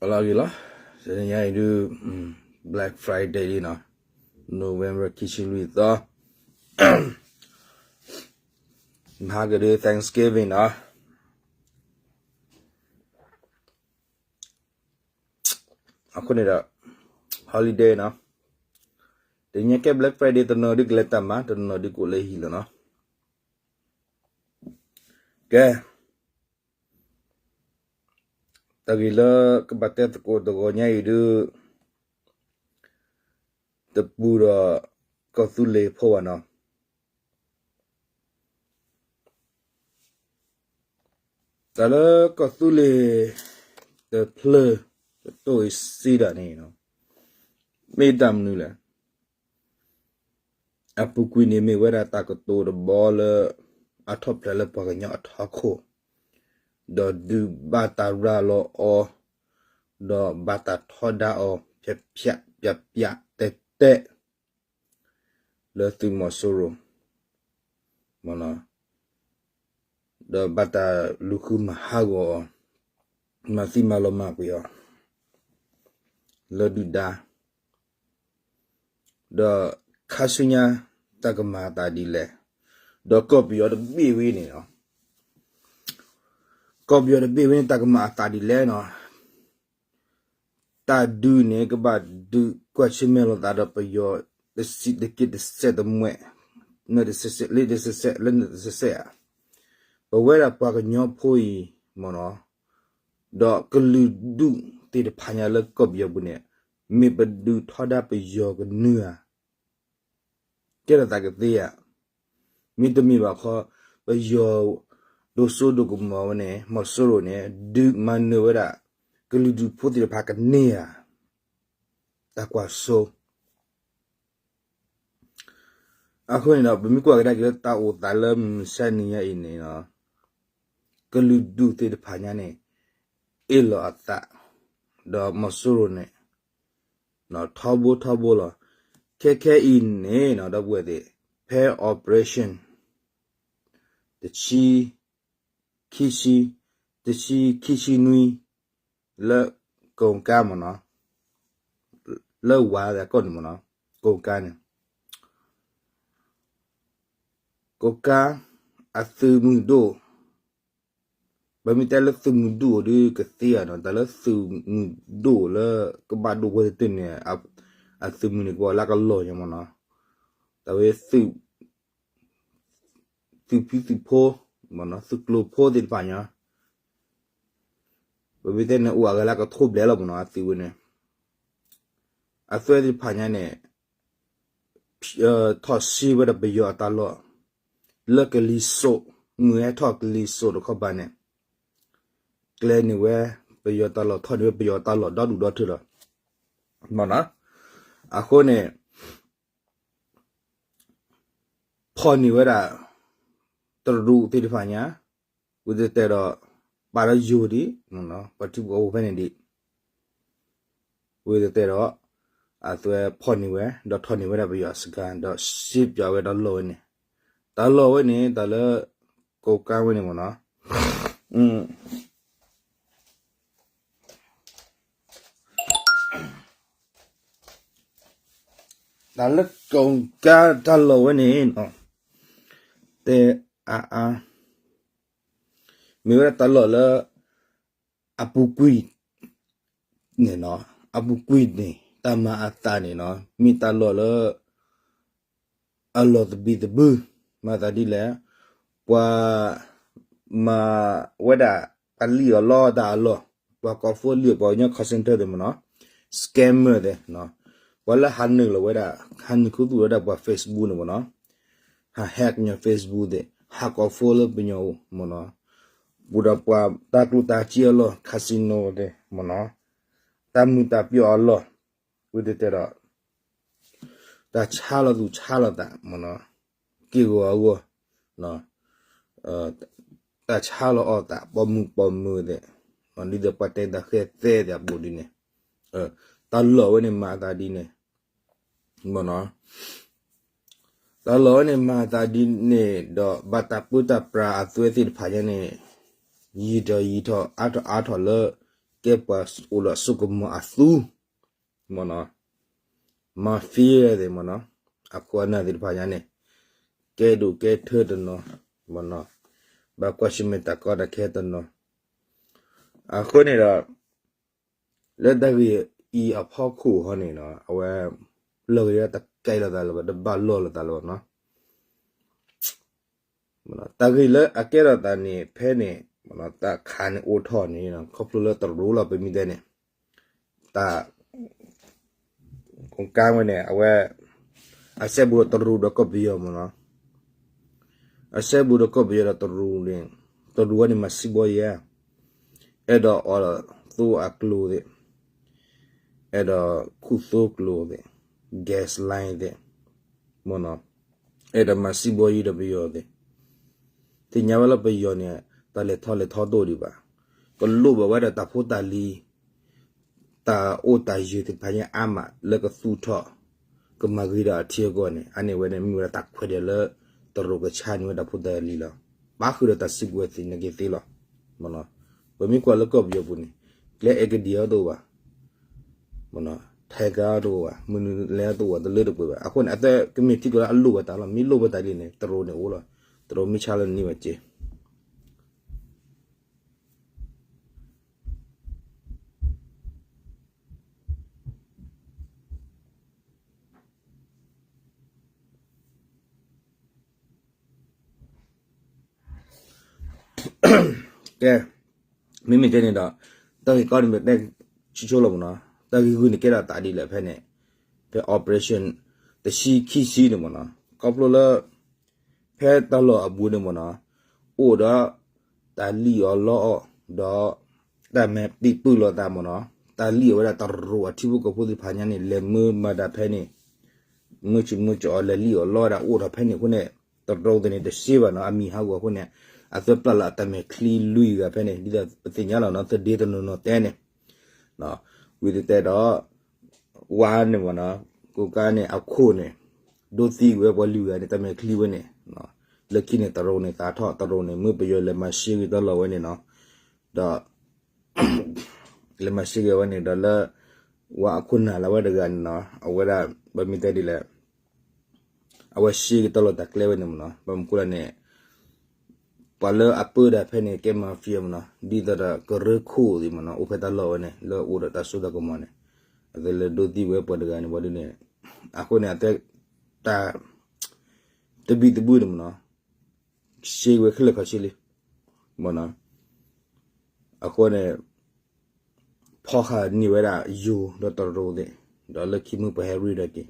အလီၤဂ့ၤလီၤ, တနံၤညါအံၤဒုး Black Friday လံနီၤ, November ခံဆံလွံၢ်သီ, မဟါကဒုး Thanksgiving နီၤ, အဃိန့ၣ်ဒီး holiday နီၤ, တနံၤညါကဲ Black Friday တနီၤဒုးကလဲၤတၢ်မၤ တနီၤဒုးကအိၣ်လၢဟံၣ်လီၤနီၤ, ကဲ တၢ်ဂ့ၢ်လၢကဘၣ်တဲသကိးတဂီၤညါအံၤဒုး တပူၤဒီးကီၢ်သူလ့ၤဖိဘၣ်နီၤ, တၢ်လၢကီၢ်သူလ့ၤတဖျၢၣ် တတိၢ်အံၤစံဒၣ်န့ၣ် မ့ၢ်တၢ်မနုၤလဲၣ်. အပူၤကွံာ်န့ၣ်မ့ၢ်ဝဲဒၣ်တၢ်ကတိၤတဘီလၢ အထီၣ်ဖျဲးလၢပှၤကညီအထီခိၣ်, ဒီးဒုးဘၣ်တၢ်ရၤလီၤအီၤ, ဒီးဘၣ်တၢ်ထီဒါအီၤ ဖျးဖျးပျးပျးတဲတဲ လၢသုးမီၤစိရိၤ မ့ၢ်နီၤ, ဒီးဘၣ်တၢ်လူၤဃုမၤဟးဂီၤအီၤ, မၤသံမၤလီၤမၢ်ကွံာ်အီၤ လၢဒုၣ်ဒါ, ဒီးခါဆူညါတၢ်ကမၤအသးဒ်လဲၣ်, ဒီးကီၢ်ပယီၤတဘ့ၣ်ဝဲန့ၣ်နီၤ, ကီၢ်ပယီၤတဘ့ၣ်ဝဲန့ၣ် တၢ်ကမၤအသးဒ်လဲၣ်နီၤ. တၢ်ဒုးန့ၣ် ကဘၣ်ဒုးကွၢ်ဆၢၣ်မဲာ်လိာ်သးဒီးပယီၤ တစံးတက့ၢ်တစဲးတမှဲး, နတစဲးစဲး လၢတစဲးစဲး လၢနတစဲးစဲးဧါ, ပဝဲဒၣ်ပှၤကညီဖိအံၤ မ့ၢ်နီၤ, ဒီးကလုာ်ဒူၣ်သ့ၣ်တဖၣ်ညါလၢကီၢ်ပယီၤပူၤန့ၣ် မ့ၢ်ပဒုးထီဒါပယီၤကနုၤဧါ, ကဲထီၣ်သးကသ့ဧါ, မ့တမ့ၢ်ဘၣ်ခီ ပယီၤဒိၣ်စိဒိၣ်ကမီၤဝဲန့ၣ် မီၤစိရိၤန့ၣ် ဒုးမၤနၢၤဝဲဒၣ် ကလုာ်ဒူၣ်ဖိသ့ၣ်တဖၣ်ကန့ၢ်ဧါ, တၢ်ကွၢ်စိ အဃိန့ၣ်ဒီး ပမ့ၢ်ကွၢ်ကဒါက့ၤလၢတၢ်အိၣ်သးလၢမုၢ်မဆါနံၤညါအံၤန့ၣ် ကလုာ်ဒူၣ်သ့ၣ်တဖၣ်ညါန့ၣ် အ့ၣ်လိာ်အသး ဒီးမီၤစိရိၤန့ၣ် ထီဘိထီဘိလီၤ. ခဲခဲအံၤန့ၣ် ဒီပုၢ်ဝဲၢ်သ့ၣ် ဖဲ operation တဆံ ခံဆံ တဆံခံဆံနွံ လၢကိၣ်ကါမ့ၢ်နီၤ, လၢဝၤသးကီၢ်န့ၣ်မ့ၢ်နီၤ, ကိၣ်ကါန့ၣ် ကိၣ်ကါ အသုးမုၢ်ဒိၣ်, ပမ့ၢ်တဲလၢသုးမုၢ်ဒိၣ်ဒုးကသ့ဧါနီၤ, တၢ်လၢသုးမုၢ်ဒိၣ်လၢကဘၣ်ဒိၣ်ဝဲတတၢၢ်န့ၣ် အသုးမုၢ်န့ၣ်ကဘၣ်လၢကလီၢ်ညါမ့ၢ်နီၤ, တၢ်ဝဲ သုးဖံသုးဖိ မ့ၢ်နီၤ, သုးကျိၤဖိသ့ၣ်တဖၣ်ညါ, ပမ့ၢ်တဲန့ၣ်အိၣ်အဂၤလၢကထိဘျဲၣ်လီၤမ့ၢ်နီၤ, အသုးဝဲန့ၣ် အသုးသ့ၣ်တဖၣ်ညါန့ၣ် ထီၣ်စ့ဝဲဒၣ်ပယီၤအတၢ်လီၢ် လၢကလံၤစိး, မုၢ်ဟဲထီၣ်ကလံၤစိးတခီပၤန့ၣ် ကျဲန့ၢ်ဝဲပယီၤတၢ်လီၢ်, ထီၣ်န့ၢ်ဝဲပယီၤတၢ်လီၢ်ဒီဒူၣ်ဒီထၢလီၤ. မ့ၢ်နီၤ, အဃိန့ၣ် ဖီၣ်န့ၢ်ဝဲဒၣ် တရူးသ့ၣ်တဖၣ်ညါ, ဝံၤတတဲဒီး ပာ်လၢယိၤဒံး, ပှၤထံဖိကီၢ်ဖိဖဲန့ၣ်ဒံး, ဝံၤတတဲဒီး အသုးဖီၣ်န့ၢ်ဝဲ ဒီးထီၣ်န့ၢ်ဝဲဒၣ်ပယီၤစခါ ဒီးစ့ပၠးဝဲတၢ်လီၢ်ဝဲန့ၣ်, တၢ်လီၢ်ဝဲန့ၣ် တၢ်လၢ ကိၣ်ကါဝဲန့ၣ်မ့ၢ်နီၤ, တၢ်လၢကိၣ်ကါတၢ်လီၢ်ဝဲန့ၣ် တဲအါအါ မ့ၢ်ဝဲဒၣ်တၢ်လီၢ်လၢ အပူၤကွံာ်န့ၣ်နီၤ, အပူၤကွံာ်န့ၣ် တၢ်မၤအသးန့ၣ်နီၤ မ့ၢ်တၢ်လီၢ်လၢ အလီၢ်သဘံၣ်သဘုၣ်, မၤသးဒ်လဲၣ်, ပှၤ မၤဝဲဒၣ် ပှၤလံၣ်အီၣ်လီတၢ်အလီၢ်, ပှၤကိးဖိလံၣ်အီၣ်ပှၤကညီ call center သ့ၣ်မ့ၢ်နီၤ, scammer သ့ၣ်, ပှၤလၢဟးနုာ်လီၤဝဲဒၣ် ဟးနုာ်ခူသူၣ်ဝဲဒၣ်ပှၤ Facebook န့ၣ်မ့ၢ်နီၤ, ဟး hack ပှၤ Facebook သ့ၣ်, ဟးကိးဖိလၢပှၤကညီအိၣ်မ့ၢ်နီၤ, ပူၤဒီးပှၤတၢ်ကျိၣ်တၢ်စ့အလီၢ် casino သ့ၣ်မ့ၢ်နီၤ, တၢ်မုာ်တၢ်ပျီၣ်အလီၢ်, ဝံၤတတဲဒီး တၢ်ဆါလီၤသူၣ်ဆါလီၤသးမ့ၢ်နီၤ, က့ၢ်ဂီၤအဂီၢ်, တၢ်ဆါလီၤအီၣ်သး ပိာ်မုၣ်ပိာ်မၢၤသ့ၣ်, ဒ်သိးပှၤတဲတၢ်ဃဲသဲသ့ၣ်အပူၤဒ်န့ၣ်, တၢ်လီၢ်ဝဲန့ၣ်မၤအသးဒ်န့ၣ်, မ့ၢ်နီၤ, တၢ်လီၢ်ဝဲန့ၣ်မၤအသးဒ်န့ၣ်ဒီး ဘၣ်တၢ်ပၢတၢ်ပြးအသွဲသ့ၣ်တဖၣ်ညါန့ၣ်, ယံာ်ထီၣ်ယံာ်ထီၣ် အါထီၣ်အါထီၣ်လၢ ကဲပှၤအိၣ်ဒီးစိကမီၤအသူ မ့ၢ်နီၤ, mafia သ့ၣ်မ့ၢ်နီၤ, အခိၣ်အနၢ်သ့ၣ်တဖၣ်ညါန့ၣ် ကဲဒိၣ်ကဲထၢတနီၤ မ့ၢ်နီၤ, ဘၣ်ကွၢ်ဆၢၣ်မဲာ်တၢ်ကီတၢ်ခဲတနီၤ. အဃိန့ၣ်ဒီး လၢတၢ်ဂ့ၢ်အံၤအဖီခိၣ်ဟီန့ၣ်နီၤ အဝဲ လီၢ်ဂ့ၤတကဲလိာ်သးလၢၤဘၣ် တဘၣ်လိာ်လိာ်သးလၢၤဘၣ်နီၤ. တၢ်ဂ့ၢ်လၢအကဲထီၣ်သးန့ၣ် ဖဲန့ၣ် တၢ်ခးန့ၣ်အိၣ်ထီၣ်န့ၣ် ခီဖျိလၢတရူးလီၤ ပမ့ၢ်တဲန့ၣ် တၢ် ကဝဲန့ၣ် အဝဲ အစဲဘူးဒီးတရူးဒီးကီၢ်ပယီၤမ့ၢ်နီၤ, အစဲဘူးဒီးကီၢ်ပယီၤဒီးတရူးန့ၣ် တရူးဝဲန့ၣ်မၤစံးဘီယဲၢ် အဲၣ်ဒိးအီၣ်သိအကျိၤသ့ၣ်, အဲၣ်ဒိးခူၣ်သိကျိၤသ့ၣ်, gas line သ့ၣ်, မ့ၢ်နီၤ, အဲၣ်ဒိးမၤစံးဘီယဲၢ်ဒီးပယီၤသ့ၣ်, သ့ၣ်ညါဝဲလၢပယီၤန့ၣ် တၢ်လဲၤထီၣ်လဲၤထီတအိၣ်ဒံးဘၣ်, ကလိၣ်ဘၣ်ဝဲဒၣ်တၢ်ဖိတၢ်လံၤ တၢ်အိၣ်တၢ်ယၢၤသ့ၣ်တဖၣ်ညါအါမးလၢကသူၣ်ထီၣ် ကမၤဂ့ၤဒီးအထံအကီၢ်န့ၣ် အန့ၣ်ဝဲန့ၣ် မ့ၢ်ဝဲဒၣ်တၢ်ခွဲးတၢ်ယာ်လၢ တရူးကဆါန့ၢ်ဝဲတၢ်ဖိတၢ်လံၤလီၤ. ပာ်ဃုာ်ဒီးတၢ်စုကဝဲၤသ့ၣ်နာ်က့သ့လီၤ. ပမ့ၢ်ကွၢ်လၢကီၢ်ပယီၤပူၤန့ၣ် ကျဲအဲကဒံးအီၤတအိၣ်ဘၣ်, ထဲကါအီၤတအိၣ်ဘၣ်, မနုၤလဲၣ်တအိၣ်ဘၣ် တလၢတပှဲၤဘၣ်. အဃိန့ၣ် အသဲကမ့ၢ်ထံကီၢ်လၢအလိၣ်ဝဲတၢ်လီၤ. မ့ၢ်လိၣ်ဝဲတၢ်ဒ်န့ၣ် တရူးန့ၣ်အိၣ်လီၤ. တရူးမ့ၢ်ဆါလၢန့ၢ်ဝဲက့ ကဲ, မ့မ့ၢ်ကဲန့ၣ်ဒီး တၢ်ဂ့ၢ်ကီန့ၣ် ပတဲဆူဆိလီၤမ့ၢ်နီၤ, တၢ်ဂ့ၢ်ဂုၢ်န့ၣ်ကဲထီၣ်သးဒ်လဲၣ်ဖဲန့ၣ်, ဖဲ operation တဆံခံဆံန့ၣ်မ့ၢ်နီၤ, ခီဖျိလၢ ဖဲတၢ်လီၢ်အဘူးန့ၣ်မ့ၢ်နီၤ, အိၣ်ဒီး တၢ်လံၣ်အီၤလီအီၤ ဒီး တၢ်မဲာ်တံာ်ပုၢ်လိာ်သးမ့ၢ်နီၤ, တၢ်လံၣ်အီၤဝဲဒၣ်တရူးအထံဖိကီၢ်ဖိသ့ၣ်တဖၣ်ညါန့ၣ် လဲၤမၢမၤတၢ်ဖဲန့ၣ်, မၢဆူၣ်မၢကီၤအီၤ လဲၤလံၣ်အီၤလီဝဲဒၣ်အိၣ်ထီၣ်ဖဲန့ၣ်အဃိန့ၣ်, တရူးသ့ၣ်န့ၣ်တစ့ဘၣ်နီၤ, အမံၤဟးဂီၤအဃိန့ၣ်, အသၢပျၢ်လၢအတၢ်မဲာ်ချံလွံၢ်ဂၤဖဲန့ၣ် ဒ်သိးပသ့ၣ်ညါလီၤနီၤ, သဒ့တနီၤနီၤတဲန့ၣ် ဝံၤတတဲဒီး ဝါန့ၣ်မ့ၢ်နီၤ, ကိးကါန့ၣ် အခိၣ်န့ၣ် ဒိသံဝဲပှၤလွံၢ်ဂၤန့ၣ် တၢ်မဲာ်ချံဝဲန့ၣ်, လၢခံန့ၣ် တရူးန့ၣ်သးထီၣ်, တရူးန့ၣ် မၢပယီၤလဲၤမၤရှဲက့ၤတၢ်လီၢ်ဝဲန့ၣ်နီၤ, ဒီး လဲၤမၤရှဲက့ၤဝဲန့ၣ်ဒီးလၢ ဝါအခိၣ်နၢ်လၢဝဲတဂၤန့ၣ်နီၤ, အဝဲဒၣ် ဘၣ်မ့ၢ်တဲဒ်လဲၣ် အဝဲရှဲက့ၤတၢ်လီၢ်တၢ်ကျဲဝဲန့ၣ်မ့ၢ်နီၤ, ဘၣ်မနုၤဃိလဲၣ်န့ၣ် ပှၤလၢအပၢတၢ်ဖဲန့ၣ် ကဲ mafia မ့ၢ်နီၤ, ဒ်သိးဒီးကရၢခိၣ်သ့ၣ်မ့ၢ်နီၤ, အိၣ်ဖဲတၢ်လီၢ်ဝဲန့ၣ် လၢအိၣ်ဒီးတၢ်စိတၢ်ကမီၤန့ၣ်, အသးလဲၤဒိသံဝဲပှၤတဂၤန့ၣ် ပှၤဒ်န့ၣ်, အဃိန့ၣ် အသး တၢ် တဘံၣ်တဘုၣ်န့ၣ်မ့ၢ်နီၤ, ရှဲဝဲခဲလၢာ်ခဲဆ့လံ, မ့ၢ်နီၤ, အဃိန့ၣ် ဖီၣ်ဃာ်န့ၢ်ဝဲဒၣ်ယိၤဒီးတရူးသ့ၣ်, ဒီးလၢခံမုၢ်ပှၤဟဲရ့ဒီးက့ၤ,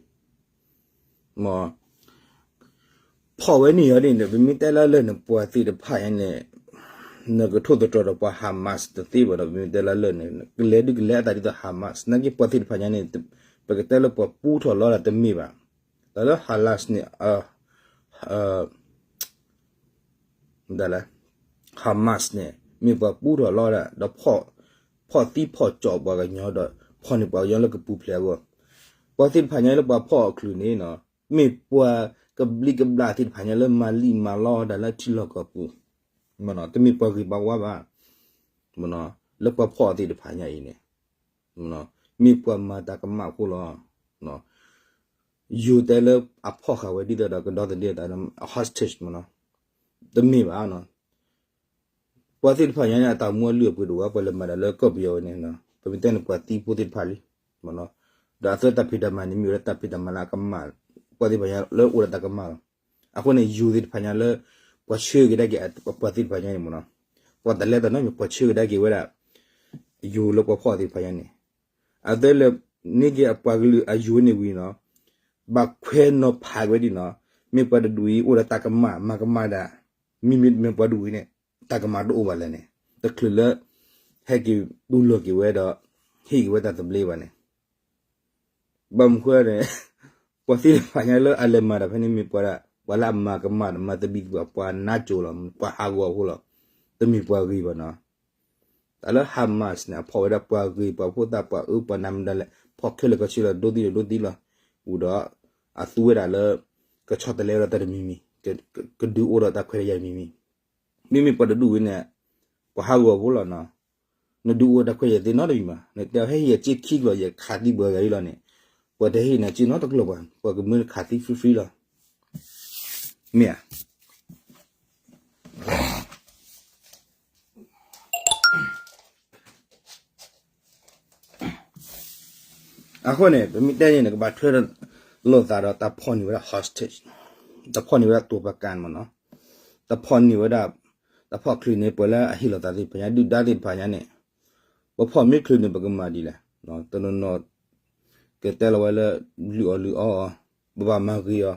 မ့ၢ် ဖီၣ်ဝဲန့ၣ်အီၤန့ၣ် ပမ့ၢ်တဲလၢလၢၢ်န့ၣ် ပှၤသ့ၣ်တဖၣ်ညါန့ၣ် နကထိၣ်သတြီၤဒီးပှၤ Hamas တသ့ဘၣ်ဒီး ပမ့ၢ်တဲလၢလၢၢ်န့ၣ် ကလဲၤဒုးကလဲၤအသးဒ်သိး Hamas နာ်က့ပှၤသ့ၣ်တဖၣ်ညါန့ၣ် ပကတဲလၢပှၤပူထီၣ်လီၤဒၣ်တမ့ၢ်ဘၣ်, တၢ်လၢ Hamas န့ၣ် မ့ၢ်ပှၤပူထီၣ်လီၤဒၣ် ဒီး ဖီၣ်သံဖီၣ်ကၠီၣ်ပှၤကညီဒီး ဖီၣ်န့ၢ်ပှၤကညီလၢကပူၤဖျဲးအဂီၢ်, ပှၤသ့ၣ်တဖၣ်ညါလၢပှၤဖီၣ်အီၤချုးန့ၣ် မ့ၢ်ပှၤကဘျံးကဘျၣ်သ့ၣ်တဖၣ်ညါလၢမၤလံာ်မၤလီတၢ်လၢထံလီၢ်ကီၢ်ပူၤ, တမ့ၢ်ပှၤဂ့ၤပှၤဝါဘၣ်, လၢပှၤဖီၣ်အီၤသ့ၣ်တဖၣ်ညါအံၤန့ၣ် မ့ၢ်ပှၤမၤတၢ်ကမၣ်အဃိလီၤ. ယိၤတဲလၢအဖီၣ်ဃာ်ဝဲဒ်သိးဒီးကဒီသဒၢအသး hostage မ့ၢ်နီၤ, တမ့ၢ်ဘၣ်နီၤ, ပှၤသ့ၣ်တဖၣ်ညါန့ၣ် အတၢ်မူအလုၢ်အပှ့ၤတအိၣ်ဘၣ်, ပှၤလဲၤမၤတၢ်လၢကီၢ်ပယီၤဝဲန့ၣ် ပမ့ၢ်တဲန့ၣ် ပှၤသံဖိသ့ၣ်တဖၣ်လံ, ဒီးအသးတၢ်ဖံးတၢ်မၤန့ၣ် မ့ၢ်ဝဲဒၣ်တၢ်ဖံးတၢ်မၤလၢအကမၣ်, ပှၤသ့ၣ်တဖၣ်ညါလၢအိၣ်ဒီးတၢ်ကမၣ်လီၤ. အဃိန့ၣ် ယိၤသ့ၣ်တဖၣ်ညါလၢ ပှၤဆှၢက့ၤဒၣ်က့ၤပှၤသ့ၣ်တဖၣ်ညါန့ၣ်မ့ၢ်နီၤ, ပှၤတလဲၤတၢ်နီတမံၤ ပှၤဆှၢက့ၤဒၣ်က့ၤဝဲဒၣ် ယိၤလၢပှၤဖီၣ်သ့ၣ်တဖၣ်ညါန့ၣ်, အသးလဲၤန့ၢ်က့ၤအပှၤကလုာ်အယိၤန့ၣ်ဝံၤနီၤ, ဘၣ်ခွဲးနီၤဖးဝဲဒၣ်နီၤ, မ့ၢ်ပှၤတဒူၣ်အံၤအိၣ်ဒီးတၢ်ကမၣ် မၤကမၣ်ဒၣ်, မ့မ့ၢ်တမ့ၢ်ပှၤတဒူၣ်အံၤန့ၣ် တၢ်ကမၣ်တအိၣ်ဘၣ်လဲၣ်န့ၣ်, တချုးလၢ ဟဲက့ၤတူၢ်လိာ်က့ၤဝဲဒီး ဟ့ၣ်က့ၤဝဲတၢ်သဘျ့ဘၣ်န့ၣ် ဘၣ်မနုၤဃိန့ၣ် ပှၤသ့ၣ်တဖၣ်ညါလၢအလဲၤမၤတၢ်ဖဲန့ၣ်မ့ၢ်ပှၤဒၣ် ပှၤလၢအမၤကမၣ်ဒီးမၤသဘံၣ်သဘုၣ် ပှၤနါစိၤလီၤ ပှၤဟးဂီၤအဃိလီၤ, တမ့ၢ်ပှၤဂ့ၤဘၣ်နီၤ. တၢ်လၢ Hamas န့ၣ် အဖီၣ်ဝဲဒၣ်ပှၤဂ့ၤ ပှၤဖိသၣ် ပှၤအၢ ပှၤနၤမတၤလဲၣ် ဖီၣ်ခဲလၢာ်ခဲဆ့လီၤ ဒိသံလီၤ ဒိသံလီၤ, ဝံၤဒီး အသူဝဲဒၣ်လၢ ကဆီတလဲဝဲဒၣ်တၢ်တမံၤမံၤ, ကဒုးအိၣ်ဒီးတၢ်ခွဲးတၢ်ယာ်တမံၤမံၤ မ့မ့ၢ်ပှၤတဒူၣ်ဝဲန့ၣ် ပှၤဟးဂီၤဖိလီၤနီၤ. နဒုးအိၣ်တၢ်ခွဲးယဲၢ်သ့နီတမံၤမး, နတဲဟဲဟ့ၣ်ယၤစ့ခံကျီၢ် ယခးသံပှၤဂၤအံၤလီၤန့ၣ်, ပှၤတဟ့ၣ်နၤစ့နီတကျီၢ်ဘၣ်, ပှၤကမၢနခးသံ free free လီၤ. မ့ၢ်ဧါ. အဃိန့ၣ် ပမ့ၢ်တဲန့ၣ် နကဘၣ်ထွဲဒီးလိာ်သးဒီးတၢ်ဖီၣ်န့ၢ်ဝဲဒၣ် hostage, တၢ်ဖီၣ်န့ၢ်ဝဲဒၣ်တိၤပကၤမ့ၢ်နီၤ, တၢ်ဖီၣ်န့ၢ်ဝဲဒၣ်, တၢ်ဖီၣ်ချုးန့ၣ် ပှၤလၢအဟ့ၣ်လီၤသးသ့ၣ်တဖၣ်ညါ ဒုၣ်ဒါသ့ၣ်တဖၣ်ညါန့ၣ်, ပဖီၣ်မ့ၢ်ချုးန့ၣ် ပကမၤဒ်လဲၣ်, တနီၤနီၤ ကတဲလီၤဝဲလၢ လုၢ်အီၣ်လုၢ်အီအီၤ, ပဘၣ်မၤဂ့ၤအီၤ,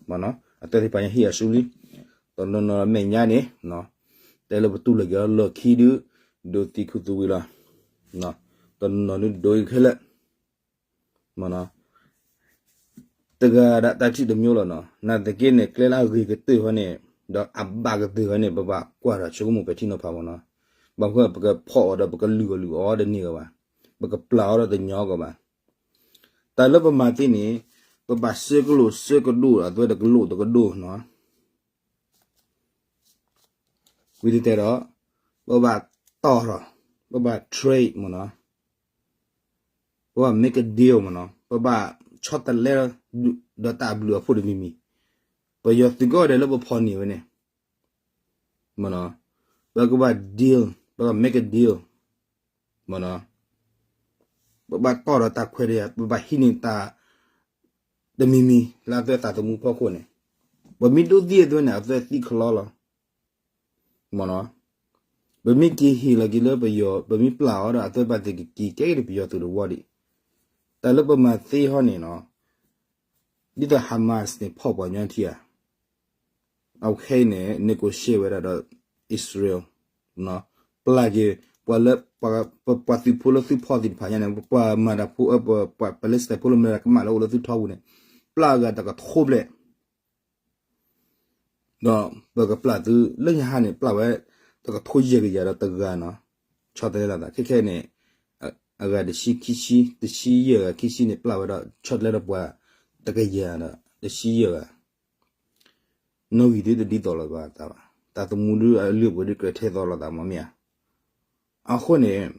မ့ၢ်နီၤ, အသၢသ့ၣ်တဖၣ်ညါဟ့ၣ်အီၤဆူလံ, တနီၤနီၤမဲာ်ညါန့ၣ် တဲလၢပတူၢ်လိာ်က့ၤအီၤလီၢ်ခံဒုး ဒိးသံခုသူဝံၤလီၤ, တနီၤနီၤဒုးဒိးအံၤခဲလၢာ်, မ့ၢ်နီၤ, တဂၤဒၣ်တၢ်ထံၣ်တမျိုးလီၤနီၤ, နာ်သက့န့ၣ် ကျဲလၢအဂ့ၤကတၢၢ်ဃီန့ၣ်, ဒီးအဘၣ်ကတၢၢ်ဃီန့ၣ် ပဘၣ်ကွၢ်ဒီးဆိကမိၣ်ပဲာ်ထံနီၤဖးမ့ၢ်နီၤ, ဘၣ်ဃိပကဖီၣ်အီၤဒီးပကလုၢ်အီၣ်လုၢ်အီအီၤတန့ၢ်ကီးဘၣ်, ပကပျၢ်အီၤဒီးတညီကီးဘၣ်, တၢ်လၢပမၤသ့န့ၣ်, ပဘၣ်ဆၢကလိာ်ဆၢကဒိၣ်အသးတကလိာ်တကဒိၣ်နီၤ ဝံၤတတဲဒီး, ပဘၣ်တီၢ်ထီၣ်, ပဘၣ် trade မ့ၢ်နီၤ, ပဘၣ် make a deal မ့ၢ်နီၤ, ပဘၣ်ဆီတလဲ ဒီးတၢ်အဘျုးအဖှိၣ်တမံၤမံၤ, ပယီၤသုးကီၢ်ဒဲးလၢပဖီၣ်န့ၢ်ဝဲန့ၣ်, မ့ၢ်နီၤ, ပကဘၣ် deal, ပဘၣ် make a deal မ့ၢ်နီၤ, ပဘၣ်တီၢ်ဒီးတၢ်ခွဲးတၢ်ယာ် ပဘၣ်ဟံးန့ၢ်တၢ် တမံၤမံၤလၢအသးသမူဖီခိၣ်န့ၣ်, ပမ့ၢ်ဒိးသံအသိးန့ၣ် အသးသံကလီလီၤ, မ့ၢ်နီၤ, ပမ့ၢ်က့ၤဟ့ၣ်လီၤက့ၤလၢပယီၤ ပမ့ၢ်ပျၢ်အီၤဒီးအသးဘၣ်သ့ၣ်ကက့ၤကဲက့ၤဒီးပယီၤသုးတဝီဒံး, တၢ်လၢပမၤသ့ဟီန့ၣ်နီၤ, ဒ်သိး Hamas န့ၣ် ဖီၣ်ပှၤညီထံဧါ အခဲအံၤန့ၣ် negotiate ဝဲဒၣ်ဒီး Israel, ပျၢ်က့ၤ ပှၤလၢ ပှၤသုးဖိလၢသုဖီၣ်သ့ၣ်တဖၣ်ညါန့ၣ် ပှၤမၤတၢ်ဖိ ပှၤ Palestine ဖိလၢမၤတၢ်ကမၣ်လၢအိၣ်လၢသုထီပူၤန့ၣ်, ပျၢ်အဂၤတကထိဘျဲၣ် ဒီးပကပျၢ်သုလၢညါဟါန့ၣ် ပျၢ်ဝဲ တကထိယဲၢ်ကယၤဒီးတဂၤနီၤ, ဆီတလဲလိာ်သး ခဲခဲန့ၣ် အဂၤတဆံခံဆံ တဆံယဲၢ်ဂၤခံဆံန့ၣ် ပျၢ်ဝဲဒီး ဆီတလဲဒီးပှၤ တကယၤဒီး တဆံယဲၢ်ဂၤ နီၣ်ဂံၢ်ဒုတဒ်သိးလိာ်သးဘၣ်, သးသမူဒုအလုၢ်အပှ့ၤဒုကြၢးထဲသိးလိာ်သးမ့ၢ်မ့ၢ်ဧါ. အဃိန့ၣ်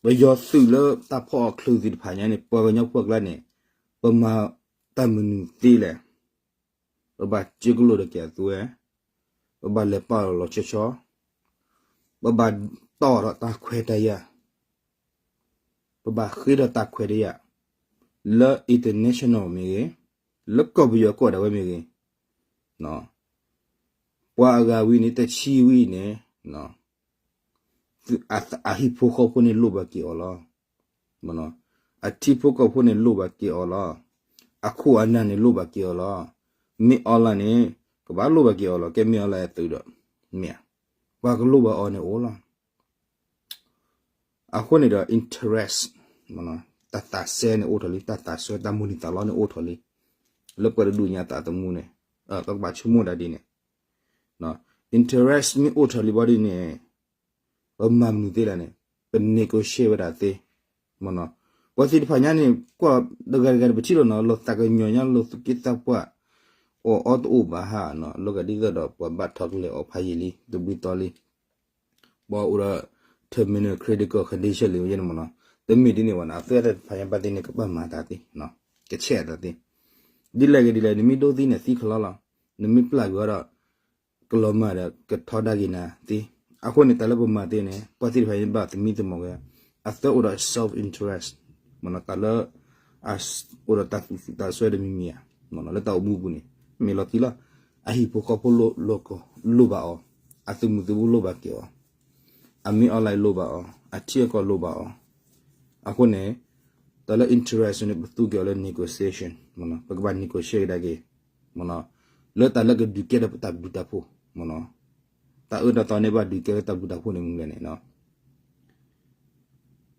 ပယီၤသုးလၢတၢ်ဖီၣ်အီၤချုးသ့ၣ်တဖၣ်ညါန့ၣ် ပှၤကညီဖိအကျါန့ၣ် ပမၤတၢ်မနုၤသ့လဲၣ်. ပဘၣ်စၢကလိာ်ဒီးက့ၤအသွဲ, ပဘၣ်လဲၤပာ်လီၤလီၤဆီဆီ, ပဘၣ်တီၢ်ဒီးတၢ်ခွဲးတၢ်ယာ် ပဘၣ်ဃ့ဒီးတၢ်ခွဲးတၢ်ယာ် လၢ international မ့ၢ်ဂ့ၤ, လၢကီၢ်ပယီၤကီၢ်ဒၣ်ဝဲမ့ၢ်ဂ့ၤ, ပှၤအဂၤဝံၤန့ၣ် တဆံဝံၤန့ၣ် အဟံၣ်ဖိဃီဖိန့ၣ်လိၣ်ဘၣ်က့ၤအီၤလီၤ. အထံဖိကီၢ်ဖိန့ၣ်လိၣ်ဘၣ်က့ၤအီၤလီၤ. အခိၣ်အနၢ်န့ၣ်လိၣ်ဘၣ်က့ၤအီၤလီၤ. မ့ၢ်အီလၢ်န့ၣ် ကဘၣ်လိၣ်ဘၣ်က့ၤအီၤလီၤ. ကဲမ့ၢ်အီလၢ်အသုးဒီး မ့ၢ်ဧါ. ပှၤကလိၣ်ဘၣ်အီၤန့ၣ်အိၣ်လီၤ. အဃိန့ၣ်ဒီး interest တၢ်သးစဲန့ၣ်အိၣ်ထီၣ်လံ, တၢ်သးစဲတၢ်မုၢ်လၢ်သးလီန့ၣ်အိၣ်ထီၣ်လံ. လၢပှၤတဒူၣ်ညါသးသမူန့ၣ် ပကဘၣ်ဆိကမိၣ်ဒၣ်ဒ်န့ၣ် interest မ့ၢ်အိၣ်ထီၣ်လံဘၣ်ဒ်န့ၣ် ပမၤမနုၤသ့လဲၣ်န့ၣ် ပ negotiate ဝဲဒၣ်သ့ မ့ၢ်နီၤ. ပှၤသ့ၣ်တဖၣ်ညါန့ၣ် ကွၢ်တဂၤတဂၤန့ၣ် ပထံၣ်လီၤနီၤ လီၤသးကညီၤညါ လီၤသူၣ်က့သးပှၢ် အီၣ်အီတအိၣ်ဘၣ်ဟါနီၤ လီၤဂာ်ဒ်သိးဒီးပှၤဘၣ်ထီၣ်ကလဲာ်အီၣ်ဖးယံာ်လံ တဘျီသီလံ ပှၤအိၣ်ဒီး terminal critical condition လံဝဲန့ၣ်မ့ၢ်နီၤ. တမ့ၢ်ဒ်န့ၣ်ဝဲန့ၣ် အသးသ့ၣ်တဖၣ်ညါဘၣ်သ့ၣ်န့ၣ် ကဘၣ်မၤတၢ်သ့ ကဆဲးအသးသ့ ဒ်လဲၣ်ဂ့ၤဒ်လဲၣ် နမ့ၢ်ဒိသံန့ၣ် သံကလီလီၤ. နမ့ၢ်ပျၢ်က့ၤအီၤဒီး ကလီၤမၢ်ဒီး ကထီဒါက့ၤနၤသ့. အဃိန့ၣ် တၢ်လၢပမၤသ့န့ၣ် ပှၤသ့ၣ်တဖၣ်ညါဘၣ်သမံသမိးဝဲ အသးအိၣ်ဒီး self interest မ့ၢ်နီၤ တၢ်လၢ အိၣ်ဒီးတၢ်သူၣ်ဆူၣ်သးဆူၣ်တမံၤမံၤဧါ မ့ၢ်နီၤ လၢတၢ်အိၣ်မူပူၤန့ၣ် မ့ၢ်လီၤတံၢ်လီၤ. အဟံၣ်ဖိဃီဖိလိၣ်ဘၣ်အီၤ အသုးမုၢ်သံၣ်ဘိလိၣ်ဘၣ်က့ၤအီၤ အမ့ၢ်အီလၢ်လိၣ်ဘၣ်အီၤ အထံအကီၢ်လိၣ်ဘၣ်အီၤ အဃိန့ၣ် တၢ်လၢ interest န့ၣ် ပသူက့ၤအီၤလၢ negotiation မ့ၢ်နီၤ ပကဘၣ် negotiate ကဒါက့ၤ မ့ၢ်နီၤ လၢတၢ်လၢကဒုးကဲထီၣ်ပတၢ်ဘျုးတၢ်ဖှိၣ် မ့ၢ်နီၤ တၢ်အၢတၢ်သီန့ၣ် ဘၣ်ဒုးကဲထီၣ်တၢ်ဘျုးတၢ်ဖှိၣ်န့ၣ် မ့ၢ်လဲၣ်န့ၣ်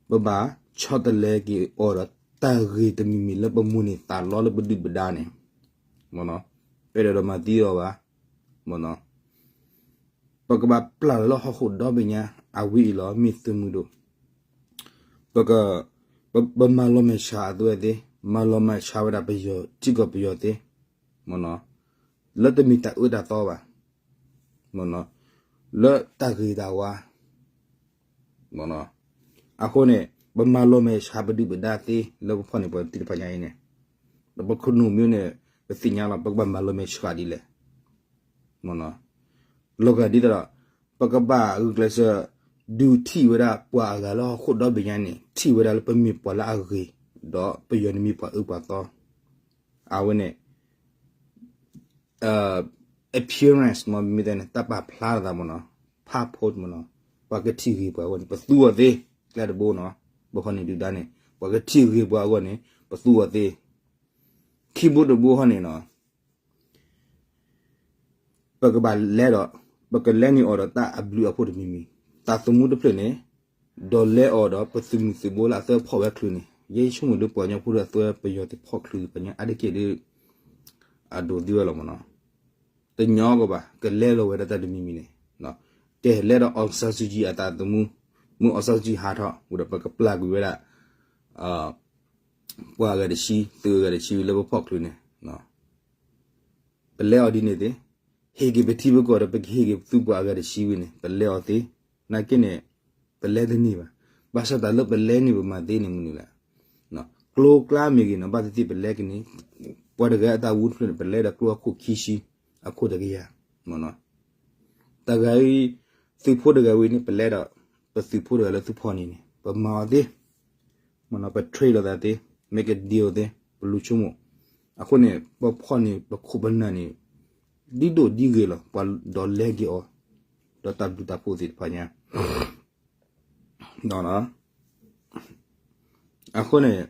ပဘၣ်ဆီတလဲက့ၤအီၤဒီး တၢ်ဂ့ၤတမံၤမံၤလၢပမိၣ်န့ၢ်သးလီလၢပဒုၣ်ပဒါန့ၣ် မ့ၢ်နီၤ ပအဲၣ်ဒိးဒီးမၤသံအီၤဘၣ် မ့ၢ်နီၤ ပကဘၣ်ပျၢ်လီၤလၢဟီၣ်ခိၣ်ဒီဘ့ၣ်ညါ အဝဲအံၤလီၤ မ့ၢ်သုးမုၢ်ဒိၣ် ပက ပမၤလီၤမဲာ်ဆှးအသးသ့ မၤလီၤမဲာ်ဆှးဝဲဒၣ်ပယီၤ ထံကီၢ်ပယီၤသ့ မ့ၢ်နီၤ လၢတမ့ၢ်တၢ်အၢတၢ်သီဘၣ် မ့ၢ်နီၤ လၢတၢ်ဂ့ၤတၢ်ဝါ မ့ၢ်နီၤ အဃိန့ၣ် ပမၤလီၤမဲာ်ဆှးပဒုၣ်ပဒါသ့လၢပဖီၣ်န့ၢ်ပှၤသ့ၣ်တဖၣ်ညါအံၤန့ၣ်, ဒီးပခိၣ်နူာ်မ့ၢ်န့ၣ် ပသ့ၣ်ညါလီၤ ပကဘၣ်မၤလီၤမဲာ်ဆှးဒ်လဲၣ်. လီၤဂာ်ဒ်သိးဒီး ပကဘၣ်ဂုာ်ကျဲးစၢး ဒုးထံၣ်ဝဲဒၣ်ပှၤအဂၤလၢဟီၣ်ခိၣ်ဒီဘ့ၣ်ညါန့ၣ် ထံၣ်ဝဲဒၣ်လၢပမ့ၢ်ပှၤလၢအဂ့ၤ, ဒီးပယီၤန့ၣ်မ့ၢ်ပှၤအၢပှၤသီ, အဝဲန့ၣ် appearance မ့ၢ်မ့ၢ်တဲန့ၣ် တၢ်ပာ်ဖျါလီၤသးမ့ၢ်နီၤ, ဖးဖိမ့ၢ်နီၤ, ပှၤကထံၣ်ဂ့ၤပှၤအဂီၢ်န့ၣ် ပသူအီၤသ့, ကျဲတဘိနီၤ, ပဖီၣ်န့ၢ်ဒုၣ်ဒါန့ၣ် ပှၤကထံၣ်ဂ့ၤပှၤအဂီၢ်န့ၣ် ပသူအီၤသ့, ခံဘိတဘိဟီန့ၣ်နီၤ ပကဘၣ်လဲၤဒီး ပကလဲၤန့ၢ်အီၤဒီးတၢ်အဘျုးအဖှိၣ်တမံၤမံၤ, တၢ်သမူတဖျၢၣ်န့ၣ်, ဒီးလဲၤအီၤဒီးပသုးမုၢ်သုးဘိလၢအသၢဖီၣ်ဝဲချုးန့ၣ်, ယဲဆိကမိၣ်ဒ်ပှၤကညီဖိဒီးအသၢပယီၤသ့ၣ်ဖီၣ်ချုးတဖၣ်ညါ အါတက့ၢ်ဒ် အဒိးသံဝဲလီၤမ့ၢ်နီၤ, တညီကီးဘၣ် ကလဲၤလီၤဝဲဒၣ်တၢ်တမံၤမံၤန့ၣ်, ကလဲၤဒီး အောင်ဆန်းစုကြည် အသးသမူ, မုၢ် အောင်ဆန်းစုကြည် ဟးထီၣ်ဝံၤဒီး ပကပျၢ်ကွံာ်ဝဲဒၣ် ပှၤအဂၤတဆံ သုးအဂၤတဆံဝံၤလၢပဖီၣ်ချုးန့ၣ် ပလဲၤအီၤဒ်န့ၣ်သ့, ဟ့ၣ်က့ၤပထံပကီၢ်ဒီး ပကဟ့ၣ်က့ၤသုးပှၤအဂၤတဆံဝံၤန့ၣ် ပလဲၤအီၤသ့, နာ်က့န့ၣ် ပလဲၤတန့ၢ်ဘၣ်. ဘၣ်ဆၣ်တၢ်လၢပလဲၤန့ၢ်ပမၤသ့န့ၣ်မနုၤလဲၣ်. ကျိကျါမ့ၢ်ဂ့ၤနီၤ ဘၣ်သ့ၣ်သ့ၣ်ပလဲၤကန့ၢ် ပှၤတဂၤအတၢ်ဝူတဖျၢၣ်န့ၣ် ပလဲၤဒီးကျိအခိၣ်ခံဆံ အခိၣ်တကယၤ တဂၤအံၤ သုးဖိတဂၤဝံၤန့ၣ် ပလဲၤဒီး ပသုးဖိတဂၤလၢသုးဖီၣ်န့ၣ်န့ၣ် ပမၤအီၤသ့, ပ trade လိာ်သးသ့, make a deal သ့, ပလူၤဆိကမိၣ်. အဃိန့ၣ် ပဖီၣ်န့ၢ်ပခိၣ်ပနၢ်န့ၣ် ဒ်ဒိၣ်ဒ်ဂ့ၤလီၤ. ပှၤဒီးလဲၤက့ၤအီၤ ဒီးတၢ်ဘျုးတၢ်ဖှိၣ်သ့ၣ်တဖၣ်ညါ အဃိန့ၣ်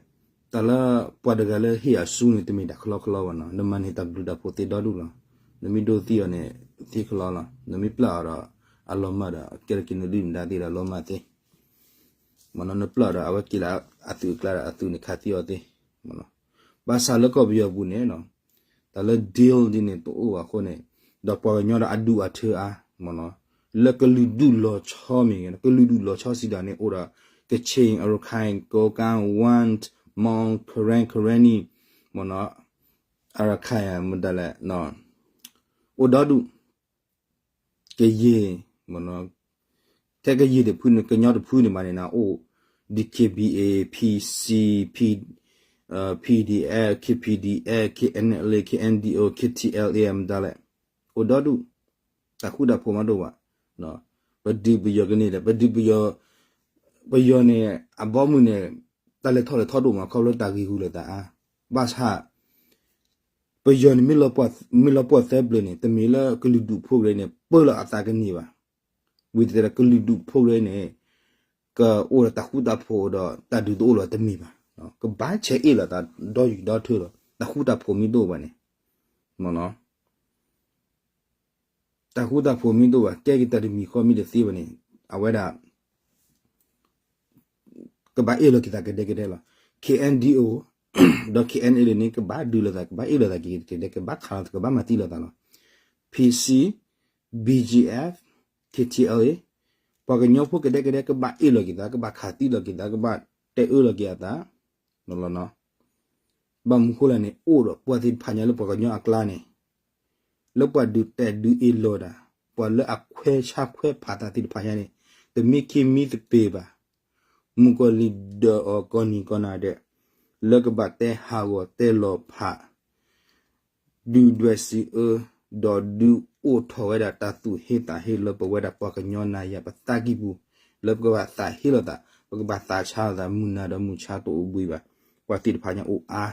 တၢ်လၢပှၤတဂၤလၢဟ့ၣ်အစုန့ၣ် တမ့ၢ်တၢ်ချီချီဘၣ်နီၤ. နမၤန့ၢ်တၢ်ဘျုးတၢ်ဖှိၣ်သ့ဒီဒူၣ်လီၤ. နမ့ၢ်ဒိးသံအီၤန့ၣ် သ့ချီလီၤ. နမ့ၢ်ပျၢ်အီၤဒီးအလီၤမၢ်ဒီး ကဲထီၣ်က့ၤနဒုၣ်နဒါသ့ဒီးလီၤမၢ်သ့ မ့ၢ်နီၤ နပျၢ်ဒီးအဝဲက့ၤလၢအသုးအကျါဒီးအသုးန့ၣ်ခးသံအီၤသ့ မ့ၢ်နီၤ. ဘၣ်ဆၣ်လၢကီၢ်ပယီၤပူၤန့ၣ် တၢ်လၢ deal ဒ်န့ၣ်တအိၣ်ဘၣ်အဃိန့ၣ် ဒီးပှၤကညီဒီးအဒူၣ်အထၢအါ မ့ၢ်နီၤ လၢကလုာ်ဒူၣ်လီၤဆီမ့ၢ်ဂ့ၤ ကလုာ်ဒူၣ်လီၤဆီစံးဒၣ်န့ၣ် အိၣ်ဒီး ကချ့ၣ် ရခၢၣ် ကိးကၣ် ဝၣ် မွန် ကရၣ် ကရၣ်နံၣ် မ့ၢ်နီၤ အရခၢၣ် မ့ၢ်ဒၣ်လဲၣ် အိၣ်ဒီဒူၣ် ကယဲၢ် မ့ၢ်နီၤ ထဲကယဲၢ်တဖုန့ၣ် ကညီတဖုန့ၣ်မးန့ၣ်နီၤ အိၣ် DKBA PC P PDF KPDF KNLA KNDO KTLA မ့ၢ်ဒၣ်လဲၣ် အိၣ်ဒီဒူၣ် တၢ်ဃူတၢ်ဖိးမးတအိၣ်ဘၣ် ပဒုးပယီၤကန့ၢ်ဒီး ပဒုးပယီၤ ပယီၤန့ၣ် အဘီမုၢ်န့ၣ် တၢ်လဲၤထီၣ်လဲၤထီတအိၣ်မး ခီဖျိတၢ်ဂံၢ်ဂူာ်လိာ်သးအါ ဘၣ်ဆၣ် ပယီၤန့ၣ် မ့ၢ်လီၤပှီၢ်သၢပျၢၤန့ၣ် တမ့ၢ်လၢကလုာ်ဒူၣ်ဖိတဂၤန့ၣ် ပၢလီၤအသးကန့ၢ်ဘၣ်. ဝံၤတဲဒီးကလုာ်ဒူၣ်ဖိတဂၤန့ၣ် ကအိၣ်ဒီးတၢ်ဃူတၢ်ဖိးဒီးတၢ်ဒုးတအိၣ်လီၤတမ့ၢ်ဘၣ်. ကဘၣ်ဆဲးအ့ၣ်လိာ်သးဒီယူၤဒီထၢလီၤ. တၢ်ဃူတၢ်ဖိးမ့ၢ်တအိၣ်ဘၣ်န့ၣ် မ့ၢ်နီၤ တၢ်ဃူတၢ်ဖိးမ့ၢ်တအိၣ်ဘၣ် ကဲက့ၤတၢ်တမံၤဃီမ့ၢ်တသ့ဘၣ်န့ၣ် အဝဲဒၣ် ကဘၣ်အ့ၣ်လိာ်က့ၤသးကဒဲကဒဲလီၤ. KNDO ဒီး KNLA န့ၣ် ကဘၣ်ဒုးလိာ်သး ကဘၣ်အ့ၣ်လိာ်သးက့ၤကဒဲ ကဘၣ်ခးလိာ်သး ကဘၣ်မၤသံလိာ်သးလီၤ. PC BGF KTLA ပှၤကညီဖိကဒဲကဒဲ ကဘၣ်အ့ၣ်လိာ်က့ၤသး ကဘၣ်ခးသံလိာ်က့ၤသး ကဘၣ်တဲအၢလိာ်က့ၤအသး လီၤလီၤနီၤ. ဘၣ်မနုၤဃိလဲၣ်န့ၣ် အိၣ်ဒီးပှၤသ့ၣ်တဖၣ်ညါလၢပှၤကညီအကျါန့ၣ် လၢပှၤဒုးတဲဒုးအ့ၣ်လိာ်တၢ် ပှၤလၢအခွဲးဆါခွဲးဖးသးသ့ၣ်တဖၣ်ညါန့ၣ် တမ့ၢ်ခံမံသပ့ၤဘၣ်. မုၣ်ကီၤလံၢ်ဒၢးအီၤကိးနံၤကိးနၤဒဲး လၢကဘၣ်တဲဟးဂီၤတဲလီၤဖး ဒုၣ်ဒွဲၣ်စံးအၢ ဒီးဒုးအိၣ်ထီၣ်ဝဲဒၣ်တၢ်သူၣ်ဟ့သးဟ့လၢပဝဲဒၣ်ပှၤကညီနၤယၤပသးကံၢ်ပူၤ လၢပကဘၣ်သးဟ့လိာ်သး ပကဘၣ်သးဆါလိာ်သး မုၢ်နၤဒီးမုၢ်ဆါတအိၣ်ဘှံးဘၣ်. ပှၤသ့ၣ်တဖၣ်ညါအိၣ်အါ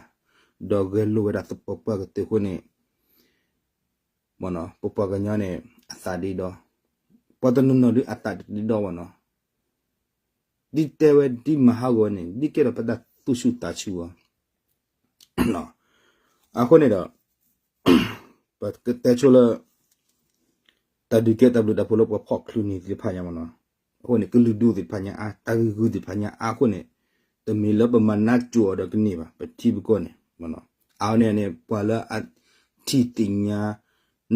ဒီးဂဲၤလိာ်ဝဲဒၣ်သပှၢ်ပှၢ်ကတၢၢ်အဃိန့ၣ် ပပှၤကညီန့ၣ် အသးဒ့ဒီ, ပှၤတနီၤနီၤဒုးအသးတဒ့ဒီဘၣ်နီၤ. ဒ်တဲဝဲဒ်မၤဟးဂီၤန့ၣ် ဒ်ကဲထီၣ်ပတၢ်သူၣ်ဆူၣ်သးဆူၣ်အီၤ အဃိန့ၣ်ဒီး ပကတဲဆိလၢ တၢ်ဒုးကဲတၢ်ဘျုးတၢ်ဖှိၣ်လၢပှၤဖီၣ်ချုးန့ၣ်သ့ၣ်တဖၣ်ညါမ့ၢ်နီၤ. အဃိန့ၣ် ကလုာ်ဒူၣ်သ့ၣ်တဖၣ်ညါအါ တၢ်ဂုာ်ဂုာ်သ့ၣ်တဖၣ်ညါအါအဃိန့ၣ် တမ့ၢ်လၢပမၤနးကိၤအီၤဒီးကန့ၢ်ဘၣ် ပထံပကီၢ်န့ၣ် အါန့ၣ်န့ၣ် ပှၤလၢအထံၣ်သ့ၣ်ညါ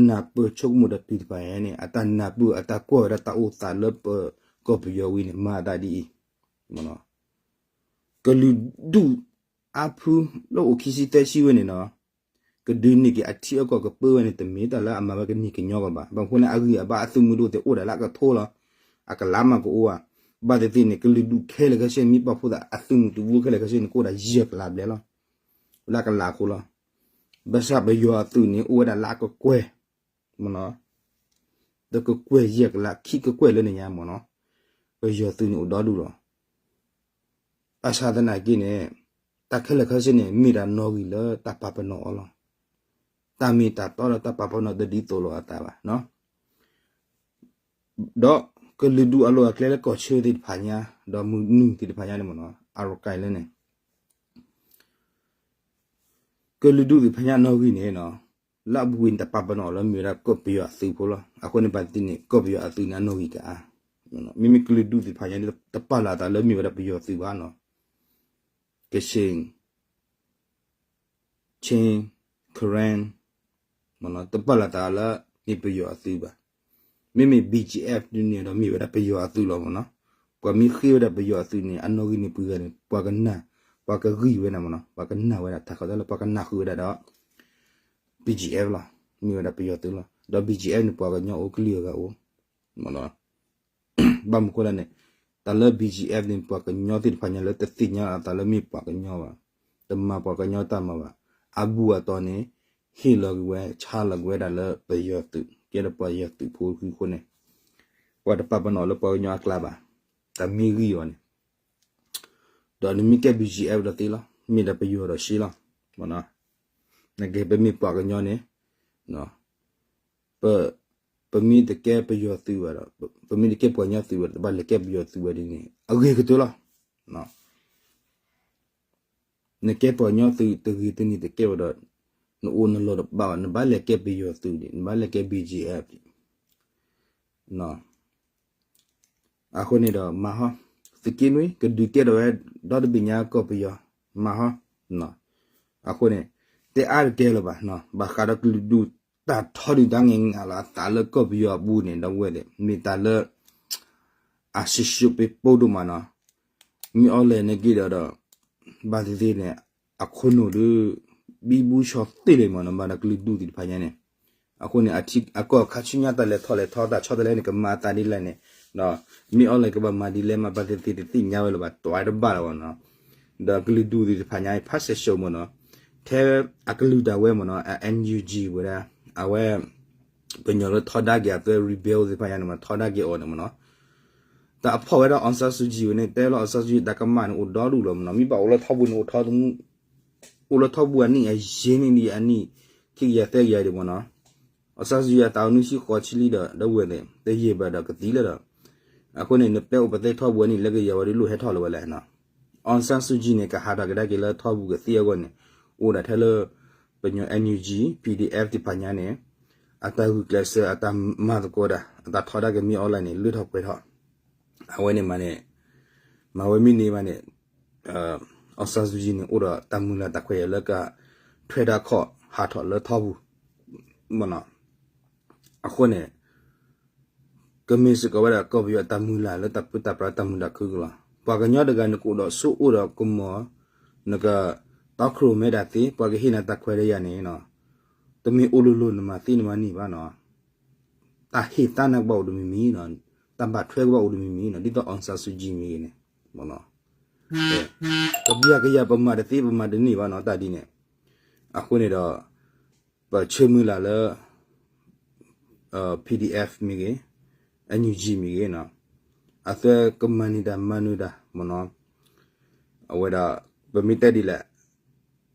နၢ်ပၢၢ်ဆိကမိၣ်ဒီးတုၤတဖၣ်န့ၣ် အတၢ်နၢ်ပၢၢ်အတၢ်ကွၢ်ဝဲဒၣ်တၢ်အိၣ်သးလၢပကီၢ်ပယီၤဝံၤန့ၣ် မၤအသးဒ်အံၤ ကလုာ်ဒူၣ်အါဖုလၢအိၣ်ခံဆံသၢဆံဝဲန့ၣ်နီၤ ကဒုးန့ၢ်က့ၤအထံအကီၢ်ကပၢဝဲန့ၣ် တမ့ၢ်တၢ်လၢအမၤဝဲကန့ၢ်ကညီကီၢ်ဘၣ်. ဘၣ်မနုၤဃိလဲၣ် အဂံၢ်အဘါအသုးမုၢ်ဒိၣ်သ့ၣ်အိၣ်ဒၣ်လၢအကထိလီၤ. အကလါမးကအိၣ်ဧါ. ဘၣ်သ့ၣ်သ့ၣ်န့ၣ် ကလုာ်ဒူၣ်ခဲလၢာ်ခဲဆ့ မ့ၢ်ပာ်ဖှိၣ်သးအသုးမုၢ်သုးဘိခဲလၢာ်ခဲဆ့န့ၣ် ကအိၣ်ဒၣ်ယဲၢ်ကလးဘျဲၣ်လီၤ. လၢကလးအဃိလီၤ. ဘၣ်ဆၣ်ပယီၤအသုးန့ၣ် အိၣ်ဝဲဒၣ်လၢအကကွဲၢ် မ့ၢ်နီၤ, တကကွဲၢ်ယဲၢ်ကလး ခံကကွဲၢ်လၢန့ၣ်ညါမ့ၢ်နီၤ, ပယီၤသုးန့ၣ်အိၣ်ဒီဒူၣ်လီၤ. ဘၣ်ဆၣ်သနာ်က့န့ၣ် တၢ်ခဲလၢာ်ခဲဆ့န့ၣ် မ့ၢ်တၢ်နီၣ်ဂံၢ်လၢတၢ်ပာ်ပနီၣ်အီၤလီၤ. တၢ်မ့ၢ်တၢ်တီဒီးတၢ်ပာ်ပနီၣ်တဒ်သိးလိာ်အသးဘၣ်နီၤ. ဒီးကလုာ်ဒူၣ်အလီၢ်အကျဲလၢကီၢ်ဆၢသ့ၣ်တဖၣ်ညါ ဒီးမုၢ်နုာ်သ့ၣ်တဖၣ်ညါန့ၣ်မ့ၢ်နီၤ အရကၤလၢန့ၣ် ကလုာ်ဒူၣ်သ့ၣ်တဖၣ်ညါနီၣ်ဂံၢ်န့ၣ်နီၤ, လၢအဘူးဝံၤန့ၣ်တပာ်ပနီၣ်လၢမ့ၢ်ဝဲဒၣ်ကီၢ်ပယီၤအသုးဖိလီၤ. အဃိန့ၣ် ဘၣ်သ့ၣ်သ့ၣ်န့ၣ် ကီၢ်ပယီၤအသုးန့ၣ် အနီၣ်ဂံၢ်ကအါ, မ့မ့ၢ်ကလုာ်ဒူၣ်သ့ၣ်တဖၣ်ညါ တပာ်လီၤအသးလၢမ့ၢ်ဝဲဒၣ်ပယီၤသုးဘၣ်နီၤ, ကချ့ၣ် Chin, Karen မ့ၢ်နီၤ, တပာ်လီၤသးလၢမ့ၢ်ပယီၤအသုးဘၣ်. မ့မ့ၢ် B G F ဒ်န့ၣ်ဒီး မ့ၢ်ဝဲဒၣ်ပယီၤအသုးလီၤမ့ၢ်နီၤ. ပှၤမ့ၢ်ဃ့ဝဲဒၣ်ပယီၤအသုးန့ၣ် အနီၣ်ဂံၢ်န့ၣ်ပှဲၤဂၤန့ၣ် ပှၤကနၢ်, ပှၤကဂံၢ်ဝဲဒၣ်မ့ၢ်နီၤ, ပှၤကနၢ်ဝဲဒၣ် ထးခီတၢ်လၢပှၤကနၢ်ဃုာ်ဝဲဒၣ်ဒီး B G F လီၤ, မ့ၢ်ဝဲဒၣ်ပယီၤသုးလီၤ. ဒီး B G F န့ၣ် ပှၤကညီအိၣ်ကလုာ်အဂၤအိၣ် မ့ၢ်နီၤ. ဘၣ်မနုၤဃိလဲၣ်န့ၣ် တၢ်လၢ B G F န့ၣ် ပှၤကညီသ့ၣ်တဖၣ်ညါလၢတသ့ၣ်ညါအသးလၢမ့ၢ်ပှၤကညီဘၣ်, တမၤပှၤကညီတၢ်မၤဘၣ်, အဘူးအတီၤန့ၣ် ဟ့ၣ်လီၤကွံာ်ဝဲ ဆါလီၤကွံာ်ဝဲဒၣ်လၢပယီၤသုး ကဲဒီးပှၤယီၤသုးဖိအဃိန့ၣ် ပှၤတပာ်ပနီၣ်လၢပှၤကညီအကျါဘၣ်, တၢ်မ့ၢ်ဂံၢ်အီၤန့ၣ် ဒီးနမ့ၢ်ကဲ B G F ဒီးသ့လီၤ, မ့ၢ်ဒီးပယီၤဒီးရှ့လီၤ, မ့ၢ်နီၤ. နကဲပမ့ၢ်ပှၤကညီန့ၣ် ပ, ပမ့ၢ်တကဲပယီၤသုးဘၣ်ဒီး, ပမ့ၢ်တကဲပှၤကညီသုးဘၣ်ဒီး တဘၣ်လဲၤကဲပယီၤသုးဝဲဒ်န့ၣ် အဂ့ၤကတၢၢ်လီၤ. နကဲပှၤကညီသုးတဂ့ၤတန့ၢ်တကဲဝဲဒီး နအိၣ်နလီၢ်တဘၣ်ဘၣ်, နဘၣ်လဲၤကဲပယီၤသုးဒံး, နဘၣ်လဲၤကဲ B G F ဒံး. အဃိန့ၣ်ဒီးမၤဟီ, သုးက့နွံ ကဒုးကဲထီၣ်ဝဲဒီတဘ့ၣ်ညါကီၢ်ပယီၤ, မၤဟီ. အဃိန့ၣ် တဲအါတကဲလၢၤဘၣ်, ဘၣ်ဃးဒီးကလုာ်ဒူၣ်တၢ်ထီဒုၣ်တၢ်ငဲၤငးလီၤအသးလၢကီၢ်ပယီၤအပူၤန့ၣ် ဒီပုၢ်ဝဲၢ်သ့ၣ် မ့ၢ်တၢ်လၢ အစံးစိၤပ့ၤပိဒိၣ်မးနီၤ. မ့ၢ်အီၤလဲၣ်န့ၣ်က့ၤဒီးဒီး ဘၣ်သ့ၣ်သ့ၣ်န့ၣ် အခိၣ်နူာ်ဒီး ဘံဘူဆီသ့လံမးနီၤ, ဘၣ်ဒီးကလုာ်ဒူၣ်သ့ၣ်တဖၣ်ညါန့ၣ်. အဃိန့ၣ် အကီၢ်ခါဆူညါတၢ်လဲၤထီၣ်လဲၤထီ တၢ်ဆီတလဲန့ၣ် ကမၤအသးဒ်လဲၣ်န့ၣ်, မ့ၢ်အီၤလဲၣ်ကဘၣ်မၤဒ်လဲၣ်မး ဘၣ်သ့ၣ်သ့ၣ်တသ့ၣ်ညါဝဲလၢၤဘၣ် တွးတဘၣ်လၢၤဘၣ်နီၤ. ဒီးကလုာ်ဒူၣ်သ့ၣ်တဖၣ်ညါ ဖးစဲးစိၤမးနီၤ, ထဲအကလုာ်ဒၣ်ဝဲမးနီၤ အ N U G ဝဲဒၣ် အဝဲ ကညီလၢထီဒါက့ၤအသွဲ rebel သ့ၣ်တဖၣ်ညါန့ၣ်မး ထီဒါက့ၤအီၤန့ၣ်မးနီၤ. တၢ်အဖီၣ်ဝဲဒၣ် အောင်ဆန်းစုကြည် ဝဲန့ၣ် တဲလီၤ အောင်ဆန်းစုကြည် တၢ်ကမၣ်န့ၣ် အိၣ်ဒီဒူၣ်လီၤမးနီၤ. မ့ၢ်ဘၣ်အိၣ်လၢထီပူၤန့ၣ် အိၣ်လၢထီပူၤအနံၣ်အယဲၢ်နံၣ်ဒံး အနံၣ်ခံကယၤသၢကယၤဒံးမးနီၤ. အောင်ဆန်းစုကြည် အသးအိၣ်နွံဆံဃိးဆံလံဒီး ဒီပုၢ်ဝဲၢ်သ့ၣ် တယံာ်ဘၣ်ဒီးကသံလၢၤဒီး အဃိန့ၣ် နပဲအိၣ်ပသဲထီပူၤအနံၣ်လၢကယၤဝဲဒၣ် လိၣ်ဟဲထီၣ်လၢၤဝဲလဲၣ်နီၤ.အောင်ဆန်းစုကြည် န့ၣ် ကဟးထီၣ်ကဒါက့ၤလၢထီပူၤကသံအဂီၢ်န့ၣ် အိၣ်ဒၣ်ထဲလၢ ပညီ N U G, P D F သ့ၣ်တဖၣ်ညါန့ၣ် အတၢ်ဂုာ်ကျဲးစၢး အတၢ်မၤသကိးတၢ် အတၢ်ထီဒါက့ၤမ့ၢ်အီၤလဲၣ်န့ၣ် လၢထီၣ်ပှဲၤထီၣ် အဝဲန့ၣ်မးန့ၣ် မၤဝဲမ့ၢ်န့ၢ်ဘၣ်န့ၣ် အောင်ဆန်းစုကြည် န့ၣ် အိၣ်ဒီးတၢ်မုၢ်လၢ်တၢ်ခွဲးယာ်လၢက ထွဲတၢ်ခီၣ်ဟးထီၣ်လၢထီပူၤ မးနီၤ. အဃိန့ၣ် ကမ့ၢ်စ့ၢ်ကီးဝဲဒၣ် ကီၢ်ပယီၤအတၢ်မုၢ်လၢ်လၢတၢ်ပၢတၢ်ပြးတၢ်မုာ်တၢ်ခုကလီၤ. ပှၤကညီတဂၤ နကအိၣ်ဒီးစိအိၣ်ဒီးကမီၤ နကတီခိၣ်ရိၣ်မဲဒၣ်သ့ ပှၤကဟ့ၣ်နၤတၢ်ခွဲးတၢ်ယာ်န့ၣ် တမ့ၢ်အိၣ်လိၤလိၤနမၤသ့နမၤန့ၢ်ဘၣ်နီၤ. တၢ်ဟ့ၣ်သါနၤကဘၣ်အိၣ်တမံၤမံၤနီၤ, တၢ်ဘၣ်ထွဲကဘၣ်အိၣ်တမံၤမံၤနီၤ, ဒ်သိး အောင်ဆန်းစုကြည် မ့ၢ်ဂ့ၤန့ၣ် ပျၢ်ကယၤ ပမၤတသ့ ပမၤတန့ၢ်ဘၣ်နီၤ တၢ်ဒ်န့ၣ်. အဃိန့ၣ်ဒီး ပဆၢမုၢ်လၢ်လၢ P D F မ့ၢ်ဂ့ၤ, N U G မ့ၢ်ဂ့ၤနီၤ, အသွဲကမၤန့ၢ်တၢ်မၤနၢၤတၢ်မ့ၢ်နီၤ. အဝဲဒၣ် ပမ့ၢ်တဲဒ်လဲၣ်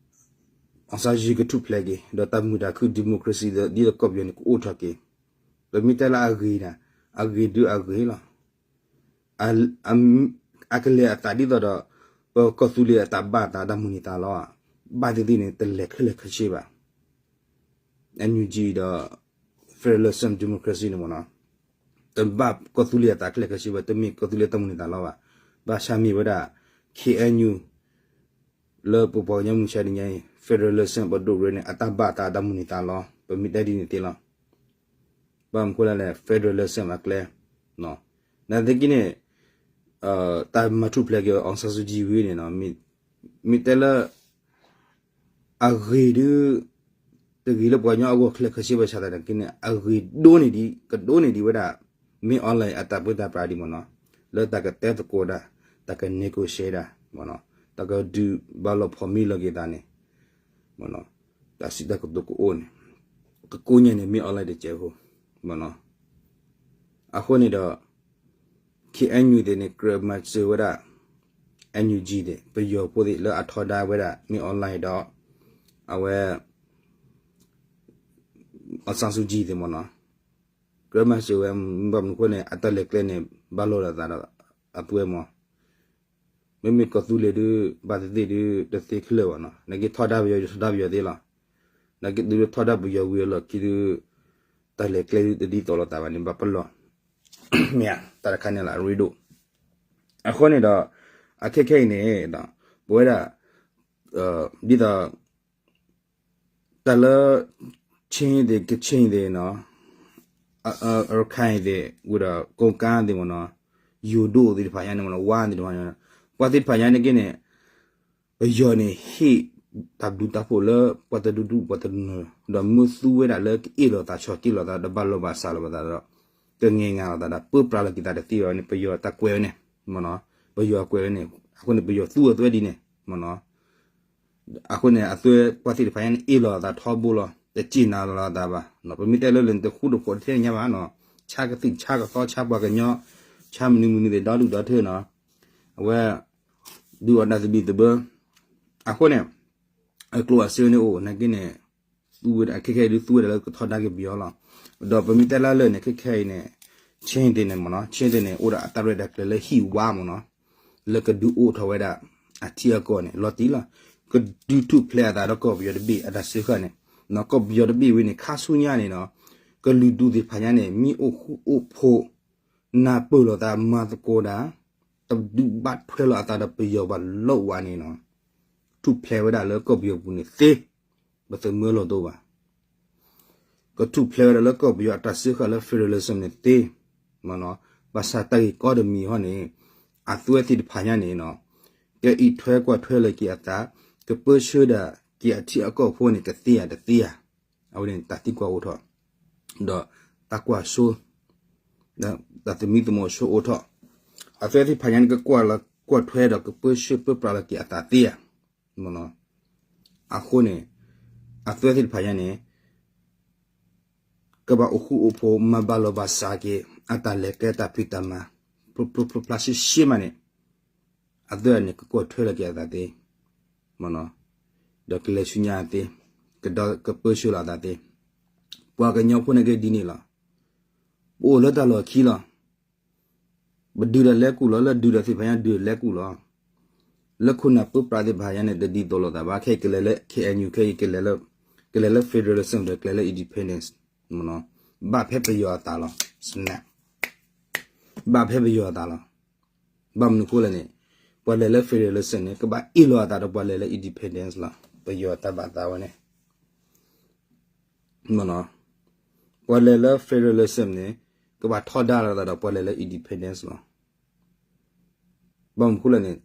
အောင်ဆန်းစုကြည် ကထူၣ်ဖျဲးက့ၤ ဒီးတၢ်မုာ်တၢ်ခု democracy ဒီးဒ်သိးကီၢ်ပယီၤန့ၣ် ကအိၣ်ထီၣ်က့ၤ. ပမ့ၢ်တဲလၢအဂ့ၤန့ၣ် အဂ့ၤဒုးအဂ့ၤလီၤ. အကလဲၤအသးဒ်သိးဒီး ပကီၢ်သူလ့ၤအတၢ်ဘၣ်သးတၢ်မုၢ်န့ၢ်သးလီၤ. ဘၣ်သ့ၣ်သ့ၣ်န့ၣ် တလဲၤခဲလၢာ်ခဲဆ့ဘၣ်. N U G ဒီး federalism democracy န့ၣ်မ့ၢ်နီၤ, တဘၣ်ကီၢ်သူလ့ၤအတၢ်ခဲလၢာ်ခဲဆ့ဘၣ်, တမ့ၢ်ကီၢ်သူလ့ၤတၢ်မုၢ်န့ၢ်သးလီၤဘၣ်. ဘၣ်ဆၣ်မ့ၢ်ဝဲဒၣ် K N U လၢပပှၤကညီမုၢ်ဆါတနံၤညါအံၤ federalism ပဒိၣ်ရ့န့ၣ် အတၢ်ဘၣ်သးတၢ်မုၢ်န့ၢ်သးလီၤ. ပမ့ၢ်တဲဒ်န့ၣ်သ့လီၤ. ဘၣ်မနုၤဃိလဲၣ်န့ၣ် federalism အကျဲ နာ်သက့န့ၣ် တၢ်မၤထူၣ်ဖျဲးက့ၤ အောင်ဆန်းစုကြည် ဝံၤန့ၣ် မ့ၢ်တဲလၢ အဂ့ၤဒုး တဂ့ၤလၢပှၤကညီအဂီၢ်ခဲလၢာ်ခဲဆ့ဘၣ်ဆၣ်သနာ်က့န့ၣ် အဂ့ၤဒိၣ်န့ၢ်ဒံး ကဒိၣ်န့ၢ်ဒံးဝဲဒၣ် မ့ၢ်အီၤလဲၣ်အတၢ်ပၢတၢ်ပြးဒံးမ့ၢ်နီၤ. လၢတၢ်ကတဲသကိးတၢ်, တၢ်က negotiate တၢ်, တၢ်ကဒုးဘၣ်လီၤ ဖီမံလီၤက့ၤသးန့ၣ်, တၢ်စံးတၢ်ကတိၤကအိၣ်န့ၣ်, ကကိးညါန့ၣ် မ့ၢ် online တစဲးဖိ, အဃိန့ၣ်ဒီး ခ့ၣ်အဲၣ်ယူၣ်သ့ၣ်န့ၣ် ကြၢးမၤစၢၤဝဲဒၣ် NUG သ့ၣ် ပယီၤဖိသ့ၣ်လၢအထီဒါဝဲဒၣ် မ့ၢ် online ဒီး အဝဲ အောင်ဆန်းစုကြည် သ့ၣ်မ့ၢ်နီၤ, ကြၢးမၤစၢၤဝဲ ဘၣ်မနုၤအဃိန့ၣ် အတၢ်လဲၤကျဲန့ၣ် ဘၣ်လိာ်ဒီးသးဒီးအသွဲမး, မ့မ့ၢ်ကီၢ်သူလ့ၤဒုး ဘၣ်သ့ၣ်သ့ၣ်ဒုး တသ့ခဲလၢာ်ဘၣ်နီၤ, နာ်က့ထီဒါပယီၤ ထီဒါပယီၤသ့လီၤ, နာ်က့ဒုးထီဒါပယီၤဝံၤအလီၢ်ခံဒုး တၢ်လဲၤကျဲဒုး တဒ်သိးလိာ်သးဘၣ်န့ၣ် ဘၣ်ပလီၢ်, မ့ၢ်ဧါ, တၢ်တခါန့ၣ်လီၤ အရ့ဒိၣ်, အဃိန့ၣ်ဒီး အခဲခဲအံၤန့ၣ် ပဝဲဒၣ် ဒ်သိး တၢ်လၢ ချင်းသ့ၣ် ကချင်သ့ၣ်နီၤ, ရခိုင်သ့ၣ် ဝံၤဒီး ကိုးကန့်သ့ၣ်မ့ၢ်နီၤ, ယိၤဒိၣ်သ့ၣ်တဖၣ်ညါန့ၣ်မ့ၢ်နီၤ, ဝါသ့ၣ်တဖၣ်ညါ, ပှၤသ့ၣ်တဖၣ်ညါန့ၣ်က့န့ၣ် ပယီၤန့ၣ် ဟ့ၣ်တၢ်ဘျုးတၢ်ဖှိၣ်လၢပှၤတဒူၣ်ဒူၣ်ပှၤတနၢၤ, ဒီးမ့ၢ်သူဝဲဒၣ်လၢကအ့ၣ်လိာ်သး ဆီၣ်တံၢ်လိာ်သး ဒီးဘၣ်လိာ်ဘၣ်စးလိာ်သးဒီး ကငဲၤငါလိာ်သးဒီး ပၢပြးလီၤက့ၤသးတသ့ဘၣ်န့ၣ် ပယီၤတၢ်ကွဲးဝဲန့ၣ်, ပယီၤကွဲးဝဲန့ၣ်, အဃိန့ၣ် ပယီၤသူအသွဲဒ်န့ၣ်မ့ၢ်နီၤ, အဃိန့ၣ် အသွဲပှၤသ့ၣ်တဖၣ်ညါန့ၣ် အ့ၣ်လိာ်သးထီဘိလီၤ, တစ့ၣ်နၤလိာ်သးဘၣ်, ပမ့ၢ်တဲလၢလၢန့ၣ် တဃူတဖိးတထဲညါဘၣ်နီၤ, ဆါကသုၣ်ဆါကသီ ဆါပှၤကညီ, ဆါမနုၤမနုၤသ့ၣ် ဒီဒူၣ်ဒီထၢနီၤ, အဝဲ ဒုးအီၣ်တၢ်သဘံၣ်သဘၢ, အဃိန့ၣ် အကျိၣ်အစ့န့ၣ်အိၣ် နာ်က့န့ၣ် သူဝဲဒၣ်ခဲခဲအံၤဒုးသူဝဲဒၣ်လၢကထီဒါက့ၤပယီၤလီၤ, ဒီးပမ့ၢ်တဲလၢလၢန့ၣ် ခဲခဲအံၤန့ၣ် ချင်းသ့ၣ်န့ၣ်မ့ၢ်နီၤ, ချင်းသ့ၣ်န့ၣ် အိၣ်ဒီးအတၢ်ရဲၣ်တၢ်ကျဲၤလၢဟံၣ်ဝါမ့ၢ်နီၤ, လၢကဒုးအိၣ်ထီၣ်ဝဲဒၣ် အထံအကီၢ်န့ၣ် လီၤတံၢ်လီၤ, ကဒုးထူၣ်ဖျဲးအသးဒီးကီၢ်ပယီၤတဘ့ၣ်အတၢ်စၢဃာ်န့ၣ်, ကီၢ်ပယီၤတဘ့ၣ်ဝဲန့ၣ် ခါဆူညါန့ၣ်နီၤ, ကလုာ်ဒူၣ်သ့ၣ်တဖၣ်ညါန့ၣ် မ့ၢ်အိၣ်ဃူအိၣ်ဖိး နၢ်ပၢၢ်လိာ်သးမၤသကိးတၢ်, တဒုးဘၣ်ထွဲလိာ်အသးဒီးပယီၤဘၣ်လီၤဝဲန့ၣ်နီၤ, ထူၣ်ဖျဲးဝဲဒၣ်လၢကီၢ်ပယီၤပူၤန့ၣ်သ့, ပသမၢလိာ်တအိၣ်ဘၣ်, ကထူၣ်ဖျဲးဝဲဒၣ်လၢကီၢ်ပယီၤအတၢ်စၢဃာ်လၢ federalism န့ၣ်သ့, ဘၣ်ဆၣ်တၢ်ဂ့ၢ်ကီတမံၤဟီန့ၣ် အသွဲသ့ၣ်တဖၣ်ညါန့ၣ်နီၤ, ကအံးထွဲကွၢ်ထွဲလီၤက့ၤအသး, ကပၢဆှၢဒၣ်က့ၤအထံအကီၢ်ဖိန့ၣ် ကသ့ဧါတသ့ဧါ, အဝဲန့ၣ်တၢ်သံကွၢ်အိၣ်ထီၣ်, ဒီးတၢ်ကွၢ်စိ တၢ်သမံသမိးစိအိၣ်ထီၣ်, အသွဲသ့ၣ်တဖၣ်ညါန့ၣ် ကကွၢ်လီၤကွၢ်ထွဲဒီးကပၢဆှၢပၢပြးလီၤက့ၤအသးသ့ဧါ, အဃိန့ၣ် အသွဲသ့ၣ်တဖၣ်ညါန့ၣ် ကဘၣ်အိၣ်ဃူအိၣ်ဖိး မၤဘၣ်လိာ်ဘၣ်စးက့ၤ အတၢ်လဲၤကျဲတၢ်ဖံးတၢ်မၤ ဖျိဖျိဖျါဖျါရှဲရှဲမးန့ၣ် အသွဲန့ၣ် ကကွၢ်ထွဲလီၤက့ၤအသးသ့, ဒီးကလဲၤဆူညါသ့, ကပၢဆှၢလီၤအသးသ့, ပှၤကညီဖိန့ၣ်က့ဒ်န့ၣ်လီၤ. ပအိၣ်လၢတၢ်လီၢ်ခံလီၤ. ပဒုးဒီးလဲၤကူၣ်လီၤ, လၢဒုးဒီးသ့ၣ်တဖၣ်ညါဒုးဒီးလဲၤကူၣ်လီၤ. လၢခိၣ်နၢ်ပၢပြးသ့ၣ်တဖၣ်ညါန့ၣ် တဒ်သိးလိာ်သးဘၣ်, ခဲအံၤကလဲၤလၢ K N U ခဲအံၤ ကလဲၤလၢ federalism ဒီးကျဲၤလၢ independence ဘၣ်ဖဲပယီၤအသးလီၤ. ဘၣ်ဖဲပယီၤအသးလီၤ. ဘၣ်မနုၤအဃိလဲၣ်န့ၣ် ပှၤလဲၤလၢ federalism န့ၣ် ကဘၣ်အ့ၣ်လိာ်အသးဒီးပှၤလဲၤလၢ independence လီၤ. ပယီၤတၢ်ဘၣ်သးဝဲန့ၣ် ပှၤလဲၤလၢ federalism န့ၣ် ကဘၣ်ထီဒါလိာ်သးဒီးပှၤလဲၤလၢ independence လီၤ. ဘၣ်မနုၤအဃိလဲၣ်န့ၣ်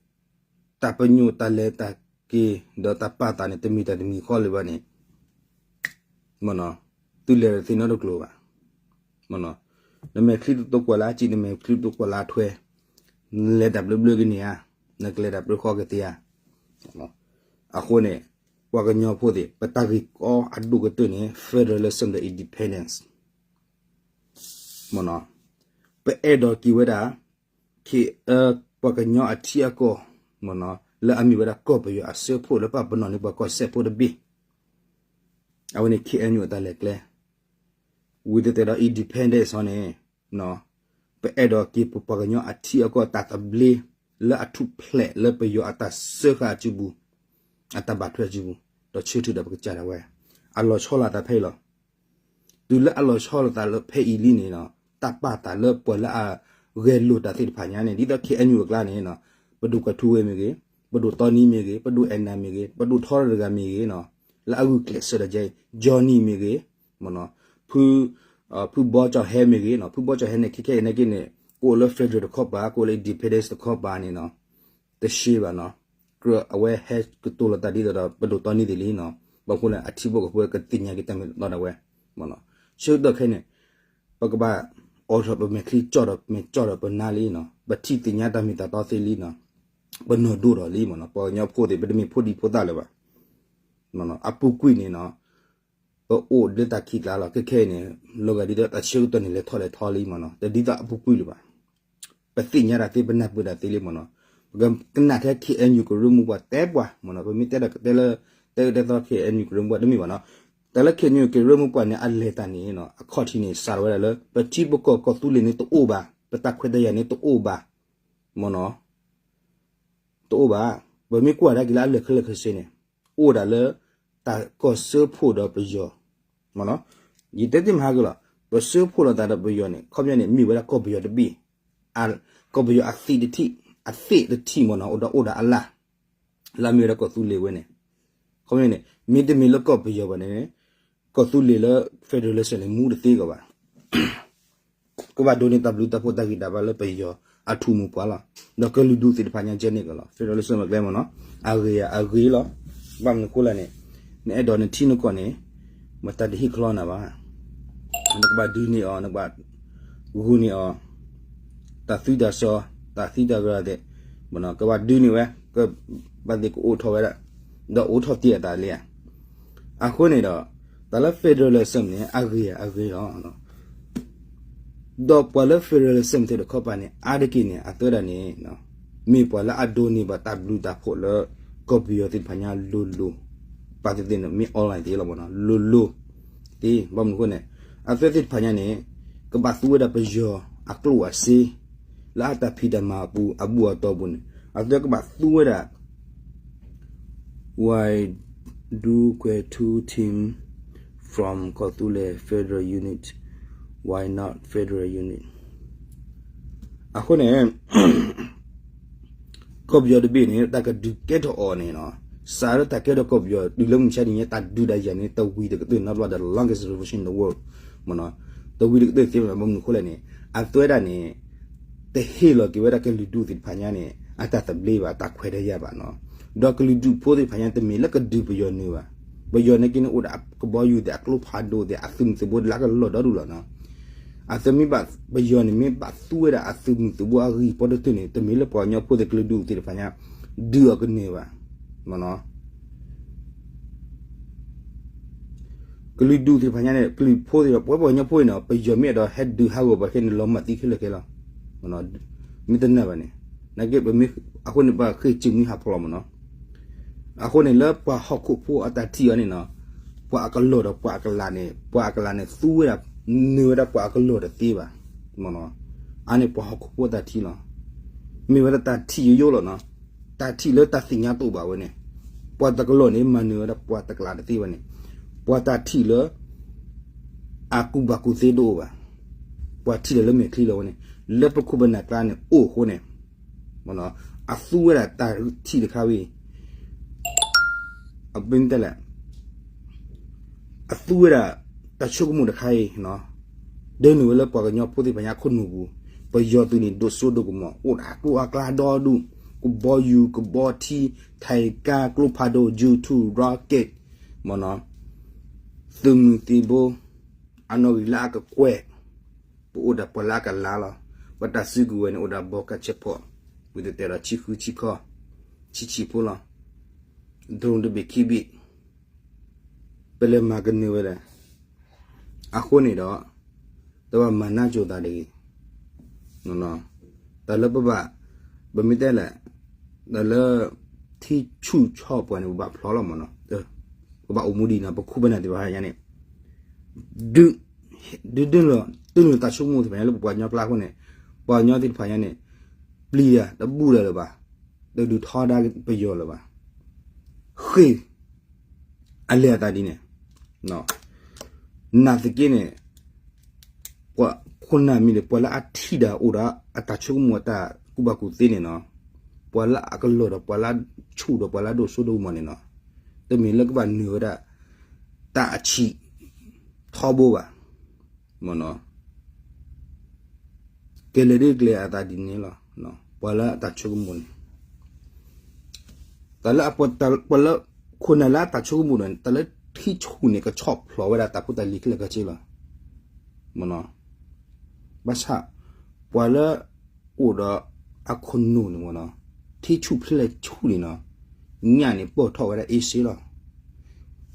တၢ်ပညိၣ်တၢ်လဲၤတၢ်က့ၤဒီးတၢ်ပာ်သးန့ၣ် တမ့ၢ်တၢ်တမံၤဃီလၢၤဘၣ်န့ၣ် သုလဲၤတသ့နီတကျိၤဘၣ်. နမဲာ်ချံတတိကွၢ်လၢအစံာ်, နမဲာ်ချံတတိကွၢ်လၢအထွဲ, နလဲၤတၢ်ဘျၢဘျၢကန့ၢ်ဧါ, နကလဲၤတၢ်ဘျၢဃီကသ့ဧါ. အဃိန့ၣ် ပှၤကညီဖိသ့ၣ် ပတၢ်ဂ့ၢ်ကီအဒိၣ်ကတၢၢ်န့ၣ် federalism ဒီး independence ပအဲၣ်ဒိးက့ၤဝဲဒၣ် ခ့ ပှၤကညီအထံအကီၢ် လၢအမ့ၢ်ဝဲဒၣ်ကီၢ်ပယီၤအစၢဖှိၣ်လၢပပနီၣ်န့ၢ်ပှၤကီၢ်စဲၣ်ဖိတဘ့ၣ်, အဝဲန့ၣ် K N U အတၢ်လဲၤကျဲ, ဝံၤတဲတဲဒီး independence ဟီန့ၣ် ပအဲၣ်ဒိးက့ၤပပှၤကညီအထံအကီၢ်တၢ်သဘျ့ လၢအထူၣ်ဖျဲးလၢပယီၤအတၢ်စၢဃာ်အစုပူၤ, အတၢ်ဘၣ်ထွဲအစုပူၤ, ဒီးဆၢထၢၣ်ဒီးပကစၢ်ဒၣ်ဝဲ, အလီၤဆီလိာ်သးဖဲအံၤလီၤ. တုၤလၢအလီၤဆီလိာ်သးလၢဖဲအံၤလံန့ၣ် တၢ်ပာ်သးလၢပှၤလၢအဂဲၤလိာ်တၢ်သ့ၣ်တဖၣ်ညါန့ၣ် ဒ်သိး K N U အကျါန့ၣ် ပဒိၣ်ကွၢ်ထူဝ့မ့ၢ်ဂ့ၤ, ပဒိၣ်တီနံမ့ၢ်ဂ့ၤ, ပဒိၣ်အဲၣ်နၤမ့ၢ်ဂ့ၤ, ပဒိၣ်ထီရတဂၤမ့ၢ်ဂ့ၤ, လၢအဂုာ်ကျဲးစၢးဒီးကဲအံၤ Johnny မ့ၢ်ဂ့ၤ, ဖုဘီကၠီၣ်ဟဲမ့ၢ်ဂ့ၤ, ဖုဘီကၠီၣ်ဟဲန့ၣ် ခဲခဲအံၤနာ်က့န့ၣ် ကအိၣ်လၢ federal တခီပၤ, ကအိၣ်လၢ independence တခီပၤန့ၣ် တရှဲဘၣ်နီၤ, ကြၢးအဝဲဟဲကတိၤလိာ်သးဒ်သိးဒီး ပဒိၣ်တီနံသ့ၣ်လံနီၤ, ဘၣ်မနုၤအဃိလဲၣ် အထံဖိကီၢ်ဖိကသ့ၣ်ညါက့ၤတၢ်မ့ၢ်တၢ်တီဒၣ်ဝဲ, ဆၢကတီၢ်ခဲအံၤန့ၣ် ပကဘၣ် အီထီၣ်ပမဲာ်ချံကၠီၣ်ဒီး မဲာ်ကၠီၣ်ဒီးပနါလံနီၤ, ပထံၣ်သ့ၣ်ညါတၢ်မ့ၢ်တၢ်တီသ့လံနီၤ, ပနီၢ်ဒိၣ်ထီၣ်လံမ့ၢ်နီၤ, ပှၤကညီဖိသ့ၣ် ပတမ့ၢ်ဖိဒံဖိသၣ်လၢၤဘၣ်. အပူၤကွံာ်န့ၣ်နီၤ, ပအိၣ်လၢတၢ်ခံးကျါလီၤ. ခဲခဲအံၤန့ၣ် လီၤဂာ်ဒ်သိးတၢ်ဆၢကတီၢ်န့ၣ် လဲၤထီၣ်လဲၤထီလံမ့ၢ်နီၤ, တဒ်သိးအပူၤကွံာ်လၢၤဘၣ်. ပသ့ၣ်ညါတၢ်သ့ ပနၢ်ပၢၢ်တၢ်သ့လံမ့ၢ်နီၤ, ပကနၣ်ထဲ ခ့ၣ်အဲၣ်ယူၣ် ကရၢမိၢ်ပှၢ်တဲပှၤမ့ၢ်နီၤ, ပမ့ၢ်တဲဒီးကတဲလၢ တဲအၢတဲသီ ခ့ၣ်အဲၣ်ယူၣ် ကရၢမိၢ်ပှၢ်တမ့ၢ်ဘၣ်နီၤ. တၢ်လၢ ခ့ၣ်အဲၣ်ယူၣ် ကရၢမိၢ်ပှၢ်န့ၣ် အလဲၤတၢ်န့ၣ်နီၤ, အခီၣ်ထံးန့ၣ် စးထီၣ်ဝဲဒၣ်လၢ ပထံပကီၢ်ကီၢ်သူလ့ၤန့ၣ်တအိၣ်ဘၣ်, ပတၢ်ခွဲးတၢ်ယာ်န့ၣ်တအိၣ်ဘၣ် မ့ၢ်နီၤ, တအိၣ်ဘၣ်. ပမ့ၢ်ကွၢ်ဒၣ်က့ၤလၢအလၢာ်ခဲလၢာ်ခဲဆ့န့ၣ် အိၣ်ဒၣ်လၢ တၢ်ကီၢ်စၢဖှိၣ်ဒီးပယီၤ, မ့ၢ်နီၤ, ယတဲတ့ၢ်မဟါက့ၤလီၤ, ပစၢဖှိၣ်လိာ်သးဒီးပယီၤန့ၣ် ခီပညီန့ၣ် မ့ၢ်ဝဲဒၣ်ကီၢ်ပယီၤတဘ့ၣ်, ကီၢ်ပယီၤအသ့ၣ်တထံၣ်, အသ့ၣ်တထံၣ်မ့ၢ်နီၤ, အိၣ်ဒီးအိၣ်ဒီးအလၢ်, လၢအမ့ၢ်ဝဲဒၣ်ကီၢ်သူလ့ၤဝဲန့ၣ်, ခီပညီန့ၣ် မ့တမ့ၢ်လၢကီၢ်ပယီၤဘၣ်န့ၣ် ကီၢ်သူလ့ၤလၢ federalism န့ၣ် မူတသ့ကီးဘၣ်. ကဘၣ်ဒိးန့ၢ်တၢ်ဘျုးတၢ်ဖှိၣ်တၢ်ဂံၢ်တၢ်ဘါလၢပယီၤအထူးမူပှၤလီၤ. ဒီးကလုာ်ဒူၣ်သ့ၣ်တဖၣ်ညါကဲန့ၣ်ကလီၤ. federalism ကျဲမ့ၢ်နီၤ, အဂ့ၤအဂ့ၤလီၤ. ဘၣ်မနုၤဃိလဲၣ်န့ၣ်, နအဲၣ်ဒိးနထံနကီၢ်န့ၣ် မတၤတဟ့ၣ်ချီနၤဘၣ်. နကဘၣ်ဒုးန့ၢ်အီၤ, နကဘၣ်ဂုာ်န့ၢ်အီၤ, တၢ်သွံၣ်တၢ်စီၤ, တၢ်သံတၢ်ဂၤသ့ၣ်, ကဘၣ်ဒုးန့ၢ်ဝဲ, ကဘၣ်သ့ၣ်ကအိၣ်ထီၣ်ဝဲဒၣ်, ဒီးအိၣ်ထီၣ်တ့ၢ်အသးလံဧါ. အဃိန့ၣ်ဒီး တၢ်လၢ federalism န့ၣ် အဂ့ၤအဂ့ၤလီၤ. ဒီးပှၤလၢ federalism သ့ၣ်တခီပၤန့ၣ် အါတက့ၢ်န့ၣ် အသၢဒၣ်န့ၣ် မ့ၢ်ပှၤလၢအဒိးန့ၢ်ဘၣ်တၢ်ဘျုးတၢ်ဖှိၣ်လၢ ကီၢ်ပယီၤသ့ၣ်တဖၣ်ညါလိၤလိၤ, ပာ်သ့ၣ်သ့ၣ်န့ၣ် မ့ၢ် online သ့လီၤမ့ၢ်နီၤ, လိၤလိၤသ့. ဘၣ်မနုၤအဃိန့ၣ် အသၢသ့ၣ်တဖၣ်ညါန့ၣ် ကဘၣ်သူဝဲဒၣ်ပယီၤအကျိၣ်အစ့ လၢအတၢ်ဖံးတၢ်မၤအပူၤ အဘူၣ်အတီၢ်ပူၤန့ၣ် အသၢကဘၣ်သူဝဲဒၣ် Why do Kwe two team from ကီၢ်သူလ့ၤ federal unit? Why not federal unit? အဃိန့ၣ် ကီၢ်ပယီၤတဘ့ၣ်န့ၣ် တၢ်ကဒုးကဲထီၣ်အီၤန့ၣ်နီၤ, စးလၢတၢ်ကဲထီၣ်ကီၢ်ပယီၤ တုၤလၢမုၢ်ဆါတနံၤညါ တၢ်ဒုးတၢ်ယၤန့ၣ် တဝံၤတကတၢၢ်နီတဘျီဒီး the longest revolution in the world မ့ၢ်နီၤ, တဝံၤတကတၢၢ်သ့မ့ၢ်နီၤ. ဘၣ်မနုၤအဃိလဲၣ်န့ၣ် အသၢဒၣ်န့ၣ် တဟ့ၣ်လီၤက့ၤဝဲဒၣ်ကလုာ်ဒူၣ်သ့ၣ်တဖၣ်ညါန့ၣ် အတၢ်သဘျ့ဘၣ် တၢ်ခွဲးတၢ်ယာ်ဘၣ်နီၤ. ဒီးကလုာ်ဒူၣ်ဖိသ့ၣ်တဖၣ်ညါ တမ့ၢ်လၢကဒုးပယီၤန့ၣ်ဘၣ်. ပယီၤန့ၣ်က့န့ၣ် အိၣ်ဒီးကဘီယူၤသ့ၣ် အကျိဖးဒိၣ်သ့ၣ် အသုးမုၢ်သုးဘိလၢကလီၤဒီဒူၣ်လီၤနီၤ. အသၢမ့ၢ်ဘၣ် ပယီၤန့ၣ် မ့ၢ်ဘၣ်သူဝဲဒၣ်အသုးမုၢ်သုးဘိအဂံၢ်ပီတထၢၣ်န့ၣ် တမ့ၢ်လၢပှၤကညီဖိသ့ၣ်ကလုာ်ဒူၣ်သ့ၣ်တဖၣ်ညါ ဒုးအီၤကန့ၢ်ဘၣ် မ့ၢ်နီၤ. ကလုာ်ဒူၣ်သ့ၣ်တဖၣ်ညါန့ၣ် ကလုာ်ဖိသ့ၣ်တဖၣ် ပဝဲပှၤကညီဖိအံၤနီၤ ပယီၤမ့ၢ်အဲၣ်ဒိးဟဲဒုးဟးဂီၤပှၤခဲန့ၣ် လီၤမၢ်သံခဲလၢာ်ခဲလီၤ. မ့ၢ်တနာ်ဘၣ်န့ၣ် နာ်က့ ပမ့ၢ် အဃိန့ၣ် ပဃ့ၢ်စူၢ်မုၢ်ဟးဖျိးမ့ၢ်နီၤ. အဃိန့ၣ် လၢပှၤဟီၣ်ခိၣ်ဖိအတၢ်ထံၣ်အီၤန့ၣ်နီၤ ပှၤအကလီၢ်ဒီးပှၤအကလးန့ၣ် ပှၤအကလးန့ၣ် သူဝဲဒၣ် နၢၤဝဲဒၣ်ပှၤအကလီၢ်တသ့ဘၣ် မ့ၢ်နီၤ. အါန့ၣ်ပှၤဟီၣ်ခိၣ်ဖိအတၢ်ထံၣ်လီၤ. မ့ၢ်ဝဲဒၣ်တၢ်ထံၣ်ယိယိလီၤနီၤ. တၢ်ထံၣ်လၢတၢ်သ့ၣ်ညါတအိၣ်ဘၣ်ဝဲန့ၣ် ပှၤတကလီၢ်န့ၣ် မၤနၢၤဝဲဒၣ်ပှၤတကလးတသ့ဘၣ်န့ၣ် ပှၤတၢ်ထံၣ်လၢ အကူၣ်ဘၣ်ကူၣ်သ့တအိၣ်ဘၣ်. ပှၤထံၣ်လီၤလၢမဲာ်ချံလီၤဝဲန့ၣ် လၢပခိၣ်ပနၢ်ကျါန့ၣ်အိၣ်အဃိန့ၣ် အသူဝဲဒၣ်တၢ်ထံၣ်တခါဝဲ အပမ့ၢ်တဲလဲၣ် အသူဝဲဒၣ်တၢ်ဆိကမိၣ်တခါအံၤ ဒၢနုာ်ဝဲလၢပှၤကညီဖိသ့ၣ်တဖၣ်ညါခိၣ်နူာ်ပူၤ ပယီၤသုးန့ၣ် ဒိၣ်စိဒိၣ်ကမီၤ အိၣ်ဒီးအကျိအကျါဒီဒူၣ် ကဘီယူၤ ကဘီထံ ထၢၣ်ကါ ကျိဖးဒိၣ် J two rocket မ့ၢ်နီၤ သုးမုၢ်သံၣ်ဘိ အနီၣ်ဂံၢ်လၢအကကွဲၢ် ပအိၣ်ဒီးပှၤလၢအကလးလီၤ. ပတၢ်စုကဝဲၤန့ၣ် အိၣ်ဒီးဘီကၢ်ဆၢဖီၣ် ဝံၤတတဲဒီးဆံဃုဆံခီ ဆံဆံဖိလီၤ. drone တဘ့ၣ်ခံဘ့ၣ် ပလဲၤမၤကန့ၢ်ဝဲလဲၣ်. အဃိန့ၣ်ဒီး တဘၣ်မၤနၢ်ကၠိသးတဂ့ၤ တၢ်လၢပဘၣ် ပမ့ၢ်တဲလဲၣ် တၢ်လၢ ထံဆူၣ်ဆီပှၤန့ၣ် ပဘၣ်ဖျိးလီၤမ့ၢ်နီၤ. ပဘၣ်အိၣ်မူဒံးနီၤ ပခိၣ်ပနၢ်သ့ၣ်တဖၣ်ညါန့ၣ် ဒုး ဒုးဒုးလီၤ တုၤလီၤတၢ်ဆိကမိၣ်သ့ၣ်တဖၣ်ညါလၢပပှၤကညီကျါအဃိန့ၣ် ပှၤကညီသ့ၣ်တဖၣ်ညါန့ၣ် ပျံၤတၢ်တဘူၣ်လၢၤလၢၤဘၣ် တဒုးထီဒါပယီၤလၢၤဘၣ် ဃ့ၢ် အလဲၤအသးဒ်န့ၣ် နာ်သက့န့ၣ် ပှၤခိၣ်နၢ်မံၤန့ၣ် ပှၤလၢအထံၣ်ဒၣ်အိၣ်ဒီးအတၢ်ဆိကမိၣ်အတၢ်ကူၣ်ဘၣ်ကူၣ်သ့န့ၣ်နီၤ ပှၤလၢအကလီၢ်ဒီးပှၤလၢဆူၣ်ဒီးပှၤလၢဒိၣ်စိဒိၣ်ကမီၤန့ၣ်နီၤ တမ့ၢ်လၢကဘၣ်နုာ်ဝဲဒၣ် တၢ်အဆံးထီဘိဘၣ် မ့ၢ်နီၤ ကလဲၤဒ်ကလဲၤအသးဒ်န့ၣ်လီၤ ပှၤလၢအတၢ်ဆိကမိၣ်န့ၣ် တၢ်လၢအပှၤ ပှၤလၢ ခိၣ်နၢ်လၢအတၢ်ဆိကမိၣ်န့ၣ် တၢ်လၢထံဆူၣ်န့ၣ် ကဆီၣ်ဖျိးဝဲဒၣ်တၢ်ဖိတၢ်လံၤခဲလၢာ်ခဲဆ့လီၤ မ့ၢ်နီၤ ဘၣ်ဆၣ် ပှၤလၢအိၣ်ဒီးအခိၣ်နူာ်န့ၣ်မ့ၢ်နီၤ, ထံဆူၣ်ဖျဲၣ်ဆူၣ်န့ၣ်နီၤ, ညၣ်န့ၣ်ပၢၢ်ထီၣ်ဝဲဒၣ်အ့စ့လီၤ.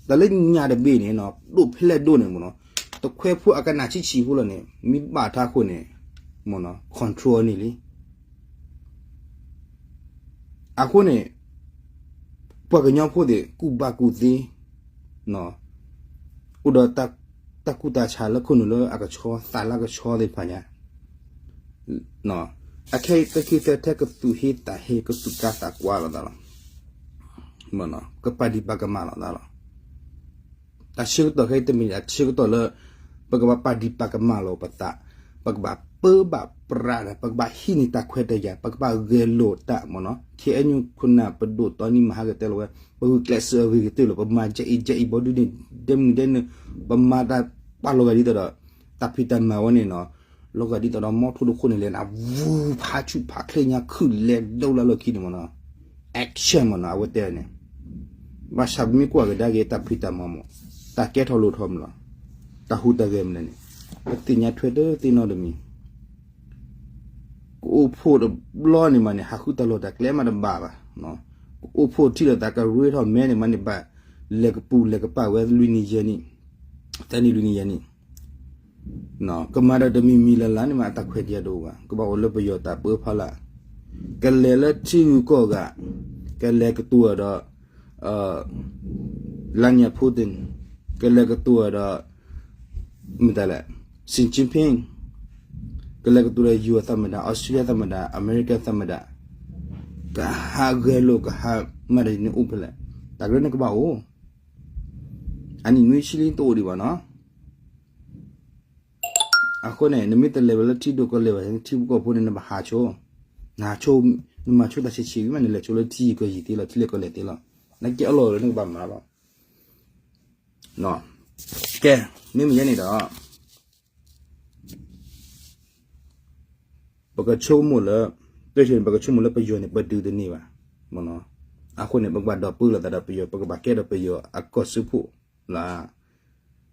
တၢ်လၢညၣ်တဘ့ၣ်န့ၣ်နီၤ ဒိၣ်ဖျဲၣ်ဒိၣ်န့ၣ်မ့ၢ်နီၤ, တခွဲဖိအကနၣ်ဆံးဆံးဖိလီၤန့ၣ် မ့ၢ်ဘၣ်တၢ်အဃိန့ၣ် မ့ၢ်နီၤ control န့ၣ်လံ. အဃိန့ၣ် ပှၤကညီဖိသ့ၣ် ကူၣ်ဘၣ်ကူၣ်သ့, အိၣ်ဒီးတၢ်ကူၣ်တၢ်ဆးလၢခိၣ်နူာ်လၢအကဆှီ သးလၢအကဆှီသ့ၣ်တဖၣ်ညါ, အခဲအံၤ တၢ်ခံသၢထဲ ကသူၣ်ဟ့သးဟ့ ကသူၣ်ကါသးကွၢ်လိာ်သးလီၤ. ကပာ်ဒံးပာ်ကမၣ်လိာ်သးလီၤ. တၢ်ဆၢကတီၢ်ခဲအံၤ တမ့ၢ်အဆၢကတီၢ်လၢ ပကဘၣ်ပာ်ဒံးပာ်ကမၣ်လိာ်ပသး, ပကဘၣ်ပၢဘၣ်ပြးဒီး ပကဘၣ်ဟံးန့ၢ်တၢ်ခွဲးတၢ်ယာ်, ပကဘၣ်ဂဲၤလိာ်တၢ်မ့ၢ်နီၤ, KNU ခိၣ်နၢ်ပဒိၣ်တီနံမဟါကတဲလီၤဝဲ, ပဂုာ်ကျဲးစၢးအဂ့ၤကတၢၢ်လီၤ, ပမၤဒ်အံၤဒ်အံၤ ဘီဒုန့ၣ် ဒဲမုၢ်ဒဲနုာ်, ပမၤတၢ်ပာ်လီၤဂာ်ဒ်သိးဒီး တၢ်ဖံးတၢ်မၤဝဲန့ၣ်နီၤ, လီၤဂာ်ဒ်သိးဒီး မီထိတခိၣ်န့ၣ်လဲၤနၤ ဝူဖးဆူၣ်ဖးချ့ညါ ခုၣ်လဲၤဒိလၢလီၢ်ခံန့ၣ်မ့ၢ်နီၤ, action မ့ၢ်နီၤ အဝဲတဲန့ၣ်, ဘၣ်ဆၣ်ပမ့ၢ်ကွၢ်ကဒါက့ၤ တၢ်ဖံးတၢ်မၤမ့ၢ်, တၢ်ကဲထီၣ်လိၣ်ထီၣ်မ့ၢ်လီၤ, တၢ်ဟူးတၢ်ဂဲၤမ့ၢ်လဲၣ်န့ၣ်, ပသ့ၣ်ညါထွဲတသ့နီတမံၤ ကအိၣ်ဖှိၣ်တဘျီန့ၣ်မးန့ၣ် ဟးဃုတၢ်လီၢ်တၢ်ကျဲမးတဘၣ်ဘၣ်, ကအိၣ်ဖှိၣ်ထံၣ်လိာ်သးကရ့ထီၣ်မဲန့ၣ်မးန့ၣ် ဘၣ်လဲၤကပူၤလဲၤကပာ်ဝဲလွံၢ်နံၣ်ယဲၢ်နံၣ်, သၢနံၣ်လွံၢ်နံၣ်ယဲၢ်နံၣ်, ကမၤဒီးတမံၤမံၤလၢ်လၢ်န့ၣ်မး အတၢ်ခွဲးတၢ်ယာ်တအိၣ်ဘၣ်, ကဘၣ်အိၣ်လၢပယီၤတၢ်ပၢဖီလာ်, ကလဲၤလၢထံဂုၤကီၢ်ဂၤ, ကလဲၤကတိၤဒီး Vladimir Putin, ကလဲၤကတိၤဒီး မတၤလဲၣ်, Xi Jinping, ကလဲၤကတိၤဒီး ယူၢ်အၤ သမ္မတ, အီစထြ့လယါ သမ္မတ, အမဲရကၤ သမ္မတ, ကဟးဂဲၤလိာ် ကဟးမၤတၢ်န့ၣ်အိၣ်ဖဲလဲၣ်, တၢ်ကရၢန့ၣ်ကဘၣ်အိၣ်, အနံၣ်နွံဆံလံတအိၣ်ဒံးဘၣ်နီၤ. အဃိန့ၣ် နမ့ၢ်တလဲၤဝဲလၢထံဒိၣ်ကီၢ်လဲၢ်ဘၣ် ထံဖိကီၢ်ဖိန့ၣ် နဘၣ်ဟးဆိ, နဟးဆိ, နမၤဆိတၢ်ဆံးဆံးဝံၤမး နလဲၤဆိလၢထံယံၤကီၢ်ယံၤသ့လီၤ, ထံလဲၢ်ကီၢ်လဲၢ်သ့လီၤ, နကဲအလီၢ်လၢနကဘၣ်မၤလီၤ. ကဲ, မ့မ့ၢ်ယဲန့ၣ်ဒီး ပကဆိကမိၣ်လၢ, တၢ်ဆၢန့ၣ် ပကဆိကမိၣ်လၢပယီၤန့ၣ် ပဒုးတန့ၢ်ဘၣ်, အဃိန့ၣ် ပကဘၣ်ဒိးပၢလိာ်သးဒီးပယီၤ, ပကဘၣ်ကဲထီၣ်ပယီၤအကီၢ်စၢဖှိၣ်လၢ်,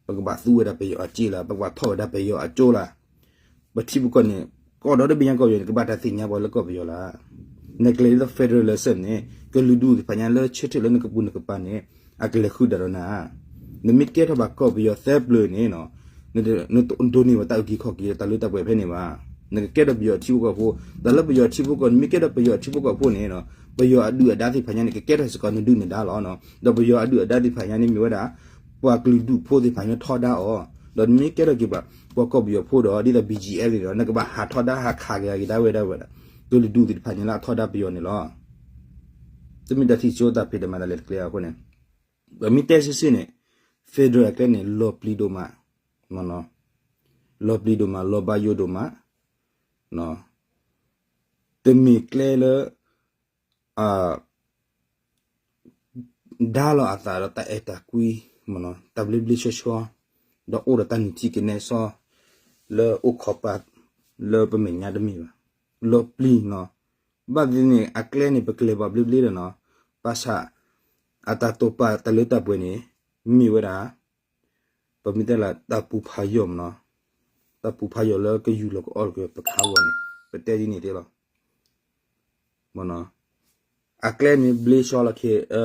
ပကဘၣ်သူဝဲဒၣ်ပယီၤအစ့လၢ်, ပကဘၣ်ထီၣ်ဝဲဒၣ်ပယီၤအကၠိလၢ်, ပထံပကီၢ်န့ၣ် ကီၢ်ဒီတဘ့ၣ်ညါကီၢ်ပယီၤန့ၣ် ကဘၣ်တၢ်သ့ၣ်ညါပှၤလၢကီၢ်ပယီၤလၢ်, နကလဲၤဒ်သိး federalism န့ၣ် ကလုာ်ဒူၣ်သ့ၣ်တဖၣ်ညါလၢဆၢထၢၣ်လၢနကပူၤနကပၤန့ၣ် အကလဲၤဃုာ်တၢ်ဒီးနၤ, နမ့ၢ်တကဲထီၣ်ဘၣ်ကီၢ်ပယီၤသၢပျၢၤန့ၣ် နတဒိးန့ၢ်ဘၣ်တၢ်အုၣ်က့ၤခီၣ်က့ၤဒီးတၢ်လၢတၢ်ပှဲၤဖဲန့ၣ်ဘၣ်, နကကဲထီၣ်ပယီၤအထံဖိကီၢ်ဖိ, တၢ်လၢပယီၤအထံဖိကီၢ်, နမ့ၢ်ကဲထီၣ်ပယီၤအထံဖိကီၢ်ဖိန့ၣ် ပယီၤအဒုၣ်အဒါသ့ၣ်တဖၣ်ညါန့ၣ် ကကဲထီၣ်စ့ၢ်ကီးနဒုၣ်နဒါလီၤ, ဒီးပယီၤအဒုၣ်အဒါသ့ၣ်တဖၣ်ညါန့ၣ်မ့ၢ်ဝဲဒၣ် ပှၤကလုာ်ဒူၣ်ဖိသ့ၣ်တဖၣ်ညါထီဒါအီၤ, ဒီးနမ့ၢ်ကဲထီၣ်က့ၤပှၤကီၢ်ပယီၤဖိဒီး ဒ်သိး BGF န့ၣ်ဒီး နကဘၣ်ဟးထီဒါဟးခးက့ၤကဒါဝဲဒၣ်ဝဲဒၣ် ကလုာ်ဒူၣ်သ့ၣ်တဖၣ်ညါလၢအထီဒါပယီၤန့ၣ်လီၤ. တမ့ၢ်တၢ်ထံၣ်ကၠိတၢ်ဖံးတၢ်မၤတၢ်လဲၤတကျဲအဃိန့ၣ်, ပမ့ၢ်တဲဆ့ဆ့န့ၣ် federal အကျဲန့ၣ် လီၤပျံၤဒိၣ်မး, လီၤပျံၤဒိၣ်မး လီၤဘၣ်ယိၣ်ဒိၣ်မး, တမ့ၢ်ကျဲလၢ ဒါလီၤအသးဒီးတၢ်အဲၣ်တၢ်ကွံ, တၢ်ဘျ့ဘျ့ဆှီဆှီ, ဒီးအိၣ်ဒီးတၢ်နုၢ်ထံကနဲစီ လၢအိၣ်ခိးပာ်လၢပမဲာ်ညါတမ့ၢ်ဘၣ်, လီၤပျံၤနီၤ, ဘၣ်သ့ၣ်န့ၣ် အကျဲန့ၣ် ပကလဲၤဘၣ်ဘျ့ဘျ့ဒီးနီၤ, ဘၣ်ဆၣ် အတၢ်တိာ်ပာ်တၢ်လၢတၢ်ပှဲၤန့ၣ် မ့ၢ်ဝဲဒၣ် ပမ့ၢ်တဲလၢတၢ်ပူၤဖးယိာ်မနီၤ, တၢ်ပူၤဖးယိာ်လၢကယူၢ်လီၤကအီၣ်လီၤကပခါဂီၢ်န့ၣ် ပတဲဒ်န့ၣ်သ့လီၤ. အကျဲန့ၣ်ဘျ့ဆှီလီၤ,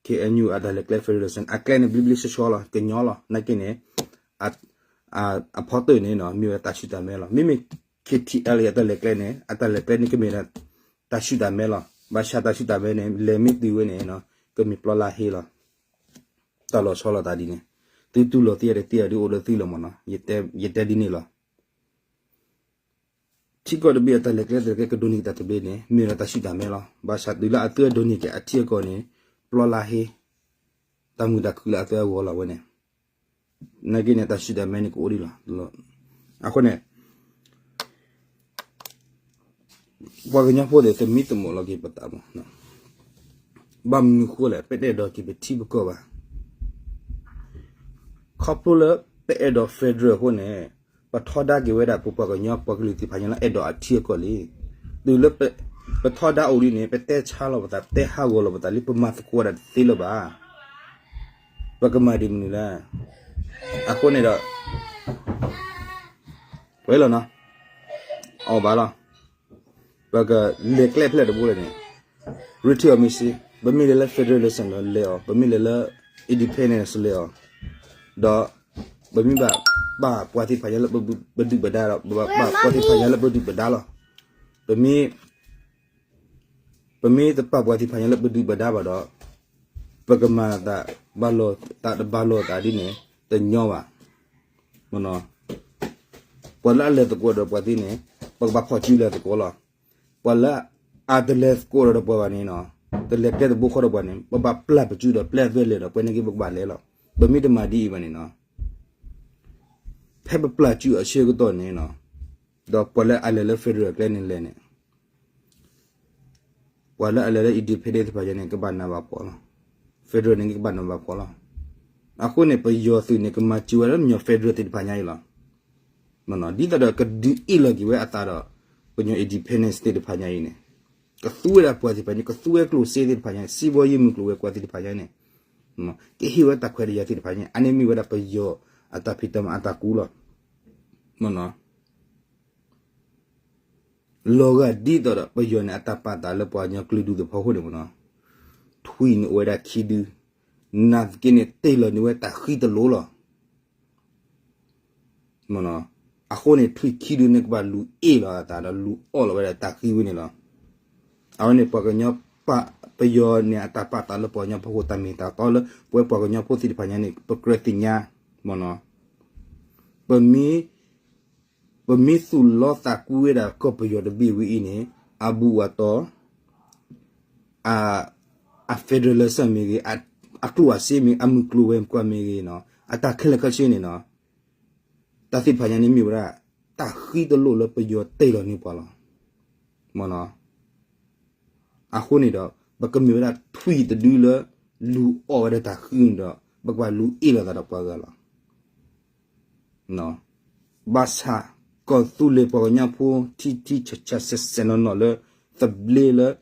KNU အတၢ်လဲၤကျဲ federation အကျဲန့ၣ် ဘျ့ဘျ့ဆှီဆှီလီၤ, ကညီလီၤ, နာ်က့န့ၣ် အဖီတၢၢ်န့ၣ် မ့ၢ်ဝဲတၢ်ဆူၣ်တၢ်မဲလီၤ. မ့မ့ၢ် KTLA အတၢ်လဲၤကျဲန့ၣ် အတၢ်လဲၤကျဲန့ၣ် ကမ့ၢ်ဒၣ်တၢ်ဆူၣ်တၢ်မဲလီၤ. ဘၣ်ဆၣ်တၢ်ဆူၣ်တၢ်မဲန့ၣ် လဲၤမ့ၢ်တုၤဝဲန့ၣ် ကမ့ၢ်ပျီလါဟ့လီၤ. တၢ်လီၤဆီလိာ်သးဒ်န့ၣ်, သုတူၢ်လိာ်သ့ဒီးသ့ဒီးဒ်အိၣ်လၢသုလီၤမနီၤ, ယတဲဒ်န့ၣ်လီၤ. ထံကီၢ်တဘ့ၣ်အတၢ်လဲၤကျဲသ့ၣ်တဖၣ်ကဒိးန့ၢ်က့ၤတၢ်တဘျ့န့ၣ် မ့ၢ်ဝဲဒၣ်တၢ်ဆူၣ်တၢ်မဲလီၤ. ဘၣ်ဆၣ်တုၤလၢအသုဒိးန့ၢ်က့ၤအထံအကီၢ်န့ၣ် ပျီလါဟ့, တၢ်မုာ်တၢ်ခုၣ်လၢအသုအဂီၢ်လီၤဝဲန့ၣ်, နာ်က့န့ၣ် တၢ်ဆူၣ်တၢ်မဲန့ၣ်ကအိၣ်ဒံးလီၤ. အဃိန့ၣ် ပှၤကညီဖိသ့ၣ် သမံသမိးလီၤက့ၤပသးမး, ဘၣ်မနုၤဃိလဲၣ် ပတအဲၣ်ဒိးက့ၤပထံပကီၢ်ဘၣ်. ခီဖျိလၢပအဲၣ်ဒိး federal အဃိန့ၣ် ပထီဒါက့ၤဝဲဒၣ်ပပှၤကညီပှၤကလုာ်သ့ၣ်တဖၣ်ညါလၢအဲၣ်ဒိးအထံအကီၢ်လံ. တုၤလၢပထီဒါအိၣ်လံန့ၣ် ပတဲဆါလီၤပသး ပတဲဟးဂီၤလီၤပသးလံ ပမၤသကိးဝဲဒၣ်တသ့လၢၤဘၣ်. ပကမၤဒ်မနုၤလဲၣ်. အဃိန့ၣ်ဒီး ဝဲလီၤနီၤ အီၣ်ဘၣ်လီၤ. ပကလဲၤကျဲဖျဲၣ်တဘိလဲၣ်န့ၣ် ရ့ထံၣ်အီၤမ့ၢ်စ့, ပမ့ၢ်လဲၤလၢ federalism ဒီးလဲၤအီၤ, ပမ့ၢ်လဲၤလၢ independence လဲၤအီၤ, ဒီးပမ့ၢ်ဘၣ်ပာ်ပှၤသ့ၣ်တဖၣ်ညါလၢပဒုၣ်ပဒါဒီး ပဘၣ်ပာ်ပှၤသ့ၣ်တဖၣ်ညါလၢပဒုၣ်ပဒါလီၤ. ပမ့ၢ် ပမ့ၢ်တပာ်ပှၤသ့ၣ်တဖၣ်ညါလၢပဒုၣ်ပဒါဘၣ်ဒီး ပကမၤသးဘၣ်လိာ်သးတဘၣ်လိာ်သးဒ်န့ၣ် တညီဘၣ်. ပှၤလၢအလဲၤသကိးဒီးပှၤသ့ၣ်န့ၣ် ပကဘၣ်ဖီၣ်စုလဲၤသကိးလီၤ. ပှၤလၢအတလဲၤသကိးဒီးပှၤဘၣ်န့ၣ်နီၤ, တလဲၤကျဲတဘိဃီဒီးပှၤန့ၣ် ပဘၣ်ပျၢ်ပစုဒီးပျဲၢ်အသွဲၣ်လဲၤဒီး ပှၤန့ၣ်က့ၤပကဘၣ်လဲၤလီၤ. ပမ့ၢ်တမၤဒ်အံၤဘၣ်န့ၣ်နီၤ, ဖဲပပျၢ်စုအဆၢကတီၢ်န့ၣ်နီၤ, ဒီးပှၤလၢအလဲၤလၢ federal ကျဲန့ၣ်လဲၤန့ၣ် ပှၤလၢအလဲၤလၢ independent သ့ၣ်တဖၣ်ညါန့ၣ် ကဘၣ်နးဘၣ်ဖှီၣ်လီၤ. federal န့ၣ်ကဘၣ်နးဘၣ်ဖှီၣ်လီၤ. အဃိန့ၣ် ပယီၤသုးန့ၣ် ကမၤစၢၤဝဲလၢပယီၤ federal သ့ၣ်တဖၣ်ညါအံၤလီၤ. ဒ်သိးဒီးကဒုးအ့ၣ်လီၤက့ၤဝဲအသးဒီး ပယီၤ independence သ့ၣ်တဖၣ်ညါအံၤန့ၣ်, ကသူဝဲဒၣ်ပှၤသ့ၣ်တဖၣ်ညါ, ကသူဝဲကျိၣ်စ့သ့ၣ်တဖၣ်ညါ, စံးဘီယံၤမုၢ်ကျိၤဝဲၤကွာ်သ့ၣ်တဖၣ်ညါန့ၣ်, ကဟ့ၣ်ဝဲတၢ်ခွဲးတၢ်ယာ်သ့ၣ်တဖၣ်ညါ, အန့ၣ်မ့ၢ်ဝဲဒၣ်ပယီၤအတၢ်ဖံးတၢ်မၤအတၢ်ကူလီၤ. လီၤဂာ်ဒ်သိးဒီးပယီၤန့ၣ် အတၢ်ပာ်သးလၢပှၤကညီကလုာ်ဒူၣ်သ့ၣ်တဖၣ်အဃိန့ၣ်မ့ၢ်နီၤ, ထွံၣ်န့ၣ်အိၣ်ဝဲဒၣ်ခံဒု, နာ်သက့န့ၣ် တ့ၢ်လီၤန့ၢ်ဝဲတၢ်ဃံတလိၤလီၤ. အဃိန့ၣ် ထွံၣ်ခံဒုန့ၣ် ကဘၣ်လူၤအ့ၣ်လီၤအသးဒီးလူၤအီၣ်လီၤဝဲဒၣ်တၢ်ဃံဝဲန့ၣ်လီၤ. အဝဲန့ၣ် ပှၤကညီပာ် ပယီၤန့ၣ် အတၢ်ပာ်သးလၢပှၤကညီဖိအဃိ တၢ်မ့ၢ်တၢ်တီလၢ ပဝဲပှၤကညီဖိသ့ၣ်တဖၣ်ညါန့ၣ် ပကြၢးသ့ၣ်ညါ မ့ၢ်နီၤ. ပမ့ၢ် ပမ့ၢ်သူၣ်လီသးကွံဝဲဒၣ်ကီၢ်ပယီၤတဘ့ၣ်ဝဲအံၤန့ၣ် အဘူးအတီ အ federalism မ့ၢ်ဂ့ၤ, အကျိၣ်အစ့မ့ၢ်ဂ့ၤ, အမုၢ်ကျိၤဝဲၤကွာ်မ့ၢ်ဂ့ၤနီၤ, အတၢ်ခဲလၢာ်ခဲဆ့န့ၣ်နီၤ, တၢ်သ့ၣ်တဖၣ်ညါန့ၣ်မ့ၢ်ဝဲဒၣ် တၢ်ဃံတလိာ်လၢပယီၤတ့ၢ်လီၤန့ၢ်ပှၤလီၤ. မ့ၢ်နီၤ. အဃိန့ၣ်ဒီး ပကမ့ၢ်ဝဲဒၣ်ထွံၣ်တဒုလၢ လူၤအီၣ်ဝဲဒၣ်တၢ်ဃံန့ၣ်ဒီး ပကဘၣ်လူၤအ့ၣ်လိာ်သးဒီးပှၤဂၤလီၤ. ဘၣ်ဆၣ် ကီၢ်သူလ့ၤပှၤကညီဖိ ထံထံဆးဆးစဲးစဲးနီၢ်နီၢ်လၢ သဘျ့လၢ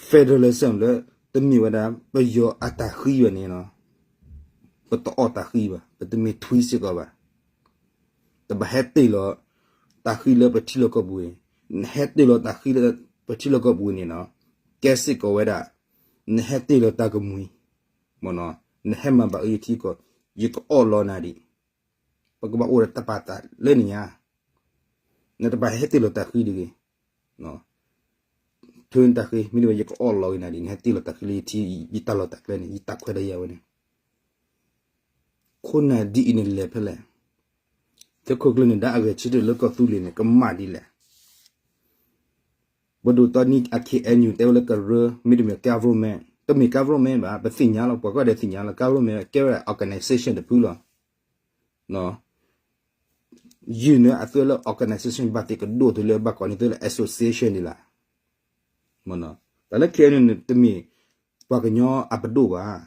federalism လၢ တမ့ၢ်ဝဲဒၣ် ပယီၤအတၢ်ဃံဘၣ်န့ၣ်နီၤ, ပတအီၣ်တၢ်ဃံဘၣ်, ပတမ့ၢ်ထွံၣ်စ့ၢ်ကီးဘၣ်. တဘၣ်ဟဲတ့ၢ်လီၤ တၢ်ဃံလၢပထံလီၢ်ကီၢ်ပူၤ, နဟဲတ့ၢ်လီၤတၢ်ဃံလၢပထံလီၢ်ကီၢ်ပူၤန့ၣ်နီၤ, ကဲစ့ၢ်ကီးဝဲဒၣ် နဟဲတ့ၢ်လီၤတၢ်ကမှံၤ, မ့ၢ်နီၤ, နဟဲမၤဘၣ်အၢယထံကီၢ်, ယကအီၣ်လီၤနၤဒံး, ပကဘၣ်အိၣ်ဒီးတၢ်ပာ်သးလၢနညါ, နတဘၣ်ဟဲတ့ၢ်လီၤတၢ်ဃံတဂ့ၤ, ထၢနတၢ်ဃံ မ့တမ့ၢ် ယကအီၣ်လီၤက့ၤနၤဒံး, နဟဲတ့ၢ်လီၤတၢ်ဃံလၢယထံ, ယတၢ်လီၢ်တၢ်ကျဲန့ၣ်, ယတၢ်ခွဲးတၢ်ယာ်ဝဲန့ၣ် ခိၣ်နၢ်ဒ်အံၤန့ၣ်လဲၤဖဲလဲၣ်. သုးခိၣ်ကျၢၢ်န့ၣ် ဒၣ်အဂဲၤဆၢထၢၣ်လၢကီၢ်သူလ့ၤန့ၣ် ကမၣ်ဒ်လဲၣ်. ပဒိၣ်တီနံအ K N U တဲဝဲလၢကရၢ မ့တမ့ၢ် government, တမ့ၢ် government ဘၣ်, ပသ့ၣ်ညါလီၤ, ပှၤကိးဂၤဒဲးသ့ၣ်ညါလီၤ, government ကဲဝဲဒၣ် organization တဖုလီၤ. ယုၢ်န့ၣ်အသွဲလၢ organization ဘၣ်သ့ၣ်ကဒိၣ်တုၤလၢဘၣ်ကိးန့ၣ် သုလၢ association ဒ်လဲၣ်. တၢ်လၢ K N U န့ၣ် တမ့ၢ်ပှၤကညီအပဒိၣ်ဘၣ်,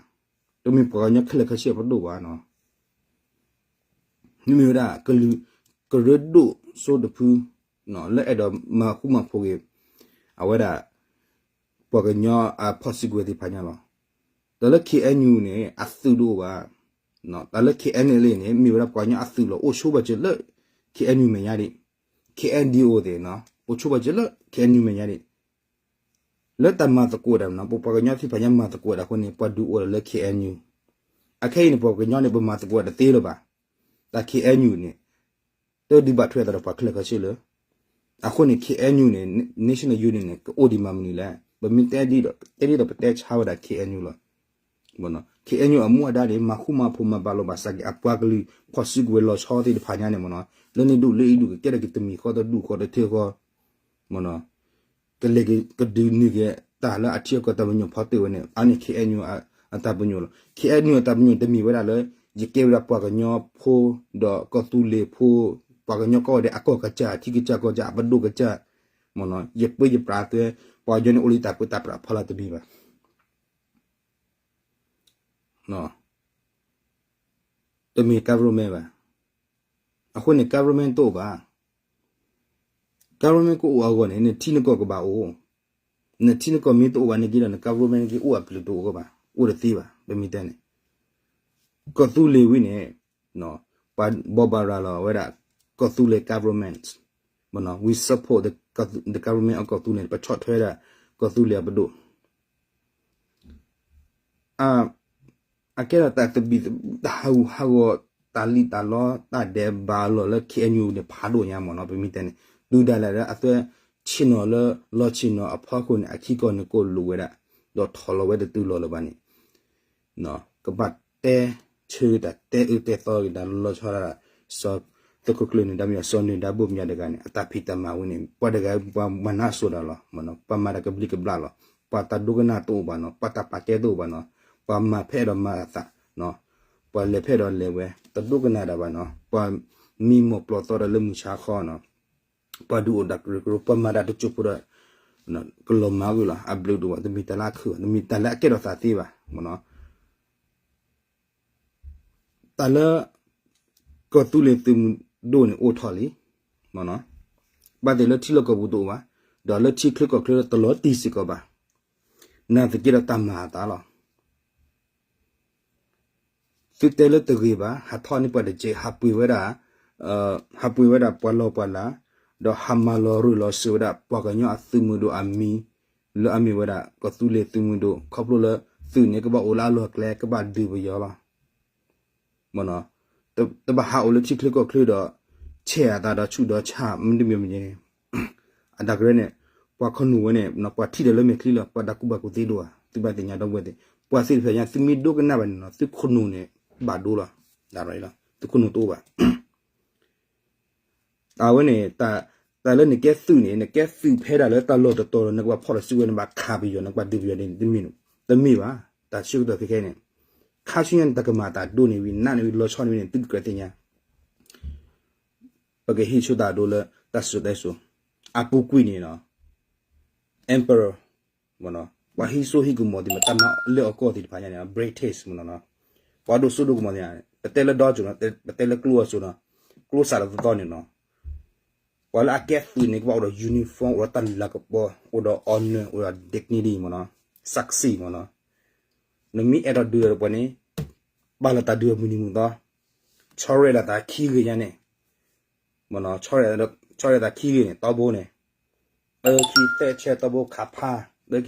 တမ့ၢ်ပှၤကညီခဲလၢာ်ခဲဆ့အပဒိၣ်ဘၣ်နီၤ. မ့မ့ၢ်ဝဲဒၣ် ကလုာ် ကရၢဒိၣ်စိတဖု လၢအဲၣ်ဒိးမၤဃူမၤဖိးက့ၤ အဝဲဒၣ် ပှၤကညီအဖီၣ်စုကဝဲၤသ့ၣ်တဖၣ်ညါလီၤ. တၢ်လၢ K N U န့ၣ် အသုးတအိၣ်ဘၣ်. တၢ်လၢ K N L A န့ၣ် မ့ၢ်ဝဲဒၣ်ပှၤကညီအသုးလီၤ. အိၣ်ဆိးဘၣ်စၢၤလၢ K N U မဲာ်ညါဒံး, K N D O သ့ၣ်နီၤ အိၣ်ဆိးဘၣ်စၢၤလၢ K N U မဲာ်ညါဒံး. လၢတၢ်မၤသကိးတၢ်မနီၤ ပပှၤကညီသ့ၣ်တဖၣ်ညါမၤသကိးတၢ်အဃိန့ၣ် ပှၤဒုးအိၣ်ဒီးလၢ K N U. အခဲအံၤန့ၣ် ပှၤကညီန့ၣ် ပမၤသကိးတသ့လၢၤဘၣ်. တၢ် K N U န့ၣ် တဒုးဘၣ်ထွဲအသးဒီးပှၤခဲလၢာ်ခဲဆ့လၢၤ. အဃိန့ၣ် K N U န့ၣ် National Union န့ၣ် ကအိၣ်ဒံးမၤမနုၤလဲၣ်. ပမ့ၢ်တဲဒ်ဒီး တဲဒ်ဒီးပတဲဆါဝဲဒၣ် K N U လီၤ. K N U အမူအဒါန့ၣ် မၤဃူမၤဖိးမၤဘၣ်လိာ်ဘၣ်စးက့ၤ အပှၤကလုာ်ဖီၣ်စုကဝဲၤလီၤဆီသ့ၣ်တဖၣ်ညါန့ၣ်မနီၤ လၢန့ၣ်ဒူၣ်လၢအံၤဒူၣ် ကကဲထီၣ်က့ၤတမံၤဃီတဒူၣ်ဃီတထၢဃီ မနီၤ ကလဲၤကဒုးနုာ်က့ၤတၢ်လၢအထံအကီၢ်တၢ်ပညိၣ်ဖီတၢၣ်ဝဲန့ၣ် အန့ၣ် K N U အတၢ်ပညိၣ်လီၤ. K N U အတၢ်ပညိၣ်တမ့ၢ်ဝဲဒၣ်လၢ ယကဲဝဲဒၣ်ပှၤကညီဖိ ဒီးကီၢ်သူလ့ၤဖိ ပှၤကညီကိးဂၤဒဲးအကီၢ်ကစၢ် ထံကစၢ်ကီၢ်ကစၢ် အပဒိၣ်ကစၢ် မနီၤ ယပၢယပြးအသွဲ ပှၤကညီန့ၣ်အိၣ်လၢတၢ်ပၢတၢ်ပြးဖီလာ်တမ့ၢ်ဘၣ်. တမ့ၢ် government ဘၣ်. အဃိန့ၣ် government တအိၣ်ဘၣ်. government ကအိၣ်အဂီၢ်န့ၣ် နထံနကီၢ်ကဘၣ်အိၣ်. နထံနကီၢ်မ့ၢ်တအိၣ်ဘၣ်န့ၣ်က့ဒီး န government က့အိၣ်အပျုၤတအိၣ်ဘၣ် အိၣ်တသ့ဘၣ် ပမ့ၢ်တဲန့ၣ် ကီၢ်သူလ့ၤဝံၤန့ၣ် ပှၤဘိးဘၣ်ရၤလီၤဝဲဒၣ် ကီၢ်သူလ့ၤ government We support the government of ကီၢ်သူလ့ၤန့ၣ် ပဆီၣ်ထွဲဒၣ်ကီၢ်သူလ့ၤအပဒိၣ် အကဲထီၣ်တၢ်သဘံၣ်တၢ်ဟးဂူာ်ဟးဂီၤ တၢ်လံၣ်တၢ်လီ တၢ်ဒဲးဘးလီၢ်လၢ ခ့ၣ်အဲၣ်ယူၣ်န့ၣ် ဖးဒိၣ်ညါမ့ၢ်နီၤ. ပမ့ၢ်တဲန့ၣ် တုၤဒၣ်လဲာ်လၢအသွဲဆ့ၣ်နီၤလၢလီၢ်ဆ့ၣ်နီၤအဖီခိၣ်န့ၣ် အခံကီၢ်န့ၣ်ကအိၣ်လိာ်ဝဲဒၣ် ဒီးထီၣ်လီၤဝဲတတုၤလီၤလၢၤဘၣ်န့ၣ် ကဘၣ်တဲဆၢတၢ်တဲအၢတဲသီက့ၤတၢ်လီၤဆီဒၣ် စီၤသုးခိၣ်ကျၢၢ်န့ၣ် ဒီးမ့ၢ်စီၤနၢၤဒါဘိၣ်မၠးတဂၤန့ၣ် အတၢ်ဖံးတၢ်မၤဝဲန့ၣ် ပှၤတဂၤပှၤမၤနၢၤစိၤတၢ်လီၤ. ပှၤမၤတၢ်ကဘျံးကဘျၣ်လီၤ. ပှၤတၢ်ဒိကနၣ်တအိၣ်ဘၣ်နီၤ. ပှၤတၢ်ပာ်ကဲတအိၣ်ဘၣ်နီၤ. ပှၤမၤဖဲအဲၣ်ဒိးမၤအသး ပှၤလဲၤဖဲအဲၣ်ဒိးလဲၤဝဲ တဒိကနၣ်တၢ်ဘၣ်နီၤ. ပှၤမံမီၢ်ပျီၢ်သီဒီးလၢမုၢ်ဆါခီနီၤ. ပှၤဒုးအိၣ်တၢ်ကရၢကရိ ပှၤမၤတၢ်တစိၢ်ဖိဒီး ကလီၤမၢ်ကွံာ်လီၤ. အဘျုးတအိၣ်ဘၣ် တမ့ၢ်တၢ်လၢအခုၣ်ဘၣ် တမ့ၢ်တၢ်လၢအကဲထီၣ်သးသ့ဘၣ် တၢ်လၢ ကီၢ်သူလ့ၤသုးမုၢ်ဒိၣ်န့ၣ်အိၣ်ထီၣ်လံ ဘၣ်သ့ၣ်လၢထံလီၢ်ကီၢ်ပူၤတအိၣ်ဘၣ်, ဒီးလၢထံချၢကီၢ်ချၢတလီၤတံၢ်စ့ၢ်ကီးဘၣ်. နာ်သက့ဒီးတၢ်မၤအသးလီၤ. သုတဲလၢတဂ့ၤဘၣ် ဟးထီၣ်န့ၢ်ပှၤတစဲး ဟးပှ့ၤဝဲဒၣ် ဟးပှ့ၤဝဲဒၣ်ပှၤလီၢ်ပှၤလၤ, ဒီးဟးမၤလီၤရၢၢ်လီၤစၢၤဝဲဒၣ် ပှၤကညီအသုးမုၢ်ဒိၣ်အမံၤ လၢအမ့ၢ်ဝဲဒၣ်ကီၢ်သူလ့ၤသုးမုၢ်ဒိၣ် ခီဖျိလၢသုးန့ၣ် ကဘၣ်အိၣ်လၢအလီၢ်ကျဲ ကဘၣ်ဒုးပယီၤလီၤ. တဘၣ်ဟးအိၣ်လၢထံချၢကီၢ်ချၢဒီး ဆဲးအသးဒီးဆူၣ်ဒီးဆါ မ့တမ့ၢ်မ့ၢ်န့ၣ် အတၢ်ကရၢန့ၣ် ပှၤခီနူာ်ဝဲန့ၣ် ပှၤထံၣ်ဒီးလၢမဲာ်ချံလီၤ. ပှၤတၢ်ကူၣ်ဘၣ်ကူၣ်သ့ဒိၣ်ဧါ သုဘၣ်သ့ၣ်ညါဒီပုၢ်ဝဲၢ်သ့ၣ် ပှၤသ့ၣ်တဖၣ်ညါ သုမ့ၢ်ဒိကနၣ်ဘၣ်န့ၣ်နီၤ သုခီနူာ်န့ၣ် ဘၣ်ဒိလီၤ. သုခီနူာ်တအိၣ်ဘၣ် အဝဲန့ၣ် တၢ်လၢနကဲသုးန့ၣ် နကဲသုးဖဲဒၣ်လၢတၢ်လီၢ်တတီၤဒီး နကဘၣ်ဖီၣ်တစုဝဲ နဘၣ်ခးပယီၤ နကဘၣ်ဒုးပယီၤန့ၣ် တမ့ၢ်ဘၣ်. တၢ်ဆၢကတီၢ်ခဲခဲန့ၣ် ခါဆူညါန့ၣ် တၢ်ကမၤတၢ်ဒိၣ်န့ၢ်ဝံၤ နးန့ၢ်ဝံၤ လီၤဆီန့ၢ်ဝံၤန့ၣ် သုကကြၢးသ့ၣ်ညါ ပကဟံးဆိတၢ်ဒိလၢတၢ်စံၣ်စိၤတဲစိၤ အပူၤကွံာ်န့ၣ်နီၤ emperor ပှၤဟံးစိဟံးကမီၤသ့ၣ်တဖၣ် တၢ်မၤလၢအကီၢ်သ့ၣ်တဖၣ်ညါန့ၣ် British မ့ၢ်နီၤ ပှၤဒိၣ်စိဒိၣ်ကမီၤသ့ၣ်တဖၣ် ပတဲလၢဒီကၠိၤနီၤ ပတဲလၢကျိအစိၤနီၤ ကျိစးလီၤသီသီန့ၣ်နီၤ ပှၤလၢအကဲသုးန့ၣ် ကဘၣ်အိၣ်ဒီး uniform အိၣ်ဒီးတၢ်လၤကပီၤ အိၣ်ဒီး honor အိၣ်ဒီး dignity မ့ၢ်နီၤ ศักดิ์ศรี မ့ၢ်နီၤ နမ့ၢ်အဲၣ်ဒိးဒုးဒီးပှၤန့ၣ် ဘၣ်လီၤတၢ်ဒုးအမုၢ်နံၤမုၢ်သီ ဆီရဲၣ်လီၤသးခံဂ့ၤညါန့ၣ် မ့ၢ်နီၤ ဆီရဲၣ်လီၤသးခံဂ့ၤန့ၣ် တီဘိန့ၣ် တၢခံသၢဆဲတီဘိခး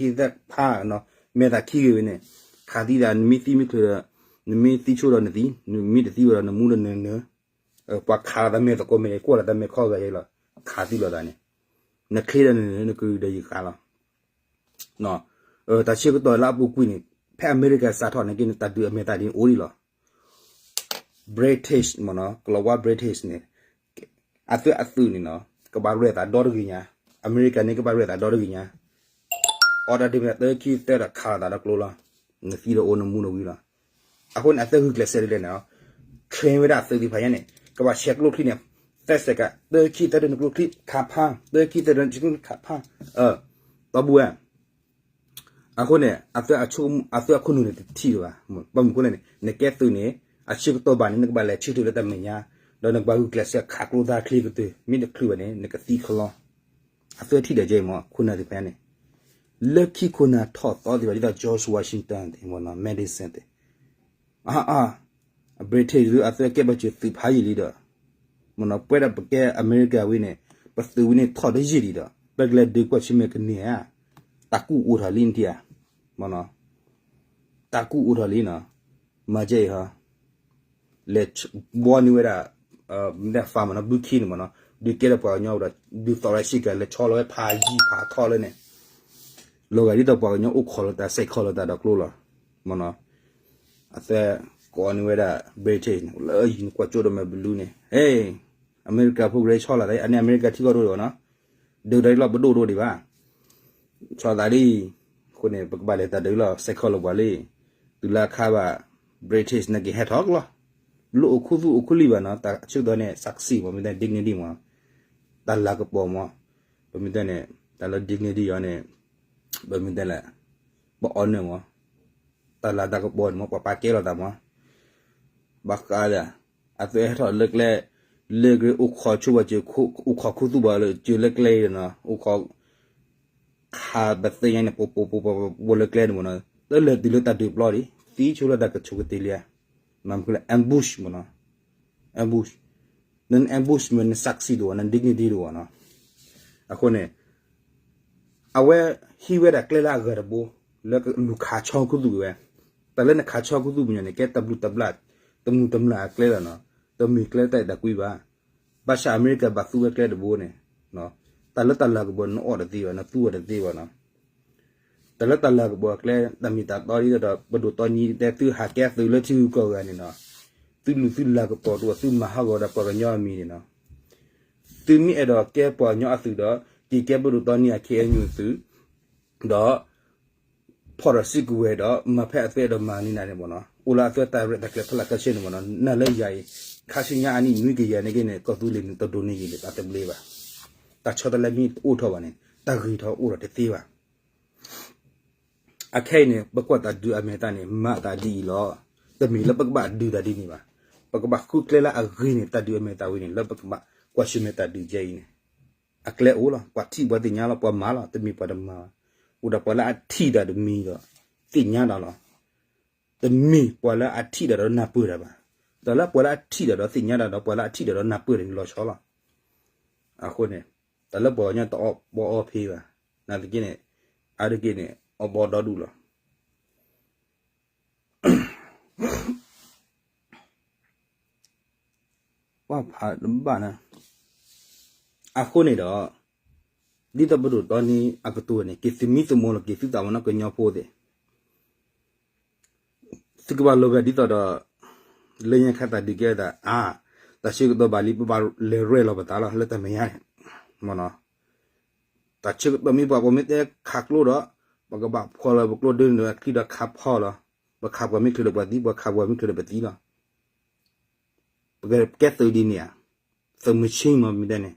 ဖး တၢခံသၢဖးနီၤ မဲာ်သးခံဂ့ၤဝဲန့ၣ် ခးသံသး နမ့ၢ်သံမ့ၢ်ချုးဒီး နမ့ၢ်သံဆိဒီးနသံ နမ့ၢ်တသံဝဲဒီးနမူဒီးနနၢၤ ပှၤခးလီၤသးမဲာ်သကိးမဲာ် ကွၢ်လီၤသးမဲာ်ခီဂာ်ယဲလီၤ ခးသံလီၤသးန့ၣ် နချ့ဒီးနနၢၤ နကရူၢ်ဒီးယဃါလီၤ တၢ်ဆၢကတီၢ်လၢအပူၤကွံာ်န့ၣ် ဖဲအမဲရကၤစးထီၣ်န့ၣ်က့န့ၣ် တၢ်ဒုးအမဲာ်သးဒ်န့ၣ်အိၣ်ဒံးလီၤ British မ့ၢ်နီၤ ကလီၤဝါ British န့ၣ် အသုးအသုးန့ၣ်နီၤ ကဘၣ်ရဲၣ်သးဒီတဂ့ၤညါ အမဲရကၤန့ၣ် ကဘၣ်ရဲၣ်သးဒီတဂ့ၤညါ အီၣ်တၢ်ဒုးမ့ၢ်တၢခံသၢဒီးခးလီၤသးဒီကျိလီၤ နသံဒီးအိၣ်နမူဒီးဝံၤလီၤ အဃိန့ၣ် အသုးဂုာ်ကျဲးစၢးဒ်လဲၣ်န့ၣ် train ဝဲဒၣ်အသုးသ့ၣ်တဖၣ်ညါန့ၣ် ကဘၣ်ဆဲးကျိချံန့ၣ် သၢစဲးကး တၢခံသၢဒုးနကျိချံခးဖး တၢခံသၢဒုးနကျိချံခးဖး တီဘိဝဲ အဃိန့ၣ် အသုးအခိၣ်နူာ်န့ၣ်တထံၣ်လၢၤဘၣ် ဘၣ်မနုၤအဃိလဲၣ်န့ၣ် နကဲသုးန့ၣ် အဆၢကတီၢ်ဘၣ်န့ၣ် နကဘၣ်လဲၤဆၢထၢၣ်လၢတၢ်မဲာ်ညါ ဒီးနကဘၣ်ဂုာ်ကျဲးစၢးခးကျိသၢချံကတၢၢ် မ့ၢ်တချုးဘၣ်န့ၣ် နကသံခလီ အသုးထံၣ်ဒီးကဲမ့ၢ် ခိၣ်နၢ်သ့ၣ်တဖၣ်န့ၣ် လၢခံခိၣ်နၢ်ထီၣ်သီသ့ၣ်တဖၣ် ဒ်သိး George Washington သ့ၣ် Madison သ့ၣ် အါအါ အ British ဒုး အသုးကဲပှၤစၢၤသုးဖးယံာ်လံဒီး မ့ၢ်နီၤ ပဝဲဒၣ်ပကဲအမဲရကၤဝံၤန့ၣ် ပသုးဝံၤန့ၣ်ထီၣ်တယံာ်လံဒီး ပကလဲၤဒုးကွၢ်ဆၢၣ်မဲာ်ကန့ၢ်ဧါ တၢ်ကူၣ်အိၣ်ထီၣ်လံနထံၣ်ဧါ မ့ၢ်နီၤ တၢ်ကူၣ်အိၣ်ထီၣ်လံနီၤ မၤကဲအံၤဟီ လဲၤဘှီန့ၢ်ဝဲဒၣ် မ့ၢ်ဒၣ် farm မ့ၢ်နီၤ ဘုခံန့ၣ်မ့ၢ်နီၤ ဒုးကဲထီၣ်ပှၤကညီဒီး ဒုးသီၣ်ဝဲဆ့ကၤ လဲၤဆီလီၤဝဲဖးယံၤဖးထီလၢန့ၣ် လီၤဂာ်ဒ်သိးပှၤကညီအိၣ်ခိးလိာ်သး စဲးခိးလိာ်သးဒီးကျိလီၤ မ့ၢ်နီၤ အသုးကိးန့ၢ်ဝဲဒၣ် British န့ၣ် လၢယံၤနကွၢ်ကၠိဒီးမဲာ်ဘလူးန့ၣ် ဟဲ အမဲရကၤဖိကရၢဆီလီၤသး အန့ၣ်အမဲရကၤထံကီၢ်ဒိၣ်ဒိၣ်နီၤ ဒုးတၢ်လီၤပဒိၣ်ဒိၣ်ဒံးဘၣ် ဆီလီၤသးလံ အဃိန့ၣ် ပကဘၣ်လဲၤတၢ်ဒုးလီၤ စဲးခိးလိာ်ပှၤလံ တုၤလၢအခါဘၣ် British န့ၣ်ကဟဲထီၣ်ကလီၤ လၢအိၣ်ခူသူၣ်အိၣ်ခူလံဘၣ်နီၤ တၢ်ဆၢကတီၢ်န့ၣ် ศักดิ์ศรี မ့ၢ်မ့ၢ်တဲ dignity မ့ၢ် တၢ်လၤကပီၤမ့ၢ် ပမ့ၢ်တဲန့ၣ် တၢ်လၢ dignity အီၤန့ၣ် ပမ့ၢ်တဲလဲၣ် ပ honor မ့ၢ် တၢ်လၤတၢ်ကပီၤန့ၣ်မ့ၢ် ပှၤပာ်ကဲလိာ်သးမ့ၢ် ဘၣ်ဃးဒီး အသုးဟဲထီၣ်လၢကျဲ လၢကရၢအိၣ်ခိးဆိဝဲစၢၤ အိၣ်ခိးခူသူၣ်ဘၣ်လၢစၢၤလၢကျဲအံၤနီၤ အိၣ်ခိး ခးပသ့ၣ်ညါန့ၣ် ပပပပပလၢကျဲန့ၣ်မ့ၢ်နီၤ တလဲၤတုၤလၢတၢ်ဒုးပျီဒံး သံဆိလၢတၢ်ကဆိးကတ့ၢ်လံဧါ မ့ၢ်မနုၤလဲၣ် ambush မ့ၢ်နီၤ ambush န ambush မ့ၢ်န ศักดิ์ศรี တအိၣ် န dignity တအိၣ်နီၤ အဃိန့ၣ် အဝဲဟံးဝဲဒၣ်ကျဲလၢအဂၤတဘိ လၢကလူၤခးဆီခူသူၣ်က့ၤဝဲ, တၢ်လၢနခးဆီခူသူၣ်ပညီန့ၣ် ကဲတၢ်ဘျုးတၢ်ဘျၣ် တမုာ်တမျၢ်အကျဲလီၤနီၤ, တမ့ၢ်ကျဲတၢ်အဲၣ်တၢ်ကွံဘၣ်. ဘၣ်ဆၣ်အမဲရကၤဘၣ်သူဝဲကျဲတဘိန့ၣ် တၢ်လၢတၢ်လၤကပီၤနအီၣ်တသ့ဘၣ် နသူအီၤတသ့ဘၣ်နီၤ. တၢ်လၢတၢ်လၤကပီၤအကျဲ တၢ်မ့ၢ်တၢ်တီဒ်သိးဒီး ပဒိၣ်တီနံၤတဲသုဟးကဲသုးလၢထံဂုၤကီၢ်ဂၤန့ၣ်နီၤ, သုလူၤသုလၤကပီၤတအိၣ် သုမၤဟးဂီၤဒီးပှၤကညီအမံၤန့ၣ်နီၤ. သုမ့ၢ်အဲၣ်ဒိးကဲပှၤကညီအသုးဒီး က့ၤကဲပဒိၣ်တီနံၤအ ခ့ၣ်အဲၣ်ယူၣ် သုး ဒီး ဖီၣ်ဒီးစုကဝဲၤဒီး မၤဖဲအသုအဲၣ်ဒိးမၤန့ၣ်န့ၣ်မ့ၢ်နီၤ, အိၣ်လၢအသုတၢ်ရဲၣ်တၢ်ကျဲၤဖီလာ်ခဲဆ့န့ၣ်မ့ၢ်နီၤ, နၤလၢယၤအံၤ ခါဆူညါအနံၣ်နွံကယၤန့ၣ်က့န့ၣ် ကီၢ်သူလ့ၤန့ၣ် တဒိးန့ၢ်ယံၤလၢတၢ်သဘျ့ဘၣ်. တၢ်ဆီတလဲမ့ၢ်တအိၣ်ထီၣ်ဘၣ်န့ၣ် တၢ်ဂ့ၤထီၣ်အိၣ်ဒီးတသ့ဘၣ်. အခဲအံၤန့ၣ် ပကွၢ်တၢ်ဒုးအမဲာ်သၣ်န့ၣ် မၤသးဒ်အံၤလီၤ. တမ့ၢ်လၢပကဘၣ်ဒုးတၢ်ဒ်န့ၣ်ဘၣ်. ပကဘၣ်ဃုကျဲလၢအဂ့ၤန့ၣ် တၢ်ဒုးအမဲာ်သၣ်ဝဲန့ၣ် လၢပကဘၣ်ကွၢ်ဆၢၣ်မဲာ်တၢ်ဒုးကဲအံၤန့ၣ် အကျဲအိၣ်လီၤ. ပှၤထံၣ်ပှၤသ့ၣ်ညါလီၤ, ပှၤမၤလီၤ, တမ့ၢ်ပှၤတမၤဘၣ်. အိၣ်ဒီးပှၤလၢအထံၣ်တၢ်တမံၤဒီး သ့ၣ်ညါတၢ်လီၤ. တမ့ၢ်ပှၤလၢအထံၣ်တၢ်ဒီးနၢ်ပၢၢ်တၢ်ဘၣ်. တၢ်လၢပှၤလၢအထံၣ်တၢ်ဒီးသ့ၣ်ညါတၢ်ဒီး ပှၤလၢအထံၣ်တၢ်ဒီးနၢ်ပၢၢ်တၢ်န့ၣ်လီၤဆီလီၤ. အဃိန့ၣ် တၢ်လၢပှၤကညီတအီၣ်ဘီအီဖ့ဘၣ်. နာ်သက့န့ၣ် အါတက့ၢ်န့ၣ် အီၣ်ဘီဒီဒူၣ်လီၤ. ပှၤဖးတဘၣ်နၤ. အဃိန့ၣ်ဒီး ဒ်သိးပဒိၣ်တီနံၤအကတိၤန့ၣ် က့ၤသမံသမိးလီၤက့ၤသုသးမ့ၢ်နီၤ ကညီဖိသ့ၣ် သုကဘၣ်လိၣ်ဘၣ်ဒ်သိးဒီး လၢညါခါတၢ်ဒုးကဲအသး အါ တၢ်ဆၢကတီၢ်ဘၣ်လံ ပဘၣ်လဲၤရဲၣ်လီၤပသးလီၤ လၢတၢ်မဲာ်ညါန့ၣ် မ့ၢ်နီၤ. တၢ်ဆၢကတီၢ်မ့ၢ်ပှၤ ပှၤမ့ၢ်တဲခးကျိဒီး ပကဘၣ်ဖီၣ်လၢပကျိဒၢန့ၣ်ဒီး အချံဒီးခးဖီၣ်လီၤ. ပခးပှၤမ့ၢ်ချုးဒီးပှၤသံ ပှၤခးပှၤမ့ၢ်ချုးဒီးပသံလီၤ. ပကကဲသုးဒ်န့ၣ်ဧါ, သုးမုၢ်ဆ့ၣ်မ့ၢ်မ့ၢ်တဲန့ၣ်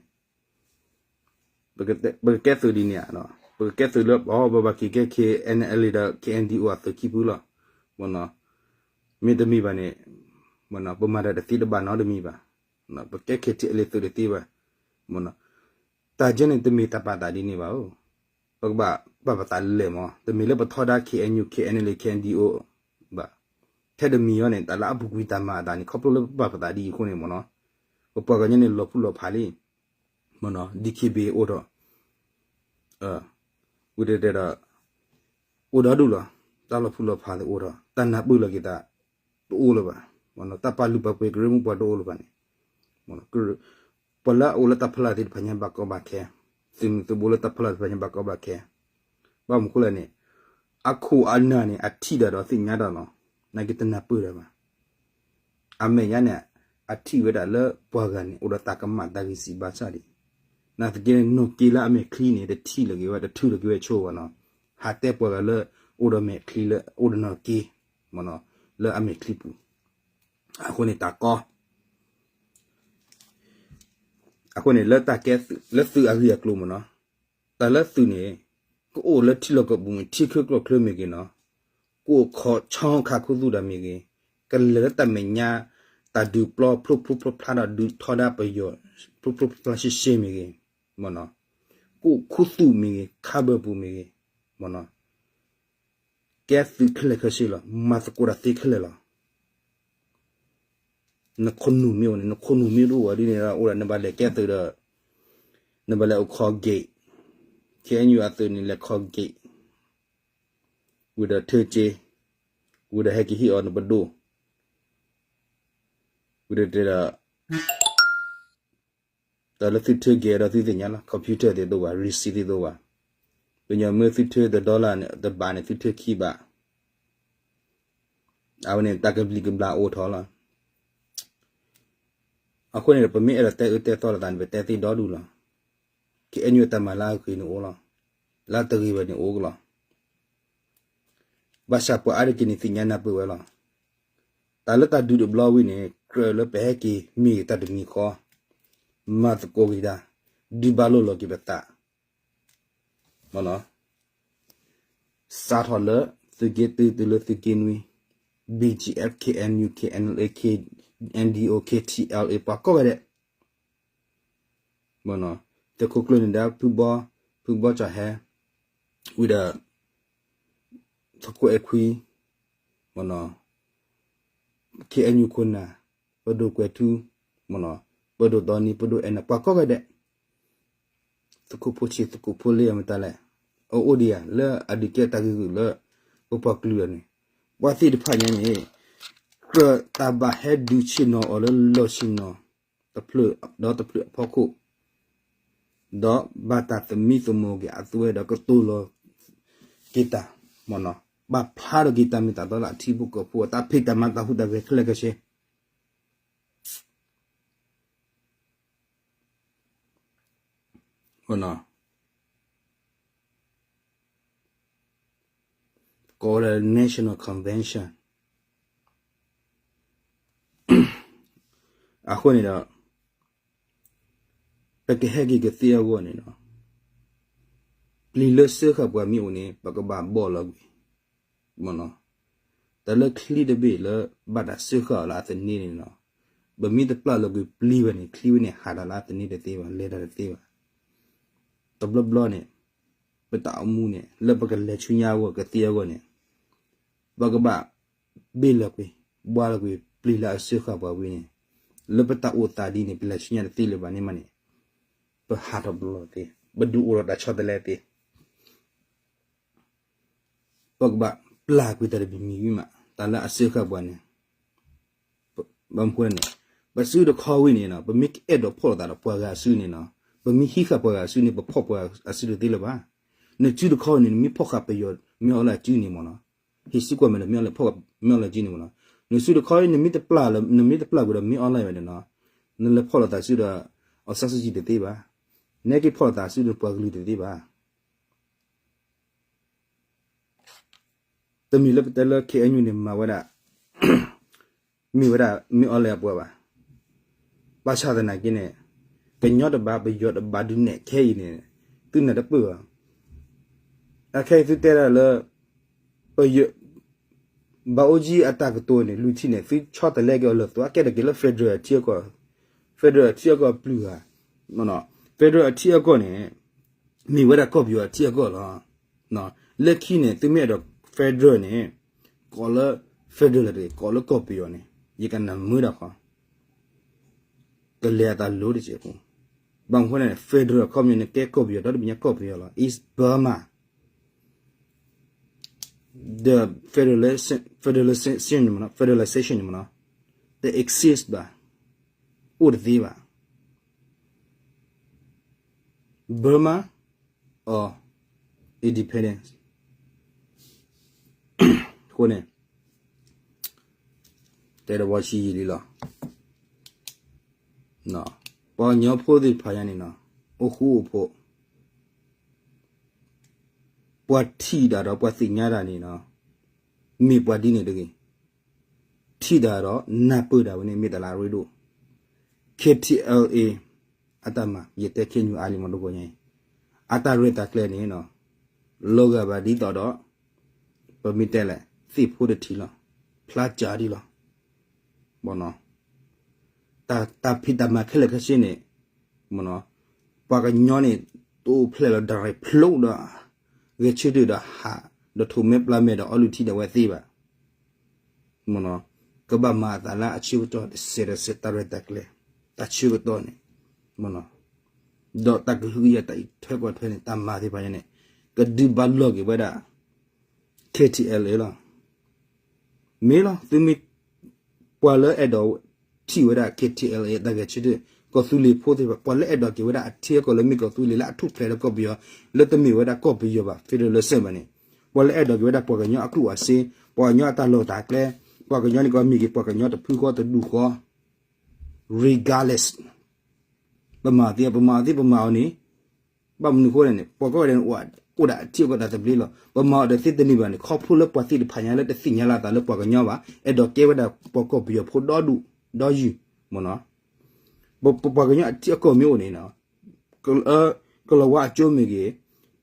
ပကကဲသုးဒ်န့ၣ်ဧါ, ပကကဲသုးလၢ ပဘၣ်က့ၤကဲ ခ့ၣ်အဲၣ်ယူၣ် ဒီး ခ့ၣ်အဲၣ်ယူၣ် အသုးခံဖုလီၤ. မ့ၢ်နီၤ, မ့တမ့ၢ်ဘၣ်န့ၣ် မ့ၢ်နီၤ ပမၤတၢ်တသ့တဘၣ်နီတမံၤဘၣ်. ပကဲ ခ့ၣ်ထံၣ်အဲၣ်ယူၣ် သုးတသ့ဘၣ်. မ့ၢ်နီၤ, တၢ်ကဲန့ၣ်တမ့ၢ်တၢ်ပာ်သးဒ်န့ၣ်ဘၣ်ဧၢ. ပကဘၣ်ပာ်ပသးလဲၣ်မး, တမ့ၢ်လၢပထီဒါ ခ့ၣ်အဲၣ်ယူၣ် ခ့ၣ်အဲၣ်ယူၣ် ခ့ၣ်အဲၣ်ယူၣ် ဘၣ်. ထဲတမံၤအံၤန့ၣ် တၢ်လၢအပူၤကွံာ်တၢ်မၤအသးန့ၣ် ခီဖျိလၢပပာ်ပသးဒ်အံၤအဃိန့ၣ်မ့ၢ်နီၤ, ပပှၤကညီန့ၣ်လီၤဖှိၣ်လီၤဖးလံ မ့ၢ်နီၤ, ဒံၣ်ခ့ဘ့ၣ် အိၣ်ထီၣ်, ဝံၤတဲတဲဒီး အိၣ်ဒီဒူၣ်လီၤ, တၢ်လီၤဖှိၣ်လီၤဖးသ့ၣ်အိၣ်ထီၣ်, တၢ်နၢ်ပၢၢ်လီၤက့ၤသး တအိၣ်လၢၤဘၣ်, တၢ်ပာ်လုၢ်ပာ်ပှ့ၤကရၢမိၢ်ပှၢ်တအိၣ်လၢၤဘၣ်န့ၣ်, ပှၤလၢအအိၣ်လၢတၢ်ဖီလာ်သ့ၣ်တဖၣ်ညါဘၣ်ကီဘၣ်ခဲ, သုးမုၢ်သုးဘိလၢတၢ်ဖီလာ်သ့ၣ်တဖၣ်ညါဘၣ်ကီဘၣ်ခဲ, ဘၣ်မနုၤဃိလဲၣ်န့ၣ် အခိၣ်အနၢ်န့ၣ် အထံၣ်တၢ်ဒီးသ့ၣ်ညါတၢ်လီၤ, နာ်က့တနၢ်ပၢၢ်တၢ်ဘၣ်. အမဲာ်ညါန့ၣ် အထံၣ်ဝဲဒၣ်လၢပှၤဂၤန့ၣ် အိၣ်ဒီးတၢ်ကမၣ်တၢ်ဂံၢ်စၢ်ဘါစၢ်ဒံး, နာ်သက့န့ၣ် နီၢ်က့လၢအမဲာ်ချံန့ၣ် တထံၣ်လီၤက့ၤဝဲ တထုးလီၤက့ၤဝဲဆိဘၣ်နီၤ, ဟးတဲပှၤဂၤလၢ အိၣ်ဒီးမဲာ်ချံလၢ အိၣ်ဒီးနီၢ်က့ မ့ၢ်နီၤ, လၢအမဲာ်ချံပူၤ, အဃိန့ၣ်တၢ်ကီ အဃိန့ၣ် လၢတၢ်ကဲသုး လၢသုးအဂ့ၢ်အကျိၤမ့ၢ်နီၤ, တၢ်လၢသုးန့ၣ် ကအိၣ်လၢထံလီၢ်ကီၢ်ပူၤမ့ၢ် ထံချၢကီၢ်ချၢမ့ၢ်ဂ့ၤနီၤ, ကအိၣ်ခိးဆီခးခူသူၣ်တၢ်မ့ၢ်ဂ့ၤ, ကလဲၤလၢတၢ်မဲာ်ညါ တၢ်ဒုးပျီဖျိဖျိဖျါဖျါဒီးဒုးထီဒါပယီၤ ဖျိဖျိဖျါဖျါရှဲရှဲမ့ၢ်ဂ့ၤ, မ့ၢ်နီၤ, ကအိၣ်ခူသူၣ်မ့ၢ်ဂ့ၤ ခါဘၢပူၤမ့ၢ်ဂ့ၤ, မ့ၢ်နီၤ, ကဲသုးခဲလၢာ်ခဲဆ့လီၤ, မၤသကိးတၢ်သ့ခဲလၢာ်လီၤ. နခိၣ်နူာ်မ့ၢ်အိၣ်န့ၣ် နခိၣ်နူာ်မ့ၢ်တအိၣ်ဝဲဒ်န့ၣ်ဒီး အိၣ်ဒီးနဘၣ်လဲၤကဲသုးဒီး နဘၣ်လဲၤအိၣ်ခိး gate, ခ့ၣ်အဲၣ်ယူၣ် အသုးန့ၣ် လဲၤခိး gate, ဝံၤဒီးထၢက့ၤ, ဝံၤဒီးဟဲက့ၤဟ့ၣ်အီၤနပဒိၣ်, ဝံၤဒီးတဲဒီး တၢ်လၢသုထၢက့ၤဒီးသုသ့ၣ်ညါလီၤ, computer သ့ၣ်တအိၣ်ဘၣ်, receipt သ့ၣ်တအိၣ်ဘၣ်, ပညီမ့ၢ်သုထၢတ dollar န့ၣ် တဘးန့ၣ် သုထၢခံဘး, အဝဲန့ၣ် တၢ်ကဘျံးကဘျၣ်အိၣ်ထီၣ်လီၤ. အဃိန့ၣ်ဒီး ပမ့ၢ်အဲၣ်ဒိးတဲအၢတဲသီလိာ်သးန့ၣ် ပတဲသ့ဒီဒူၣ်လီၤ. ခ့ၣ်အဲၣ်ယူၣ် တၢ်မၤလၢအဂ့ၤန့ၣ်အိၣ်လီၤ, လၢတဂ့ၤဘၣ်န့ၣ်အိၣ်ကလီၤ. ဘၣ်ဆၣ်ပှၤအါတက့ၢ်န့ၣ် သ့ၣ်ညါနၢ်ပၢၢ်ဝဲလီၤ. တၢ်လၢတၢ်ဒုးတဘျီဝံၤန့ၣ် ကြၢးလၢပဟဲက့ၤမ့ၢ်တၢ်တမံၤဃီ, မၤသကိးက့ၤတၢ်, ဒုးဘၣ်လိာ်လီၤက့ၤပသး မ့ၢ်နီၤ, စးထီၣ်လၢသုးက့တု တုၤလၢသုးက့နွံ, BGF, KNU, KNLA, KNDO, KTLA ပှၤကိးဂၤဒဲး, မ့ၢ်နီၤ, သုးခိၣ်ကျၢၢ်န့ၣ်ဒီး ဖုဘီ, ဖုဘီကၠီၣ်ဟဲ, ဝံၤဒီး သုးခိၣ်အဲၣ်ခွံ, မ့ၢ်နီၤ, KNU ခိၣ်နၢ်, ပဒိၣ်ကွဲၤထူ, မ့ၢ်နီၤ, ပဒိၣ်တီနံၤ, ပဒိၣ်အဲၣ်နၤ, ပှၤကိးဂၤဒဲး, သကိးဖိဆံးသကိးဖိလ့အမတၤလဲၣ်, အအိၣ်ဒံးဧါ လၢအဒုးကဲတၢ်ဂ့ၢ်ဂုာ်လၢ ပပှၤကလုာ်အန့ၣ်, ပှၤသ့ၣ်တဖၣ်ညါန့ၣ် ကြၢးတၢ်ဘၣ်ဟဲဒုးဆ့ၣ်နီၤအီၤလၢလီၢ်ဆ့ၣ်နီၤ တဖျၢၣ်ဒီးတဖျၢၣ်အဖီခိၣ် ဒီးဘၣ်တၢ်သမံသမိးက့ၤအသွဲဒီးကတိၤလီၤက့ၤတၢ်, ပာ်ဖျါထီၣ်က့ၤတၢ်မ့ၢ်တၢ်တီလၢအထံဖိကီၢ်ဖိအတၢ်ဖံးတၢ်မၤတၢ်ဟူးတၢ်ဂဲၤခဲလၢာ်ခဲဆ့ ကိးလၢ National Convention အဃိန့ၣ်ဒီး ပကဟဲက့ၤကသ့အဂီၢ်န့ၣ်လီၤ. ပျံၤလၢစၢဃာ်ပှၤမ့ၢ်အိၣ်န့ၣ် ပကဘၣ်ဘီၣ်လီၤကွံာ်, တၢ်လၢချံတဘ့ၣ်လၢဘၣ်တၢ်စၢဃာ်အီၤလၢအသန့န့ၣ်လီၤ. ပမ့ၢ်တပျၢ်လီၤကွံာ်ပျံၤဝဲန့ၣ် ချံဝဲန့ၣ်ဟးတၢ်လၢအသန့တသ့ဘၣ်, လဲၤတၢ်တသ့ဘၣ်. တဘျီဘျီန့ၣ် ပတၢ်အိၣ်မူန့ၣ် လၢပကလဲၤဆူညါအဂီၢ် ကသ့အဂီၢ်န့ၣ် ပကဘၣ်ဘ့ၣ်လီၤကွံာ် ဘှါလီၤကွံာ်ပျံၤလၢအစၢဃာ်ပှၤဝံၤန့ၣ်, လၢပတၢ်အိၣ်သးဒ်န့ၣ် ပလဲၤဆူညါတသ့လၢၤဘၣ်န့ၣ်မးန့ၣ်, ပဟးထီၣ်တဘျီလီၤသ့, ပဒုးအိၣ်ထီၣ်တၢ်ဆီတလဲသ့ ပကဘၣ်ပျၢ်ကွံာ်တၢ်တမံၤမံၤဝံၤမး တၢ်လၢအစၢဃာ်ပှၤန့ၣ်, ဘၣ်မနုၤဃိန့ၣ်, ပစုတခီဝံၤန့ၣ် ပမ့ၢ်အဲၣ်ဒိးဖီၣ်လိာ်သးဒီးပှၤဂၤအစုန့ၣ်လီၤ, ပမ့ၢ်ဟံးဃာ်ပှၤဂၤအစုန့ၣ် ပဖီၣ်ပှၤအစုတသ့လၢၤဘၣ်. နစုတခီန့ၣ် နမ့ၢ်ဖီၣ်ဃာ်ပယီၤ မ့ၢ်အီလၢအစုန့ၣ်မ့ၢ်လီၤ, ဟ့ၣ်စူကွၢ်မဲာ်ဒီး မ့ၢ်အီလၢဖီၣ်မ့ၢ်အီလၢအစုန့ၣ်မ့ၢ်လီၤ, နစုတခီ နမ့ၢ်တပျၢ်လၢ နမ့ၢ်တပျၢ်ကွံာ်ဒီး မ့ၢ်အီလၢဝဲန့ၣ်လီၤ, နလဲၤဖီၣ်လိာ်သးစုဒီး အီၣ်စၣ်စူကံတသ့ဘၣ်, နဟဲက့ၤဖီၣ်လိာ်သးစုဒီးပှၤကလုာ်တသ့ဘၣ်. တမ့ၢ်လၢပတဲလၢ ခ့ၣ်အဲၣ်ယူၣ်န့ၣ် မၤဝဲဒၣ် မ့ၢ်ဝဲဒၣ် မ့ၢ်အီလၢအပှၤဘၣ်. ဘၣ်ဆၣ်သနာ်က့န့ၣ် ကညီတဘၣ်ပယီၤတဘၣ်ဒုးနဲၣ်ခဲအံၤန့ၣ် သုနၢ်တပၢၢ်ဘၣ်. အခဲအံၤသုတဲဒၣ်လၢ ပယီၤ ဘၣ်အိၣ်ကံအတၢ်ကတိၤန့ၣ် လွံၢ်ထံၣ်န့ၣ် သုဆီတလဲက့ၤအီၤလၢာ် သုအကဲထီၣ်က့ၤလၢ federal အထံအကီၢ်, federal အထံအကီၢ်ပျုၢ်ဧါ, federal အထံအကီၢ်န့ၣ် မ့ၢ်ဝဲဒၣ်ကီၢ်ပယီၤအထံအကီၢ်လီၤ. လၢခံန့ၣ် သုမ့ၢ်အဲၣ်ဒိး federal န့ၣ် ကိးလၢ federal တဂ့ၤ ကိးလၢကီၢ်ပယီၤန့ၣ် ယကနၣ်မုာ်ဒၣ်ဃီ ကလဲၤအသးလိၤတစဲးဖိ. ဘၣ်မနုၤဃိန့ၣ် federal အခီပညီန့ၣ် ကဲကီၢ်ပယီၤ ဒီတဘ့ၣ်ညါကီၢ်ပယီၤလီၤ. East Burma, the federation, federalization န့ၣ်မ့ၢ်နီၤ, federalization န့ၣ်မ့ၢ်နီၤ, တ exist ဘၣ်, အိၣ်တသ့ဘၣ်. Burma or independence အဃိန့ၣ် တဲတဝီဆံယံာ်လံလီၤ. ပှၤကညီဖိသ့ၣ်တဖၣ်ညါန့ၣ်နီၤ အိၣ်ဃူအိၣ်ဖိး, ပှၤထံၣ်တၢ်ဒီးပှၤသ့ၣ်ညါတၢ်န့ၣ်နီၤ မ့ၢ်ပှၤဒ်န့ၣ်တဂ့ၤ. ထံၣ်တၢ်ဒီးနၢ်ပၢၢ်တၢ်ဝဲန့ၣ် မ့ၢ်တၢ်လၢအရ့ဒိၣ်. K T L A အတၢ်မၤ ယတဲခဲညူအါလံမ့ၢ်တကိးညါအံၤ အတၢ်ရဲၣ်တၢ်ကျဲၤန့ၣ်နီၤ လီၤဂာ်ဘၣ်ဒ်သိးဒီး ပမ့ၢ်တဲလဲၣ် သ့ၣ်ဖိတထံၣ်လီၤ, ဖျါကၢ်ဒ်လီၤ. တၢ်ဖံးတၢ်မၤခဲလၢာ်ခဲဆ့န့ၣ် ပှၤကညီန့ၣ် တအိၣ်ဖျဲၣ်လီၤ direct ဖျိဒီး ဂဲၤဆၢထၢၣ်ဒီးဟး ဒီးထိးမဲပျါမဲာ်ဒီးအီလုၢ်ထံဒီးဝဲသ့ဘၣ်. ကဘၣ်မၤအသးလၢအဆၢကတီၢ်တစဲးတစဲး တၢ်ရဲၣ်တၢ်ကျဲၤ တၢ်ဆၢကတီၢ်န့ၣ် ဒီးတၢ်ကဟုကယာ်တၢ်အံးထွဲကွၢ်ထွဲန့ၣ် တၢ်မၤသ့ၣ်တဖၣ်ညါန့ၣ် ကဒုးဘၣ်လိာ်က့ၤဝဲဒၣ် K T L A လီၤ. မ့ၢ်လီၤ သုမ့ၢ် ပှၤလၢအဲၣ်ဒိးထံၣ်ဝဲဒၣ် K T L A တၢ်ဂဲၤဆၢထၢၣ် ကီၢ်သူလ့ၤဖိသ့ၣ်တဖၣ် ပှၤလၢအဲၣ်ဒိးက့ၤဝဲဒၣ်အထံအကီၢ်လၢမ့ၢ်ကီၢ်သူလ့ၤလၢအထူၣ်ဖျဲးဒီးကီၢ်ပယီၤ လၢတမ့ၢ်ဝဲဒၣ်ကီၢ်ပယီၤဘၣ် federalism ဘၣ်န့ၣ် ပှၤလၢအဲၣ်ဒိးက့ၤဝဲဒၣ်ပှၤကညီအကျိၣ်အစ့ ပှၤကညီန့ၣ်ကမ့ၢ်က့ၤပှၤကညီတဖုဃီတဒူၣ်ဃီ regardless ပမၤသ့ ပမၤသ့ ပမၤအီၤန့ၣ် ဘၣ်မနုၤအဃိလဲၣ်န့ၣ် ပှၤကိးဂၤဒဲးန့ၣ် အိၣ်ဒၣ်အထံအကီၢ်တၢ်သဘျ့လီၤ. ပမၤအီၤဒီးသ့တန့ၢ်ဘၣ်န့ၣ် ခီဖျိလၢပှၤသ့ၣ်တဖၣ်ညါလၢတသ့ၣ်ညါလီၤအသးလၢပှၤကညီဘၣ် အဲၣ်ဒိးကဲဝဲဒၣ်ပှၤကီၢ်ပယီၤဖိဒီဒူၣ်ဒီယုၢ် မ့ၢ်နီၤ ပပှၤကညီအထံအကီၢ်မ့ၢ်အိၣ်န့ၣ်နီၤ ကလီၤဝါအကၠိမ့ၢ်ဂ့ၤ,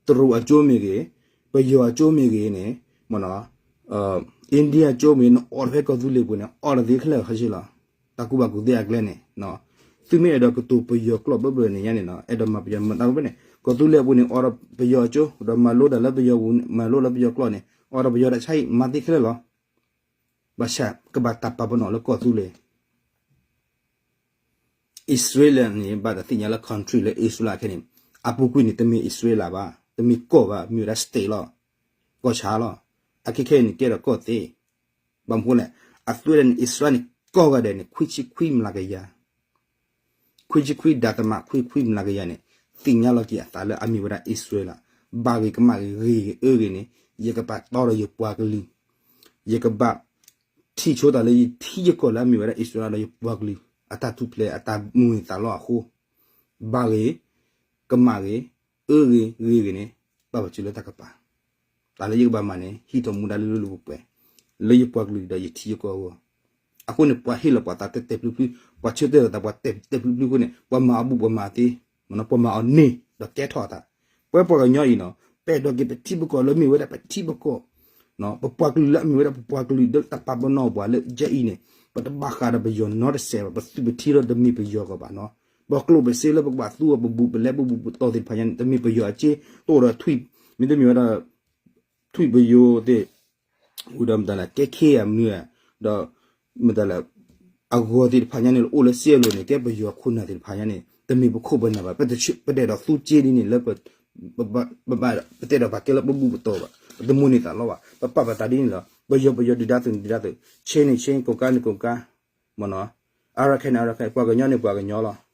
တရူးအကၠိမ့ၢ်ဂ့ၤ, ပယီၤအကၠိမ့ၢ်ဂ့ၤန့ၣ် မ့ၢ်နီၤ India အကၠိမ့ၢ်ဂ့ၤ နအိးထီၣ်ဖဲကီၢ်သူလ့ၤပူၤန့ၣ် အိးထီၣ်သ့ခဲလၢာ်ခဲဆ့လီၤ. တၢ်ကူၣ်ဘၣ်ကူၣ်သ့အကျဲန့ၣ် သုမ့ၢ်အဲၣ်ဒိးကတိၤပယီၤကျိာ်ဘၢဘၢန့ၣ်ညါန့ၣ်နီၤ အဲၣ်ဒိးမၤပယီၤမၤတၢ်ဘၢဘၢန့ၣ် ကီၢ်သူလ့ၤအပူၤန့ၣ် အိးထီၣ်ပယီၤအကၠိ ဒီးမၤလိတၢ်လၢပယီၤပူၤ မၤလိလၢပယီၤကျိာ်န့ၣ် အိးထီၣ်ပယီၤတၢ်ဆါဟံၣ် မၤသ့ခဲလၢာ်လီၤ. ဘၣ်ဆၣ်ကဘၣ်တၢ်ပာ်ပနီၣ်လၢကီၢ်သူလ့ၤ အံၣ်စရ့လးန့ၣ် ဘၣ်တၢ်သ့ၣ်ညါလၢ country လၢအံၣ်စရ့လးခဲန့ၣ် အပူၤကွံာ်န့ၣ် တမ့ၢ်အံၣ်စရ့လးဘၣ်, တမ့ၢ်ကီၢ်ဘၣ်, မ့ၢ်ဝဲဒၣ် state လီၤ, ကီၢ်ဆၣ်လီၤ. အခဲခဲအံၤန့ၣ် ကဲထီၣ်ကီၢ်သ့. ဘၣ်မနုၤဃိလဲၣ်, အသွဲၣ်န့ၣ် အံၣ်စရ့လးန့ၣ် ကီၢ်ဂၤဒဲးန့ၣ် ခွံဆံခွံမျးကယၤ ခွံဆံခွံ ဒသမခွံခွံမျးကယၤန့ၣ် သ့ၣ်ညါလီၤက့ၤအသးလၢအမ့ၢ်ဝဲဒၣ်အံၣ်စရ့လး. ဘၣ်ဂ့ၤကမၣ်ဂ့ၤ ဂ့ၤဂ့ၤအၢဂ့ၤန့ၣ် ယကဘၣ်တီဒီးယပှၤကလုာ်, ယကဘၣ်ထံၣ်ဆိတၢ်လၢယထံယကီၢ်လၢအမ့ၢ်ဝဲဒၣ်အံၣ်စရ့လးဒီးယပှၤကလုာ် အတၢ်ထူၣ်ဖျဲးအတၢ်မုၢ်နံၤသးလီအဃိ, ဘၣ်ဂ့ၤ ကမၣ်ဂ့ၤ အၢဂ့ၤဂ့ၤဂ့ၤန့ၣ် ဘၣ်ပတုၤလၢတၢ်ကပၤ. တၢ်လၢယကဘၣ်မၤန့ၣ် ဟံးထီၣ်မူဒါလၢလၢပှဲၤပှဲၤ လၢယပှၤကလုာ်ဒီးယထံယကီၢ်အဂီၢ်. အဃိန့ၣ် ပှၤဟ့ၣ်လီၤပှၤသးတဲာ်တဲာ်ဖျုဖျု, ပှၤဆၢတဲာ်လီၤသးပှၤတဲာ်တဲာ်ဖျုဖျုအဃိန့ၣ် ပှၤမၤအီၤဘူးပှၤမၤအီၤသ့, ပှၤမၤအီၤန့ၢ်ဒီးကဲထီၣ်အသး. ပဝဲပှၤကညီအံၤနီၤ ပအဲၣ်ဒိးက့ၤပထံပကီၢ်လၢမ့ၢ်ဝဲဒၣ်ပထံပကီၢ်, ပပှၤကလုာ်လၢအမ့ၢ်ဝဲဒၣ်ပပှၤကလုာ်ဒီးတၢ်ပာ်ပနီၣ်ပှၤလၢယဲအံၤန့ၣ် ပတဘၣ်ဃးဒီးပယီၤနီတစဲးဘၣ်, ပသုးပထံလီၤတမ့ၢ်ပယီၤကီၢ်ဘၣ်နီၤ. ပကျိၣ်ပစ့လၢပကဘၣ်သူအီၤ ပဘူးပလဲဘူးပဘူးပတီၤသ့ၣ်တဖၣ်ညါန့ၣ် တမ့ၢ်ပယီၤအစ့, တအိၣ်ဒီးထွံၣ်, မ့တမ့ၢ်ဝဲဒၣ် ထွံၣ်ပယိၤသ့ၣ်, ဝံၤဒီးမတၤလဲၣ် ကဲခ့ဧါမနုၤဧါ, ဒီးမတၤလဲၣ် အဂီၤသ့ၣ်တဖၣ်ညါန့ၣ် အိၣ်လၢစ့အလိၤန့ၣ် ကဲပယီၤခိၣ်နၢ်သ့ၣ်တဖၣ်ညါန့ၣ် တမ့ၢ်ပခိၣ်ပနၢ်ဘၣ်. ပတအဲၣ်ဒိးသူစ့ဒ်န့ၣ်လၢ ပဘၣ်, ပတဲဒီးပှၤကဲလၢပဘူးပတီၤဘၣ်, ပတမိၣ်န့ၢ်သးလီဘၣ်, ပပာ်ပသးဒ်န့ၣ်လီၤ. ပယီၤပယီၤ ဒုၣ်ဒါသုးန့ၣ်ဒုၣ်ဒါသုး, ဆ့န့ၣ်ဆ့, ကိးကါန့ၣ်ကိးကါ, မနီၤ, အရခဲန့ၣ်အရခဲ, ပှၤကညီန့ၣ်ပှၤကညီလီၤ.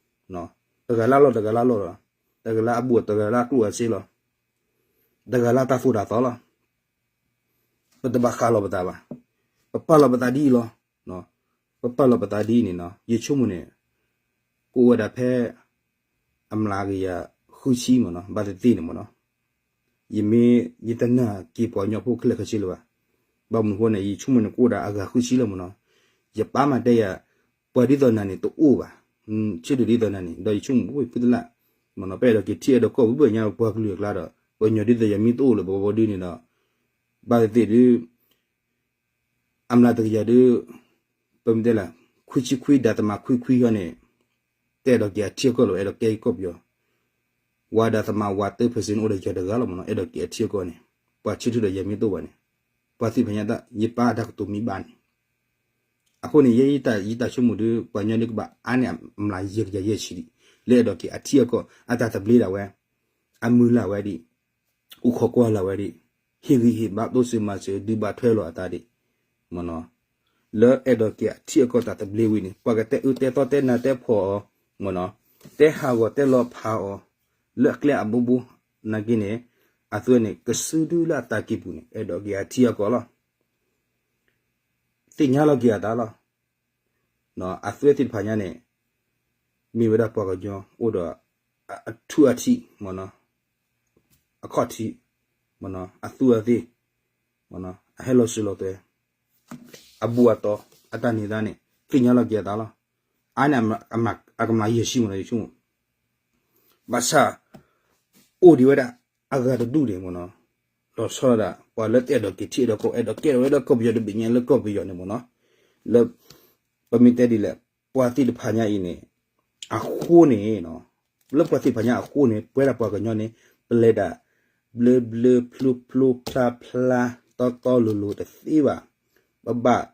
တဂၤလၢ်လီၢ်တဂၤလၢ်လီၢ်လီၤ, တဂၤလၢ်အဘူးတဂၤလၢ်အကျိၣ်အစ့လီၤ, တဂၤလၢ်တၢ်သိၣ်တၢ်သီလီၤ. ပတဘၣ်ဃးလီၤပသးဘၣ်. ပပာ်လီၤပသးဒ်အံၤလီၤ. ပပာ်လီၤပသးဒ်အံၤန့ၣ်နီၤ, ယဆိကမိၣ်န့ၣ် ကအိၣ်ဝဲဒၣ်ဖဲ အမျးကယၤဃုဆံမ့ၢ်နီၤ, ဘၣ်သ့ၣ်သ့ၣ်န့ၣ်မ့ၢ်နီၤ, ယမ့ၢ် ယတနာ်က့ၤပှၤကညီဖိခဲလၢာ်ခဲဆ့လၢၤဘၣ်. ဘၣ်မနုၤအဃိန့ၣ် ယဆိကမိၣ်န့ၣ် ကအိၣ်ဒၣ်အဂၤဃုဆံလၢမ့ၢ်နီၤ. ယပၢ်မၤတဲယၤ ပှၤဒ်သိးနၤန့ၣ် တအိၣ်ဘၣ်, ဆ့ဒိၣ်ဒ်သိးနၤန့ၣ် ဒီးယဆိကမိၣ်အိၣ်ဖုတလၢ်, မ့ၢ်နီၤ, ပအဲၣ်ဒိးက့ၤထံၣ်အဲၣ်ဒိးကီၢ် ပဘၣ်ညါပှၤကလုာ်အကျါဒီး ပှၤကညီဒ်သိးယၤမ့ၢ်တအိၣ်လၢၤဘၣ်ဘၣ်ဒုန့ၣ်ဒီး ဘၣ်သ့ၣ်သ့ၣ်ဒု အမျးတကယၤဒု ပမ့ၢ်တဲလၢ ခွံဆံခွံ ဒသမခွံခွံဟီန့ၣ် တအဲၣ်ဒိးက့ၤအထံအကီၢ်လၢၤဘၣ်, အဲၣ်ဒိးကဲကီၢ်ပယီၤ, ဝၤဒသမဝၤသၢ percent အိၣ်ဒီးယၤတဂၤလီၤမ့ၢ်နီၤ, အဲၣ်ဒိးက့ၤအထံအကီၢ်န့ၣ် ပှၤဆၢထၢၣ်ဒီးယၤမ့ၢ်တအိၣ်ဘၣ်န့ၣ်, ပှၤသ့ၣ်တဖၣ်ညါ ယပၢ်အတၢ်ကတိၤမ့ၢ်ဘၣ်န့ၣ်, အဃိန့ၣ် ယဲယတၢ်ဆိကမိၣ်ဒု ပှၤကညီဒုကဘၣ်အါန့ၢ်အမျးယဲၢ်ကယၤယဲၢ်ဆံဒံး လၢအဲၣ်ဒိးက့ၤအထံအကီၢ် အတၢ်သဘျ့ဒၣ်ဝဲ, အမုၢ်လၢ်ဝဲဒံး, အိၣ်ခိးကွၢ်လၢ်ဝဲဒံး, ဟ့ၣ်ဂံၢ်ဟ့ၣ်ဘါ တိစၢၤမၤစၢၤ ဒုးဘၣ်ထွဲလိာ်အသးဒံး, မ့ၢ်နီၤ, လၢအဲၣ်ဒိးက့ၤအထံအကီၢ်တၢ်သဘျ့ဝံၤန့ၣ် ပှၤကတဲအၢတဲသီတဲနၤတဲဖှီၣ်အီၤ, မ့ၢ်နီၤ, တဲဟးဂီၤတဲလီၤဖးအီၤ, လၢအကျဲအဘိဘိ, နာ်က့န့ၣ် အသွဲၣ်န့ၣ် ကစုဒုလၢအသးကံၢ်ပူၤန့ၣ် အဲၣ်ဒိးက့ၤအထံအကီၢ်လီၤ. သ့ၣ်ညါလီၤက့ၤအသးလီၤ. အသွဲၣ်သ့ၣ်တဖၣ်ညါန့ၣ် မ့ၢ်ဝဲဒၣ်ပှၤကညီအိၣ်ဒီး အထူအထံး, အခီၣ်ထံး, အသူအသ့ၣ်, အဟဲလီၤစၢၤလီၤသွဲၣ်, အဘူးအတီၤ, အတၢ်န့ၢ်သါန့ၣ် သ့ၣ်ညါလီၤက့ၤအသးလီၤ. အါန့ၣ် အကမျးယဲၢ်ဆံမ့ၢ်နီၤ ယဆိကမိၣ်, ဘၣ်ဆၣ် အိၣ်ဒံးဝဲဒၣ် အဂၤတဒူၣ်န့ၣ်မ့ၢ်နီၤ, လီၤဆီဒၣ်တၢ် ပှၤလၢတအဲၣ်ဒိးက့ၤထံအဲၣ်ဒိးကီၢ် အဲၣ်ဒိးကဲထီၣ်ဝဲဒၣ်ကီၢ်ပယီၤတဘ့ၣ်ညါလၢကီၢ်ပယီၤန့ၣ်မ့ၢ်နီၤ, လၢ ပမ့ၢ်တဲဒ်လဲၣ် ပှၤသ့ၣ်တဖၣ်ညါအံၤန့ၣ် အဃိန့ၣ်, လၢပှၤသ့ၣ်တဖၣ်ညါအဃိန့ၣ် ပဝဲဒၣ်ပှၤကညီန့ၣ် ပလဲၤတၢ် ဘျၢဘျၢဖျိဖျိဖျါဖျါ တီတီလိၤလိၤတသ့ဘၣ်. ပဘၣ်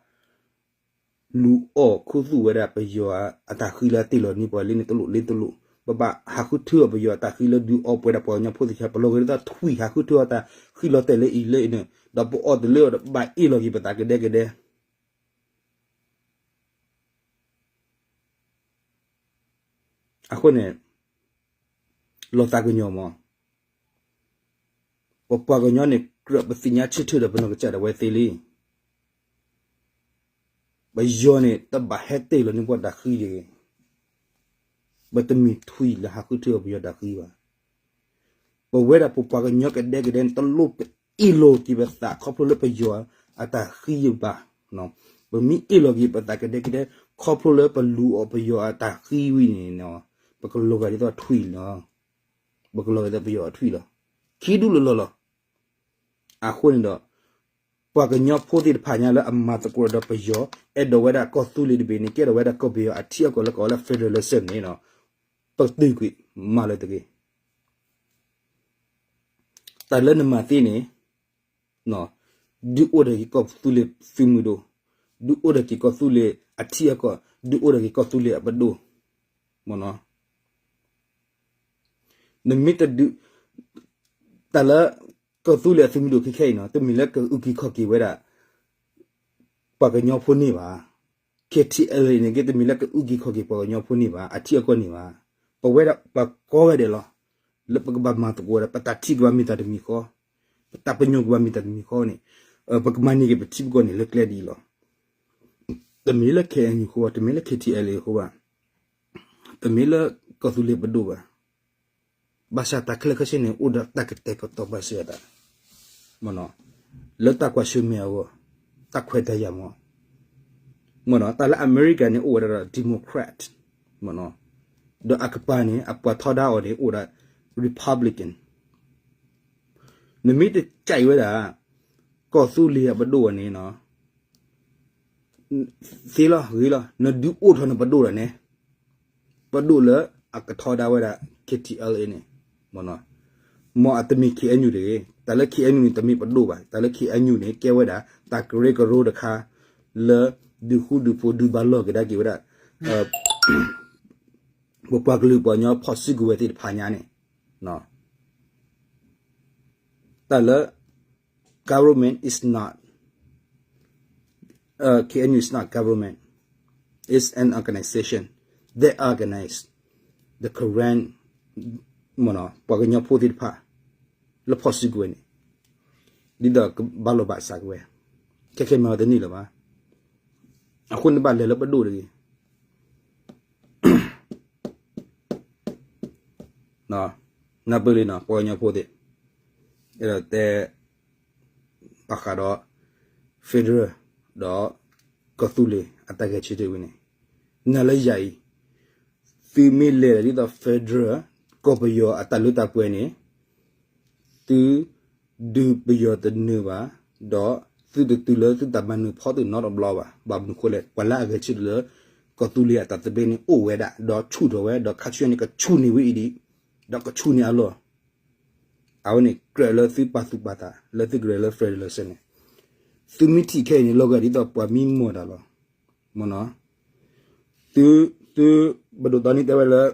လူၤအီၣ်ခူသူၣ်ဝဲဒၣ်ပယီၤအတၢ်ဃံလၢအတ့ၢ်လီၤန့ၢ်ပှၤလၢန့ၣ်တလိၣ်လၢတလိၣ်, ပဘၣ်ဟးဃုထၢအီၤပယီၤအတၢ်ဃံလၢဒုးအီပဝဲဒၣ်ပှၤကညီဖိသ့ၣ်တဖၣ် ပလီၤဂာ်ဒ်သိးထွံၣ်ဟးဃုထၢအီၤတၢ်ဃံလီၤတဲာ်လၢအံၤလၢအံၤန့ၣ် ဒီးပအီၣ်တလၢအီၤဒီးပဘၣ်အ့ၣ်လီၤက့ၤပသးကဒဲကဒဲ အဃိန့ၣ် လီၤသးကညီၤမး, ပပှၤကညီန့ၣ် ကြၢးပသ့ၣ်ညါဆၢထၢၣ်ဒီးပနီၢ်ကစၢ်ဒၣ်ဝဲသ့လံ. ပယီၤန့ၣ် တဘၣ်ဟဲတ့ၢ်လီၤန့ၢ်ပှၤတၢ်ဃံတဂ့ၤ, ပတမ့ၢ်ထွံၣ်လၢဟးဃုထၢအီၤပယီၤတၢ်ဃံဘၣ်. ပဝဲဒၣ်ပပှၤကညီကဒဲကဒဲန့ၣ် တလိၣ်ပအ့ၣ်လီၤက့ၤပသးခီဖျိလၢပယီၤအတၢ်ဃံဘၣ်. ပမ့ၢ်အ့ၣ်လီၤက့ၤပသးကဒဲကဒဲ ခီဖျိလၢပလူၤအီၤပယီၤအတၢ်ဃံဝံၤန့ၣ် ပကလီၤဂာ်ဒ်သိးထွံၣ်လီၤ. ပကလီၤဂာ်ဒ်သိးပယီၤအထွံၣ်လီၤ. ခံဒူၣ်လၢလီၢ်လီၤ. အဃိန့ၣ်ဒီး ပှၤကညီဖိသ့ၣ်တဖၣ်ညါလၢအမၤသကိးဒီးပယီၤ အဲၣ်ဒိးဝဲဒၣ်ကီၢ်သူလ့ၤတဘ့ၣ်န့ၣ် ကဲထီၣ်ဝဲဒၣ်ကီၢ်ပယီၤအထံအကီၢ်လၢကိးလၢ federalism န့ၣ် ပတုာ်ကွံာ်မၤလၢတဂ့ၤ. တၢ်လၢနမၤသ့န့ၣ် ဒုးအိၣ်ဒီးက့ၤကီၢ်သူလ့ၤသုးမုၢ်ဒိၣ်, ဒုးအိၣ်ဒီးက့ၤကီၢ်သူလ့ၤအထံအကီၢ်, ဒုးအိၣ်ဒီးက့ၤကီၢ်သူလ့ၤအပဒိၣ်, မ့ၢ်နီၤ. နမ့ၢ်တဒုး တၢ်လၢ ကီၢ်သူလ့ၤအသုးမုၢ်ဒိၣ်ခဲခဲအံၤနီၤ တမ့ၢ်လၢကအုၣ်က့ၤခီၣ်က့ၤဝဲဒၣ် ပှၤကညီဖိန့ၣ်ဘၣ်. K T L A န့ၣ်က့ တမ့ၢ်လၢကအုၣ်က့ၤခီၣ်က့ၤပှၤကညီဖိန့ၣ်ဘၣ် အထံအကီၢ်န့ၣ်ဘၣ်. ပဝဲဒၣ်ပှၤကိးဂၤဒဲးလီၤ. လၢပကဘၣ်မၤသကိးဝဲဒၣ် ပတၢ်ထံၣ်ကဘၣ်မ့ၢ်တၢ်တမံၤဃီ, ပတၢ်ပညိၣ်ကဘၣ်မ့ၢ်တၢ်တမံၤဃီန့ၣ် ပကမၤန့ၢ်က့ၤပထံပကီၢ်န့ၣ်လၢကျဲဒ်အံၤလီၤ. တမ့ၢ်လၢ K N U အဃိဘၣ်, တမ့ၢ်လၢ K T L A အဃိဘၣ်, တမ့ၢ်လၢကီၢ်သူလ့ၤပဒိၣ်ဘၣ်. ဘၣ်ဆၣ်တၢ်ခဲလၢာ်ခဲဆ့န့ၣ် အိၣ်ဒီးတၢ်ကတဲာ်ကတီၤပာ်စၢၤအသး လၢတၢ်ကွၢ်ဆၢၣ်မဲာ်အဂီၢ်, တၢ်ခွဲးတၢ်ယာ်မး, မ့ၢ်နီၤတၢ်လၢအမဲရကၤန့ၣ် အိၣ်ဝဲဒၣ်ဒီး Democrat မ့ၢ်နီၤ, ဒီးအကပၤန့ၣ် အပှၤထီဒါအီၤန့ၣ် အိၣ်ဝဲဒၣ် Republican. နမ့ၢ်တကးဝဲဒၣ် ကီၢ်သူလ့ၤအပဒိၣ်အီၤန့ၣ်နီၤ သ့လီၤဂ့ၤလီၤ နဒုးအိၣ်ထီၣ်နပဒိၣ်ဒီးန့ၣ် ပဒိၣ်လၢအကထီဒါဝဲဒၣ် K T L A န့ၣ်, မ်အတမ့ၢ် K N U တဂ့ၤ, တၢ်လၢ K N U န့ၣ် တမ့ၢ်ပဒိၣ်ဘၣ်, တၢ်လၢ K N U န့ၣ် ကဲဝဲဒၣ် တၢ်ကရၢကရိတခါ လၢ ဒုးဃူဒုးဖိးဒုးဘၣ်လီၢ်က့ၤဒၣ်က့ၤဝဲဒၣ် ပပှၤကလုာ်ပှၤကညီဖီၣ်စုကဝဲၤသ့ၣ်တဖၣ်ညါန့ၣ် တၢ်လၢ government is not, K N U is not government, it's an organization that organize the Karen ပှၤကညီဖိသ့ၣ်တဖၣ် လၢဖီၣ်စုကဝဲၤန့ၣ် ဒ်သိးကဘၣ်လီၢ်ဘၣ်စးက့ၤဝဲ, ခဲခဲမၤဝဲတန့ၢ်လၢၤဘၣ်. အဃိန့ၣ်ဘၣ်လဲၤလၢပဒိၣ်တဂ့ၤ နၢ်ပၢၢ်လံနီၤ ပှၤကညီဖိသ့ၣ်, အဲၣ်ဒိးတဲ ဘၣ်ဃးဒီး federal ဒီး ကီၢ်သူလ့ၤအတၢ်ဂဲၤဆၢထၢၣ်ဝဲန့ၣ်, နၤလၢယၤအံၤ သုမ့ၢ်လဲၤဒ်သိး federal ကီၢ်ပယီၤအတၢ်လၢတၢ်ပှဲၤန့ၣ် သု ဒုးပယီၤတနၢၤဘၣ်, ဒီးသုတတုၤလၢသုတၢ်မၤနၢၤဖီတၢၣ်နီတဘျီဘၣ်. ဘၣ်မနုၤဃိလဲၣ် ပှၤလၢအဂဲၤဆၢထၢၣ်လၢ ကီၢ်သူလ့ၤအတၢ်သဘျ့န့ၣ်အိၣ်ဝဲဒၣ် ဒီးဆူၣ်ထီၣ်ဝဲ ဒီးခါဆူညါန့ၣ် ကဆူၣ်န့ၢ်ဝဲအံၤဒံး, ဒီးကဆူၣ်န့ၢ်အလီၢ်, အဝဲန့ၣ်ကြၢးလၢသုပာ်သူၣ်ပာ်သး လၢသုကရဲၣ်လၢ federal လၢစဲန့ၣ်, သုမ့ၢ်ထံၣ်ခဲအံၤန့ၣ် လီၤဂာ်ဒ်သိးပှၤမံမီၢ်တၢ်လီၤ. မ့ၢ်နီၤ သု သု ပဒိၣ်တီနံတဲဝဲလၢ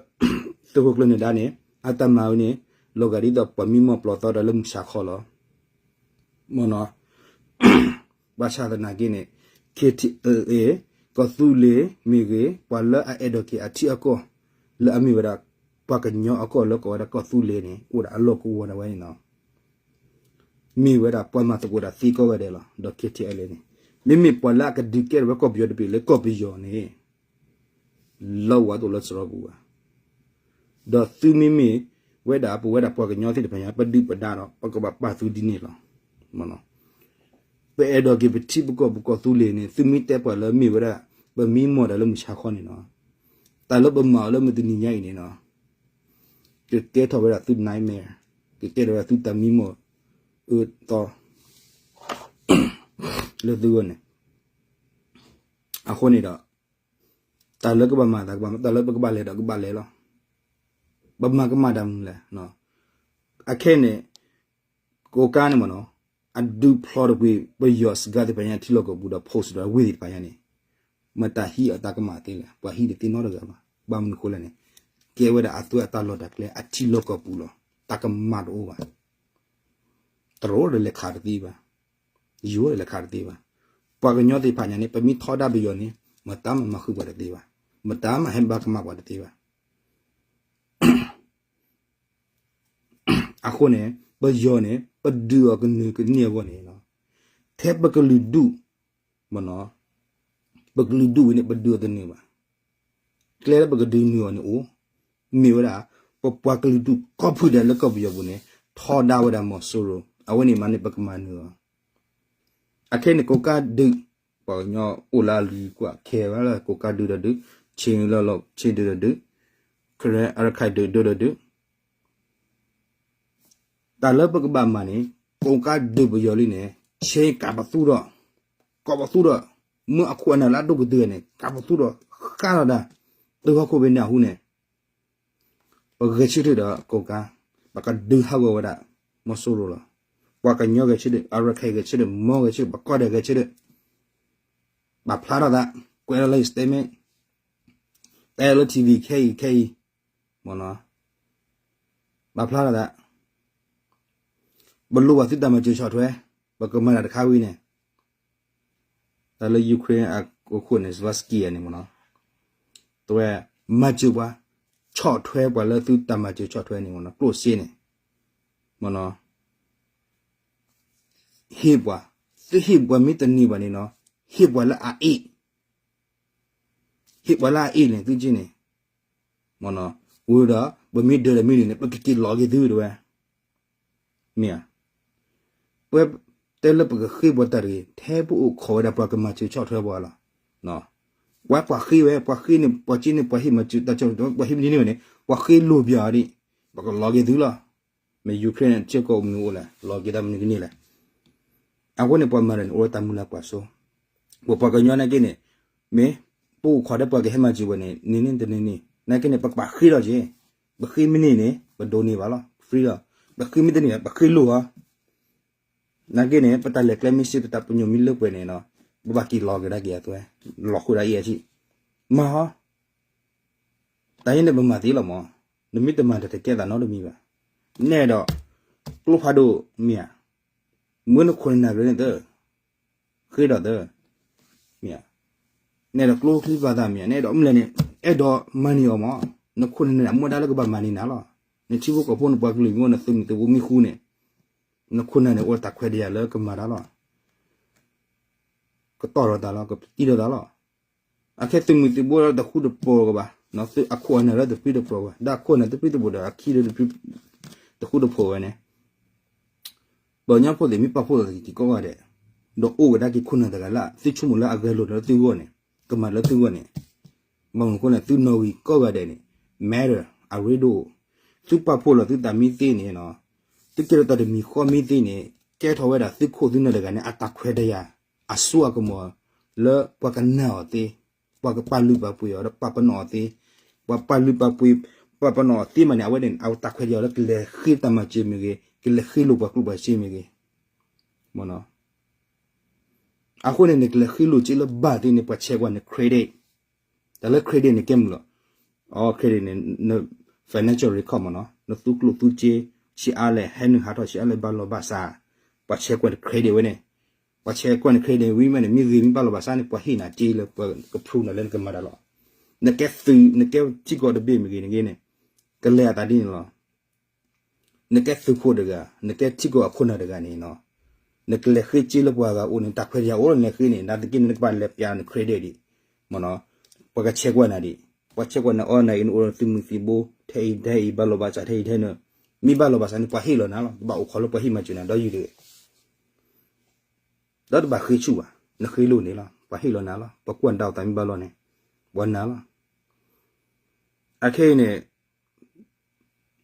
သုးခိၣ်ကျၢၢ်နၢၤဒါန့ၣ် အတၢ်မၤဝဲန့ၣ် လီၤဂာ်ဒ်သိးပှၤမံမီၢ်ပျီသီဒီးလၢမုၢ်ဆါခီလီၤ. မ့ၢ်နီၤ ဘၣ်ဆၣ်သနာ်က့န့ၣ် K T L A ကီၢ်သူလ့ၤမ့ၢ်ဂ့ၤ ပှၤလၢအအဲၣ်ဒိးက့ၤအထံအကီၢ် လၢအမ့ၢ်ဝဲဒၣ် ပှၤကညီအကီၢ်လၢကိးဝဲဒၣ်ကီၢ်သူလ့ၤန့ၣ် အိၣ်ဝဲဒၣ်အလီၢ်ကဝီၤဒၣ်ဝဲန့ၣ်လီၤ. မ့ၢ်ဝဲဒၣ်ပှၤမၤသကိးတၢ်သ့ကိးဂၤဒဲးလီၤ. ဒီး K T L A န့ၣ် မ့မ့ၢ်ပှၤလၢအကဒုးကဲထီၣ်ဝဲကီၢ်ပယီၤတဘ့ၣ်လၢကီၢ်ပယီၤန့ၣ် လီၤဝဲတအိၣ်လၢစရီပူၤဘၣ်. ဒီးသုမ့မ့ၢ်ဝဲဒၣ်ပဝဲဒၣ်ပှၤကညီသ့ၣ်တဖၣ်ညါ ပဒုၣ်ပဒါဒီး ပကဘၣ်ပာ်သုဒ်န့ၣ်လီၤ. ပအဲၣ်ဒိးက့ၤပထံပကီၢ်ပကီၢ်သူလ့ၤန့ၣ် သုမ့ၢ်တဲပှၤလၢမ့ၢ်ဝဲဒၣ် ပမံမီၢ်တၢ်လၢမုၢ်ဆါခီန့ၣ်နီၤ, တၢ်လၢပမၤအီၤလၢမုၢ်တနံၤညါအံၤန့ၣ်နီၤ ကကဲထီၣ်ဝဲဒၣ်သု nightmare, ကကဲထီၣ်ဝဲဒၣ်သုတၢ်မံမီၢ်အၢသီ လၢသုဂီၢ်န့ၣ်. အဃိန့ၣ်ဒီး တၢ်လၢကဘၣ်မၤသးကဘၣ်မၤ, တၢ်လၢပကဘၣ်လဲၤဒီးကဘၣ်လဲၤလီၤ. ပမၤကမၣ်တၢ်မနုၤလဲၣ်. အခဲန့ၣ် ကိးကါန့ၣ်မ့ၢ်နီၤ အဒုးဖျီတကွံာ်ပယီၤစှၤသ့ၣ်တဖၣ်ညါထံလီၢ်ကီၢ်ပူၤဒီး post ဒီးဝ့ၢ်သ့ၣ်တဖၣ်ညါန့ၣ် မတၤဟံးအတၢ်ကမၣ်သ့လဲၣ်. ပှၤဟံးတသ့နီတဂၤဘၣ်. ဘၣ်မနုၤဃိလဲၣ်န့ၣ် ကဲဝဲဒၣ်အသုးအတၢ်လီၢ်တၢ်ကျဲအထံလီၢ်ကီၢ်ပူၤလီၤ. တၢ်ကမၣ်တအိၣ်ဘၣ်. တရူးဒီးလဲၤခးတသ့ဘၣ်. ယိၤဒီးလဲၤခးတသ့ဘၣ်. ပှၤကညီသ့ၣ်တဖၣ်ညါန့ၣ် ပမ့ၢ်ထီဒါပယီၤန့ၣ် မတၤမၤမၤဃုာ်ပှၤတသ့ဘၣ်. မတၤမၤဟဲဘၣ်ကမၣ်ပှၤတသ့ဘၣ်. အဃိန့ၣ် ပယီၤန့ၣ် ပဒုးအီၤကနၢၤကန့ၢ်အဂီၢ်န့ၣ် ထဲပကလုာ်ဒူၣ် မ့ၢ်နီၤ ပကလုာ်ဒူၣ်ဝဲန့ၣ် ပဒုးအီၤတနၢၤဘၣ်. ကျဲလၢပကဒုးနုာ်အီၤန့ၣ်အိၣ် မ့ၢ်ဝဲဒၣ် ပပှၤကလုာ်ဒူၣ်ကိးဖုဒဲးလၢကီၢ်ပယီၤပူၤန့ၣ် ထီဒါဝဲဒၣ်မီၤစိရိၤ အဝဲန့ၣ်မးန့ၣ် ပကမၤနၢၤအီၤ. အခဲန့ၣ် ကိးကါဒုး ပှၤကညီအိၣ်လၢအလံၤကွၢ်ခဲဝဲလၢ ကိးကါဒုးဒီးဒုး ဆ့လီၤလီၤ ဆ့ဒုးဒီးဒုး ခရၢအရခၢၣ်ဒုးဒုးဒီးဒုး တၢ်လၢပကဘၣ်မၤန့ၣ် ကိးကါဒုးပယီၤလံန့ၣ် ဆ့ကးပသူဒီး ကးပသူဒီး မ့ၢ်အခိၣ်အနၢ်လၢအဒိၣ်ကတၢၢ်န့ၣ် ကးပသူဒီး ဃၣ်လီၤဒၣ် တုၤဟီၣ်ခိၣ်ဖဲန့ၣ်အဟူန့ၣ် ပဂဲၤဆၢထၢၣ်ဒီးကိးကါ ပကဒုးဟးဂီၤဝဲဒၣ် မီၤစိရိၤလီၤ. ပှၤကညီဂဲၤဆၢထၢၣ် အရခဲဂဲၤဆၢထၢၣ် မီၢ်ဂဲၤဆၢထၢၣ် ပကီၢ်ဒဲးဂဲၤဆၢထၢၣ် ပာ်ဖျါထီၣ်သး ကွဲးလီၤလၢ statement တဲလၢ ထံၣ်ဝံၤ ခဲအံၤခဲအံၤ မ့ၢ်နီၤ ပာ်ဖျါလီၤသး ပလိၣ်ဘၣ်သုတၢ်မၤစၢၤဆီၣ်ထွဲ, ပကမၤတၢ်တခါဝံၤန့ၣ်, တၢ်လၢ Ukraine အခိၣ်န့ၣ် Zelenskyy န့ၣ်မ့ၢ်နီၤ, တဝဲ မၤစၢၤပှၤ, ဆီၣ်ထွဲပှၤလၢသုတၢ်မၤစၢၤဆီၣ်ထွဲန့ၣ်မ့ၢ်နီၤ, ကျိၣ်စ့န့ၣ် မ့ၢ်နီၤ, ဟ့ၣ်ပှၤ, သုဟ့ၣ်ပှၤမ့ၢ်တန့ၢ်ဘၣ်န့ၣ်နီၤ, ဟ့ၣ်ပှၤလၢအအ့ၣ် ဟ့ၣ်ပှၤလၢအအ့ၣ်န့ၣ် သုက့န့ၣ်, မ့ၢ်နီၤ, ဝံၤဒီး ပမ့ၢ်ဒၢးဒီးမ့ၢ်န့ၣ်န့ၣ် ပကက့ၤလီၤက့ၤသုတဝဲ, မ့ၢ်ဧါ, ပတဲလၢပကဃ့ပှၤတၢ်တဂ့ၤ, ထဲပအိၣ်ခိးဝဲဒၣ်ပှၤကမၤစၢၤဆီၣ်ထွဲပှၤလီၤ, ပှၤပှၤဃ့ဝဲ, ပှၤဃ့န့ၣ် ပှၤက့န့ၣ် ပှၤဟ့ၣ်မၤစၢၤတၢ်ဆီၣ်ထွဲ ပှၤဟ့ၣ်မ့ၢ်န့ၢ်ဝဲန့ၣ် ပှၤဃ့လိၢ်ပၠးအီၤဒံး, ပကလီၤက့ၤသုလီၤ, မ့ၢ် Ukraine ထံကီၢ်မနုၤအိၣ်လဲၣ် လီၤက့ၤတၢ်မနုၤကန့ၢ်လဲၣ် အဃိန့ၣ် ပှၤမၤတၢ်န့ၣ် အိၣ်လၢတၢ်မုၢ်လၢ်ကွၢ်စိ, ပပှၤကညီနာ်က့န့ၣ်, မ့ၢ်ပအိၣ်ခိးဒီးပှၤကဟဲမၤစၢၤဝဲန့ၣ် န့ၢ်န့ၢ်တန့ၢ်န့ၣ် နာ်က့န့ၣ် ပကဘၣ်ဃ့လီၤက့ၤ, ပဃ့မ့ၢ်န့ၢ်န့ၣ် ပဒိးန့ၢ်ဘၣ်လီၤ free လီၤ, ပဃ့မ့ၢ်တန့ၢ် ပဃ့လိၢ်ဧါ, နာ်က့န့ၣ် ပတၢ်လဲၤကျဲမ့ၢ်စ့ ပတၢ်ပညိၣ်မ့ၢ်လၢပှဲၤန့ၣ်နီၤ, ပဘၣ်က့ၤလီၤက့ၤဒၣ်က့ၤအသွဲ, လီၤဃုာ်ဒၣ်အံၤအထံး, မၤဟီ တၢ်အံၤန့ၣ်ပမၤသ့လီၤမး, နမ့ၢ်တမၤတၢ်တကဲသးနီတမံၤဘၣ်, နဲဒိး, ကျိဖးဒိၣ်မ့ၢ်ဧါ, မ့ၢ်နခိၣ်နနၢ်ကရၢန့ၣ်သၢ, ဃ့ဒီးသၢ, မ့ၢ်ဧါ, နဲဒိးကျိချံပာ်သးမ့ၢ်ဧါ, နဲဒိးမလဲၣ်န့ၣ် အဲၣ်ဒိးမၤန့ၢ်အီၤမး, နခိၣ်နနၢ်အမူဒါလၢကဘၣ်မၤန့ၢ်နၤလီၤ, နထံဖိကီၢ်ဖိနပှၤကလုာ်မ့ၢ်အိၣ် နသုးမုၢ်သံၣ်ဘိမ့ၢ်ဃူန့ၣ်, နခိၣ်နနၢ်န့ၣ် အိၣ်တၢ်ခွဲးတၢ်ယာ်လၢကမၤတၢ်လီၤ ကတီၢ်ဒီးသးလီၤ ကပျံၤဒီးသးလီၤ, အခဲသုးမုၢ်သံၣ်ဘိလၢတဃူတဖိးကဘၣ်, အခိၣ်အနၢ်လၢတပျံၤတပျီၤဘၣ်, ဒီးအခိၣ်အနၢ်တပျံၤတပျီၤဒီးအခံလၢတဃူတဖိးဝဲန့ၣ်, ပှၤကညီဖိသ့ၣ်မ့ၢ်ပာ်ဖှိၣ်သးသ့ၣ်ကိးဂၤဒဲး, ဒီးအိၣ်ကဒါက့ၤခိၣ်နၢ်တဂၤလၢသုဆိကမိၣ်လၢအဂဲၤလိာ်လၢသုဂီၢ်န့ၣ်, ကမၤလၢသုဂီၢ်န့ၣ်, ဘၣ်မနုၤအဃိန့ၣ် သုနီၣ်ဂံၢ်ကိးဂၤဒဲးန့ၣ် matter အရ့ဒိၣ်, သုပာ်ဖှိၣ်လီၤသုသးမ့ၢ်သ့န့ၣ်, သုကဲထီၣ်တၢ်တမံၤဃီမ့ၢ်သ့န့ၣ်, ကဲထီၣ်ဝဲဒၣ်သုခိၣ်သုနၢ်တဂၤန့ၣ် အတၢ်ခွဲးတၢ်ယာ်, အစိအကမီၤ, လၢပှၤကနာ်အီၤသ့, ပှၤကပာ်လုၢ်ပာ်ပှ့ၤအီၤဒီးပာ်ပနီၣ်အီၤသ့, ပှၤပာ်လုၢ်ပာ်ပှ့ၤ, ပာ်ပနီၣ်အီၤသ့မးန့ၣ် အဝဲန့ၣ် အတၢ်ခွဲးတၢ်ယာ်လၢကလဲၤဃ့တၢ်မၤစၢၤမ့ၢ်ဂ့ၤ, ကလဲၤဃ့လိာ်ပှၤကျိၣ်ပှၤစ့မ့ၢ်ဂ့ၤ, အဃိန့ၣ် နကလဲၤဃ့လိာ်စ့လၢဘၣ်သ့န့ၣ် ပှၤဆဲးကွၢ်န credit, တၢ်လၢ credit န့ၣ်ကဲမုာ်လီၤ, အ credit န့ၣ် န financial record မ့ၢ်နီၤ, နသူကျိၣ်သူစ့, ဆံးအါလဲၣ် ဟဲနုာ်ဟးထီၣ် ဆံးအါလဲၣ်ဘၣ်လီၤဘၣ်စး, ပှၤဆဲးကွၢ်န credit ဝဲန့ၣ်, ပှၤဆဲးကွၢ်န credit ဝံၤမ့ၢ်န့ၣ် မ့ၢ်ဂ့ၤမ့ၢ်ဘၣ်လီၤဘၣ်စးန့ၣ် ပှၤဟ့ၣ်နၤစ့လၢပှၤက prove နၤလၢနကမၤတၢ်လီၤ, နကဲသုး နကဲထံကီၢ်တဘ့ၣ်မ့ၢ်ဂ့ၤန့ၣ်ဂ့ၤန့ၣ်, ကလဲၤအသးဒ်န့ၣ်လီၤ နကဲသုးခိၣ်တဂၤ, နကဲထံကီၢ်အခိၣ်နၢ်တဂၤန့ၣ်နီၤ, နကလဲၤဃ့စ့လၢပှၤဂၤအိၣ်န့ၣ် တၢ်ခွဲးတၢ်ယာ်အိၣ်လၢနလဲၤဃ့န့ၣ်, နာ်သက့န့ၣ် နကဘၣ်လဲၤပျးန credit ဒံး, မ့ၢ်နီၤ, ပှၤကဆဲးကွၢ်နၤဒံး, ပှၤဆဲးကွၢ်နၤအီၤနၤအံၤ နအိၣ်သုးမုၢ်သံၣ်ဘိ ထဲအံၤထဲအံၤ ဘၣ်လီၤဘၣ်စး ထဲအံၤထဲနၢၤ, မ့ၢ်ဘၣ်လီၤဘၣ်စးန့ၣ် ပှၤဟ့ၣ်လီၤနၤလီၤ, တဘၣ်အိၣ်ခိးလၢပှၤဟ့ၣ်မၤစၢၤနၤဒီးယုၢ်တဂ့ၤ ဒီးတဘၣ်ဃ့ဆူၣ်ဘၣ်, နဃ့လိာ်န့ၣ်လီၤ, ပှၤဟ့ၣ်လီၤနၤလီၤ, ပှၤကွၢ်နတၢ်အိၣ်သးမ့ၢ်ဘၣ်လီၤန့ၣ်, ပှၤနၤလီၤ. အခဲအံၤန့ၣ်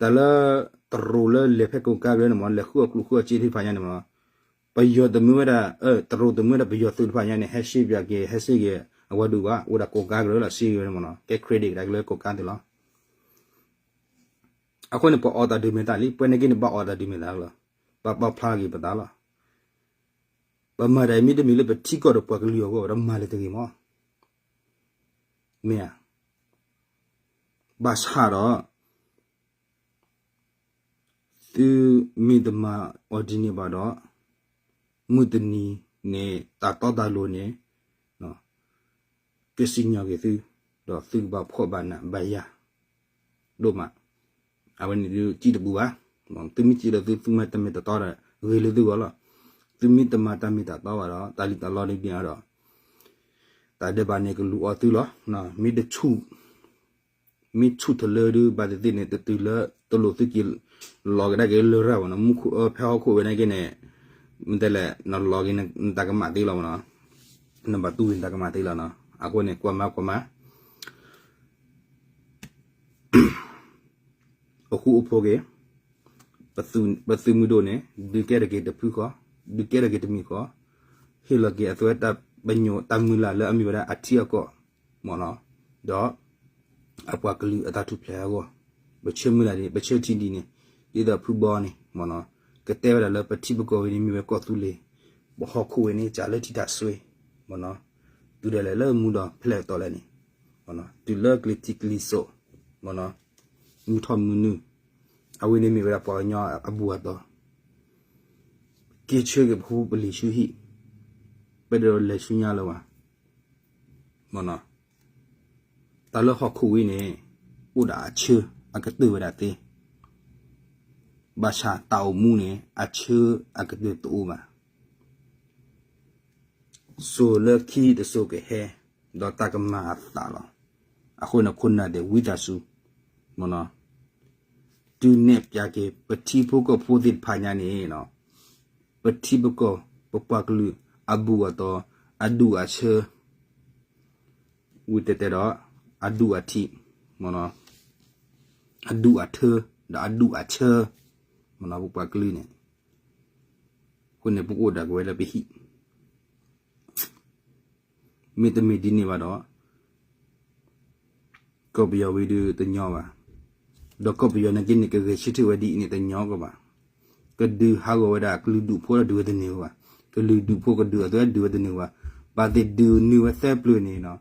တၢ်လၢ တရူးလၢလဲၤဖဲကိးကါဘျၢန့ၣ်မ့ၢ် လဲၤဃုအီၣ်ကျိၣ်ဃုအီၣ်စ့သ့ၣ်တဖၣ်ညါန့ၣ်မ့ၢ်, ပယီၤတမုာ်ဝဲဒၣ်, တရူးတမုာ်ဝဲဒၣ်ပယီၤသုးတဖၣ်ညါန့ၣ် ဟဲစ့ပၠးက့ၤ ဟဲစ့က့ၤ အဝဲဒုးဘၣ် အိၣ်ဒၣ်ကိးကါကရၢလီၤ စ့က့ၤဝဲန့ၣ်မ့ၢ်နီၤ, ကဲ credit ကဒါက့ၤလၢကိးကါသုးလီၤ. အဃိန့ၣ် ပအီၣ်တၢ်ဒုးမဲာ်သးလံ, ပဝဲန့ၣ်က့န့ၣ် ဘၣ်အီၣ်တၢ်ဒုးမဲာ်သးလီၤ, ဘၣ်ပာ်ဖျါက့ၤပသးလီၤ. ပမၤတၢ်အံၤမ့တမ့ၢ်လၢပထံကီၢ်ဒီးပှၤကလုာ်အဂီၢ်ဒီးမၤလၢၤတဂ့ၤမး, မ့ၢ်ဧါ. ဘၣ်ဆၣ်ဒီး သုမ့ၢ်တမၤအီၤဒ်န့ၣ်ဘၣ်ဒီး မုၢ်တနံၤန့ၣ် တၢ်တီတၢ်လိၤန့ၣ် ကစံၣ်ညီၣ်က့ၤသု, ဒီးသုကဘၣ်ဖှီၣ်ဘၣ်နးဘၣ်ယၤ ဒိၣ်မး. အဝဲန့ၣ်သုစံၣ်တပူၤဘၣ်, သုမ့ၢ်စံၣ်ဒီးသုသုမၤတၢ်မ့ၢ်တၢ်တီဒီး ဂ့ၤလၢသုဂီၢ်လီၤ. သုမ့ၢ်တမၤတၢ်မ့ၢ်တၢ်တီဘၣ်ဒီး တၢ်လံၣ်တၢ်လီန့ၣ်ဒီး တၢ်ဒဲးဘးန့ၣ်ကလူၤအီၤသုလီၤ. မ့ၢ်တဆူၣ် မ့ၢ်ဆူၣ်ထီၣ်လၢဒုးဘၣ်သ့ၣ်သ့ၣ်န့ၣ် တတုၤလၢတလိၣ်သုက့ၤလီၤကဒါက့ၤလၢရၢ်ဘၣ်နီၤ, မူခိၣ်အၢဖဲဟီၣ်ခိၣ်ဝဲန့ၣ်က့န့ၣ်, မ့ၢ်တဲလဲၣ် နလီၤက့ၤနတၢ်ကမၣ်သ့လီၤမ့ၢ်နီၤ, နဘၣ်တူၢ်က့ၤနတၢ်ကမၣ်သ့လီၤနီၤ. အဃိန့ၣ် ကွၢ်မၤကွၢ်မၤ အဃူအဖိးက့ၤ, ပသုးမုၢ်ဒိၣ်န့ၣ် ဒုးကဲထီၣ်က့ၤတဖုဃီ, ဒုးကဲထီၣ်က့ၤတမံၤဃီ, ဟ့ၣ်လီၤက့ၤအသွဲတၢ်ပညိၣ်တၢ်မုၢ်လၢ်လၢအမ့ၢ်ဝဲဒၣ်အထံအကီၢ်မ့ၢ်နီၤ, ဒီးအပှၤကလုာ်အတၢ်ထူၣ်ဖျဲးအဂီၢ်, ပဆၢမုၢ်လၢ်ဒ်န့ၣ် ပဆၢထံဒ်န့ၣ်, ဒ်သိးဖုဘီန့ၣ်မ့ၢ်နီၤ, ကတဲဝဲဒၣ်လၢပထံပကီၢ်ဝဲန့ၣ်မ့ၢ်ဝဲကီၢ်သူလ့ၤ, ပဟီၣ်ခိၣ်ဝဲန့ၣ် ကးလၢထံတၢ်စွ့မ့ၢ်နီၤ, တုၤဒၣ်လဲာ်လၢမူဒီးဖျဲၣ်အတီၤလဲၣ်န့ၣ်, တုၤလၢကျံၤထံးကျံၤစိးမ့ၢ်နီၤ, မုၢ်ထီၣ်မုၢ်နုာ်, အ အဝဲန့ၣ်မ့ၢ်ဝဲဒၣ်ပှၤကညီအဘူးအတီၤ, က့ၤဆှၢက့ၤပဖိပလံၤဆူဟံၣ်, ပတလဲၤဆူညါလၢၤဘၣ်. မ့ၢ်နီၤ, တၢ်လၢဟီၣ်ခိၣ်ဝံၤန့ၣ် အိၣ်ဒီးအဆၢအကတၢၢ်ဝဲဒၣ်သ့, ဘၣ်ဆၣ်တၢ်အိၣ်မူန့ၣ် အဆၢအကတၢၢ်တအိၣ်ဘၣ်. စိၤလၢခံတစိၤကဟဲ, ဒီးတၢ်ကမၤအသးလီၤ. အဃိန့ၣ် ခိၣ်နၢ်သ့ၣ်ဝံသးစူၤ, မ့ၢ်နီၤ, တုၤနဲၣ်ပျးက့ၤ ပထံဖိကီၢ်ဖိသ့ၣ်တဖၣ်ညါန့ၣ်, ပထံပကီၢ် ပပှၤကလုာ်အဘူးအတီၤ အဒူၣ်အဆၢ, ဝံၤတဲတဲဒီး အဒူၣ်အထံး, မ့ၢ်နီၤ, အဒူၣ်အထၢ ဒီးအဒူၣ်အဆၢ, မ့ၢ်နီၤ, ပပှၤကလုာ်န့ၣ်, အဃိန့ၣ် ပကအိၣ်ဒၣ်ကဝဲလၢပဟံၣ် မ့တမ့ၢ်ဒ်န့ၣ်ဘၣ်ဒီး ကီၢ်ပယီၤဝံၤဒုးတညီဘၣ်. ဒီးကီၢ်ပယီၤနာ်က့န့ၣ် ကဂဲၤဆၢထၢၣ်ဝဲဒ်အံၤန့ၣ် တညီကီးဘၣ်. ကဒုးဟးဂီၤဝဲဒၣ်ကလုာ်ဒူၣ်ဖိဒီးဒုးဝဲတန့ၢ်ဘၣ်. ကလုာ်ဒူၣ်ဖိကဒုးအသိးဒုးဝဲတန့ၢ်ဘၣ်. ဘၣ်သ့ၣ်ဒုးနုာ်ဝဲသၢပျၢၤန့ၣ်နီၤ,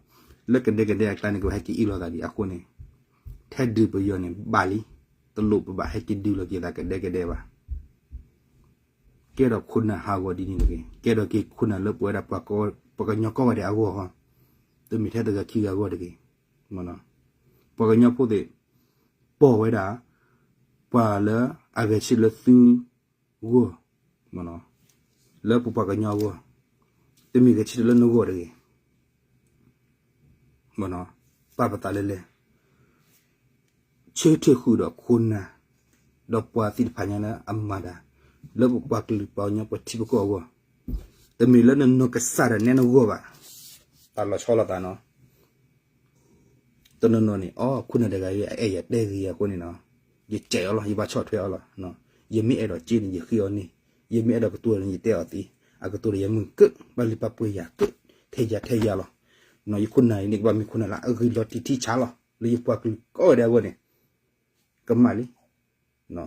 လၢကဒဲကဒဲအကျါန့ၣ် ကဘၣ်ဟဲက့ၤအ့ၣ်လိာ်သးဒံးအဃိန့ၣ်, ထဲဒုးပယီၤန့ၣ်ဘၣ်လံ, တလိၣ်ပဘၣ်ဟဲက့ၤဒုးလိာ်က့ၤသးကဒဲကဒဲဘၣ်. ကဲထီၣ်ခိၣ်နၢ်ဟးဂီၤဒ်န့ၣ်တဂ့ၤ, ကဲထီၣ်က့ၤခိၣ်နၢ်လၢပဝဲဒၣ် ပှၤကညီကိးဂၤဒဲးအဂီၢ်ဟီ, တမ့ၢ်ထဲတဂၤခံဂၤအဂီၢ်တဂ့ၤ. ပှၤကညီဖိသ့ၣ် ပိာ်ဝဲဒၣ် ပှၤလၢအဂဲၤဆၢထၢၣ်လၢသုဂီၢ်, လၢပပှၤကညီအဂီၢ်, တမ့ၢ်ဂဲၤဆၢထၢၣ်လၢနဂီၢ်တဂ့ၤ. ပာ်ပသးလၢလဲၣ်, ဆၢထၢၣ်ဃုာ်ဒီးခိၣ်နၢ်, ဒီးပှၤသ့ၣ်တဖၣ်ညါလၢအမၤတၢ် လၢပပှၤကလုာ်ပှၤကညီပထံပကီၢ်အဂီၢ်, တမ့ၢ်လၢနနီၢ်ကစၢ်ဒၣ်နဲနဂီၢ်ဘၣ်. တၢ်လီၤဆီလိာ်သးနီၤ. တနီၤနီၤန့ၣ် အိ ခိၣ်နၢ်တဂၤအံၤ အအဲၣ်ယၤတဲဂ့ၤယၤအဃိန့ၣ်နီၤ, ယစဲးအီၤလီၤ, ယဘၣ်ဆီၣ်ထွဲအီၤလီၤ. ယမ့ၢ်အဲၣ်ဒိးစ့န့ၣ် ယဃ့အီၤန့ၢ်, ယမ့ၢ်အဲၣ်ဒိးကတိၤန့ၣ် ယတဲအီၤသ့, အကတိၤဒီးယမုာ်က့ၤ, ဘၣ်လံပၢ်ပှဲၤယၤက့ၤ, ထဲယၤထဲယၤလီၤ. ယခိၣ်နၢ်အံၤန့ၣ် ကဘၣ်မ့ၢ်ခိၣ်နၢ်လၢအဂ့ၤလီၤတံၢ်ထံဆးလီၤ, လၢယပှၤကလုာ်ကိးဂၤဒဲးအဂီၢ်န့ၣ်, ကမၣ်လံ.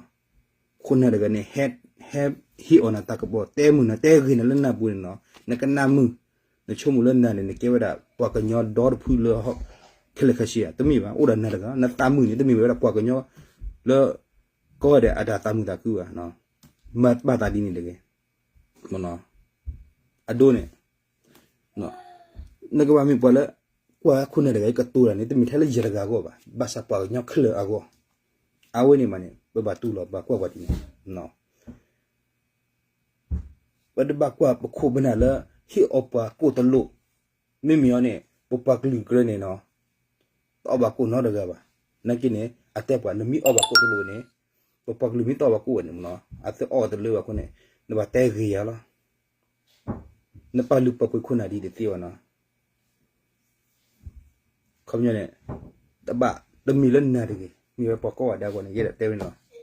ခိၣ်နၢ်တဂၤန့ၣ် ဟဲ, ဟဲဟ့ၣ်အီၣ်နၤတၢ်ကပီၤ, တဲမုာ်နၤတဲဂ့ၤနၤလၢနၢ်ပူၤန့ၣ်နီၤ, နကနၣ်မုာ်, နဆိကမိၣ်လၢနၤန့ၣ် နကဲဝဲဒၣ်ပှၤကညီဒီတဖုလၢ ခဲလၢာ်ခဲဆ့ဧါ, တမ့ၢ်ဘၣ်. အိၣ်ဒီးနၤတဂၤ, နသးမုာ်န့ၣ် တမ့ၢ်ဝဲဒၣ်ပှၤကညီလၢ ကိးဂၤဒဲးအတၢ်သးမုာ်သးခုဘၣ်. မၤဘၣ်သးဒ်န့ၣ်တဂ့ၤ. အဒိန့ၣ် နကဘၣ်မ့ၢ်ပှၤလၢ ကွၢ်ခိၣ်နၢ်တဂၤအံၤကတိၤတၢ်န့ၣ် တမ့ၢ်ထဲလၢယၤတဂၤအဂီၢ်ဘၣ်, ဘၣ်ဆၣ်ပှၤကညီခဲလၢာ်အဂီၢ်. အဝဲန့ၣ်မးန့ၣ် ပဘၣ်တူၢ်လိာ် ဘၣ်ကွၢ်ပှၤဒ်န့ၣ်, ပတဘၣ်ကွၢ်ပခိၣ်ပနၢ်လၢ ဟ့ၣ်အီၣ်ပှၤကိၣ်တလိၣ်, မ့မ့ၢ်အီၤန့ၣ် ပပှၤကလုာ်ကရၢန့ၣ်နီၤ, တအီၣ်ဘၣ်ကိၣ်နီတဂၤဘၣ်. နာ်က့န့ၣ် အတဲပှၤ နမ့ၢ်အီၣ်ဘၣ်ကိၣ်တလိၣ်န့ၣ် ပပှၤကလုာ်မ့ၢ်တအီၣ်ဘၣ်ကိၣ်ဝဲန့ၣ်နီၤ, အသ့အီၣ်တလၢဘၣ်အဃိန့ၣ် နဘၣ်တဲဂ့ၤယၤလီၤ. နပာ်လုၢ်ပာ်ပှ့ၤခိၣ်နၢ်ဒ်တသ့ဘၣ်နီၤ. ခီပညီန့ၣ် တဘၣ်တမ့ၢ်လၢနၤတဂ့ၤ, မ့ၢ်ဝဲပှၤကိးဂၤဒဲးအဂီၢ်န့ၣ် ယအဲၣ်ဒိးတဲဝဲန့ၣ်လီ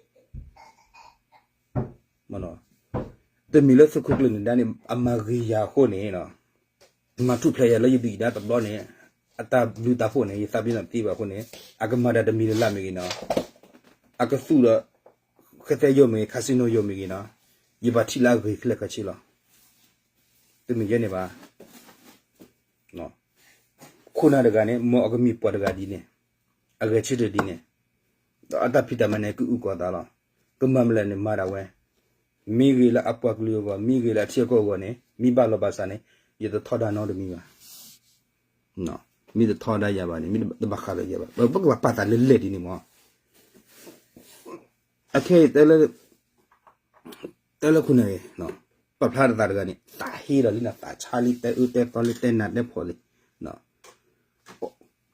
ၤ. တမ့ၢ်လၢသုးခိၣ်ကျၢၢ်နဒါန့ၣ် အမၤဂ့ၤယၤအဃိန့ၣ်, မၤထူၣ်ဖျဲးယၤလၢယဒုၣ်ယဒါတဘျီန့ၣ်, အတၢ်ဘျုးတၢ်ဖှိၣ်န့ၣ် ယသးပ့ၤနီၣ်တသ့ဘၣ်အဃိန့ၣ်, အကမၤတၢ်တမံၤလၢ်လၢ်မ့ၢ်ဂ့ၤနီၤ, အကသူၣ်ဒီး ဃဲသဲယိာ်မ့ၢ်ဂ့ၤ casinoယိာ်မ့ၢ်ဂ့ၤနီၤ, ယဘၣ်ထံၣ်လၢအဂ့ၤခဲလၢာ်ခဲဆ့လီၤ. တမ့ၢ်ယဲန့ၣ်ဘၣ်. ခိၣ်နၢ်တဂၤန့ၣ် မ်အကမ့ၢ်ပှၤတဂၤဒ်န့ၣ်, အဂဲၤဆၢထၢၣ်ဒ်န့ၣ်, ဒီးအတၢ်ဖံးတၢ်မၤန့ၣ် ကအုၣ်ကီၤသးလီၤ. ကမၤမနုၤလဲၣ်န့ၣ် မၤဒၣ်ဝဲ, မ့ၢ်ဂ့ၤလၢအပှၤကလုာ်အဂီၢ်, မ့ၢ်ဂ့ၤလၢအထံအကီၢ်အဂီၢ်န့ၣ် မ့ၢ်ဘၣ်လီၤဘၣ်စးန့ၣ် ယတထီဒါနီတမံၤဘၣ်. မ့ၢ်တထီဒါယၤဘၣ်န့ၣ် မ့ၢ်တဘၣ်ဃးဒီးယၤဘၣ်. ပကဘၣ်ပာ်သးလၢလဲၣ်ဒ်န့ၣ်မး. အခဲအံၤ တဲလၢခိၣ်နၢ်ဂ့ၤ, ပာ်ဖျါတသးတဂၤန့ၣ် သးဟ့ဒီးလံနီၤ, သးဆါလံ, တဲအၢတဲသီလံ, တဲနးတဲဖှီၣ်လံ.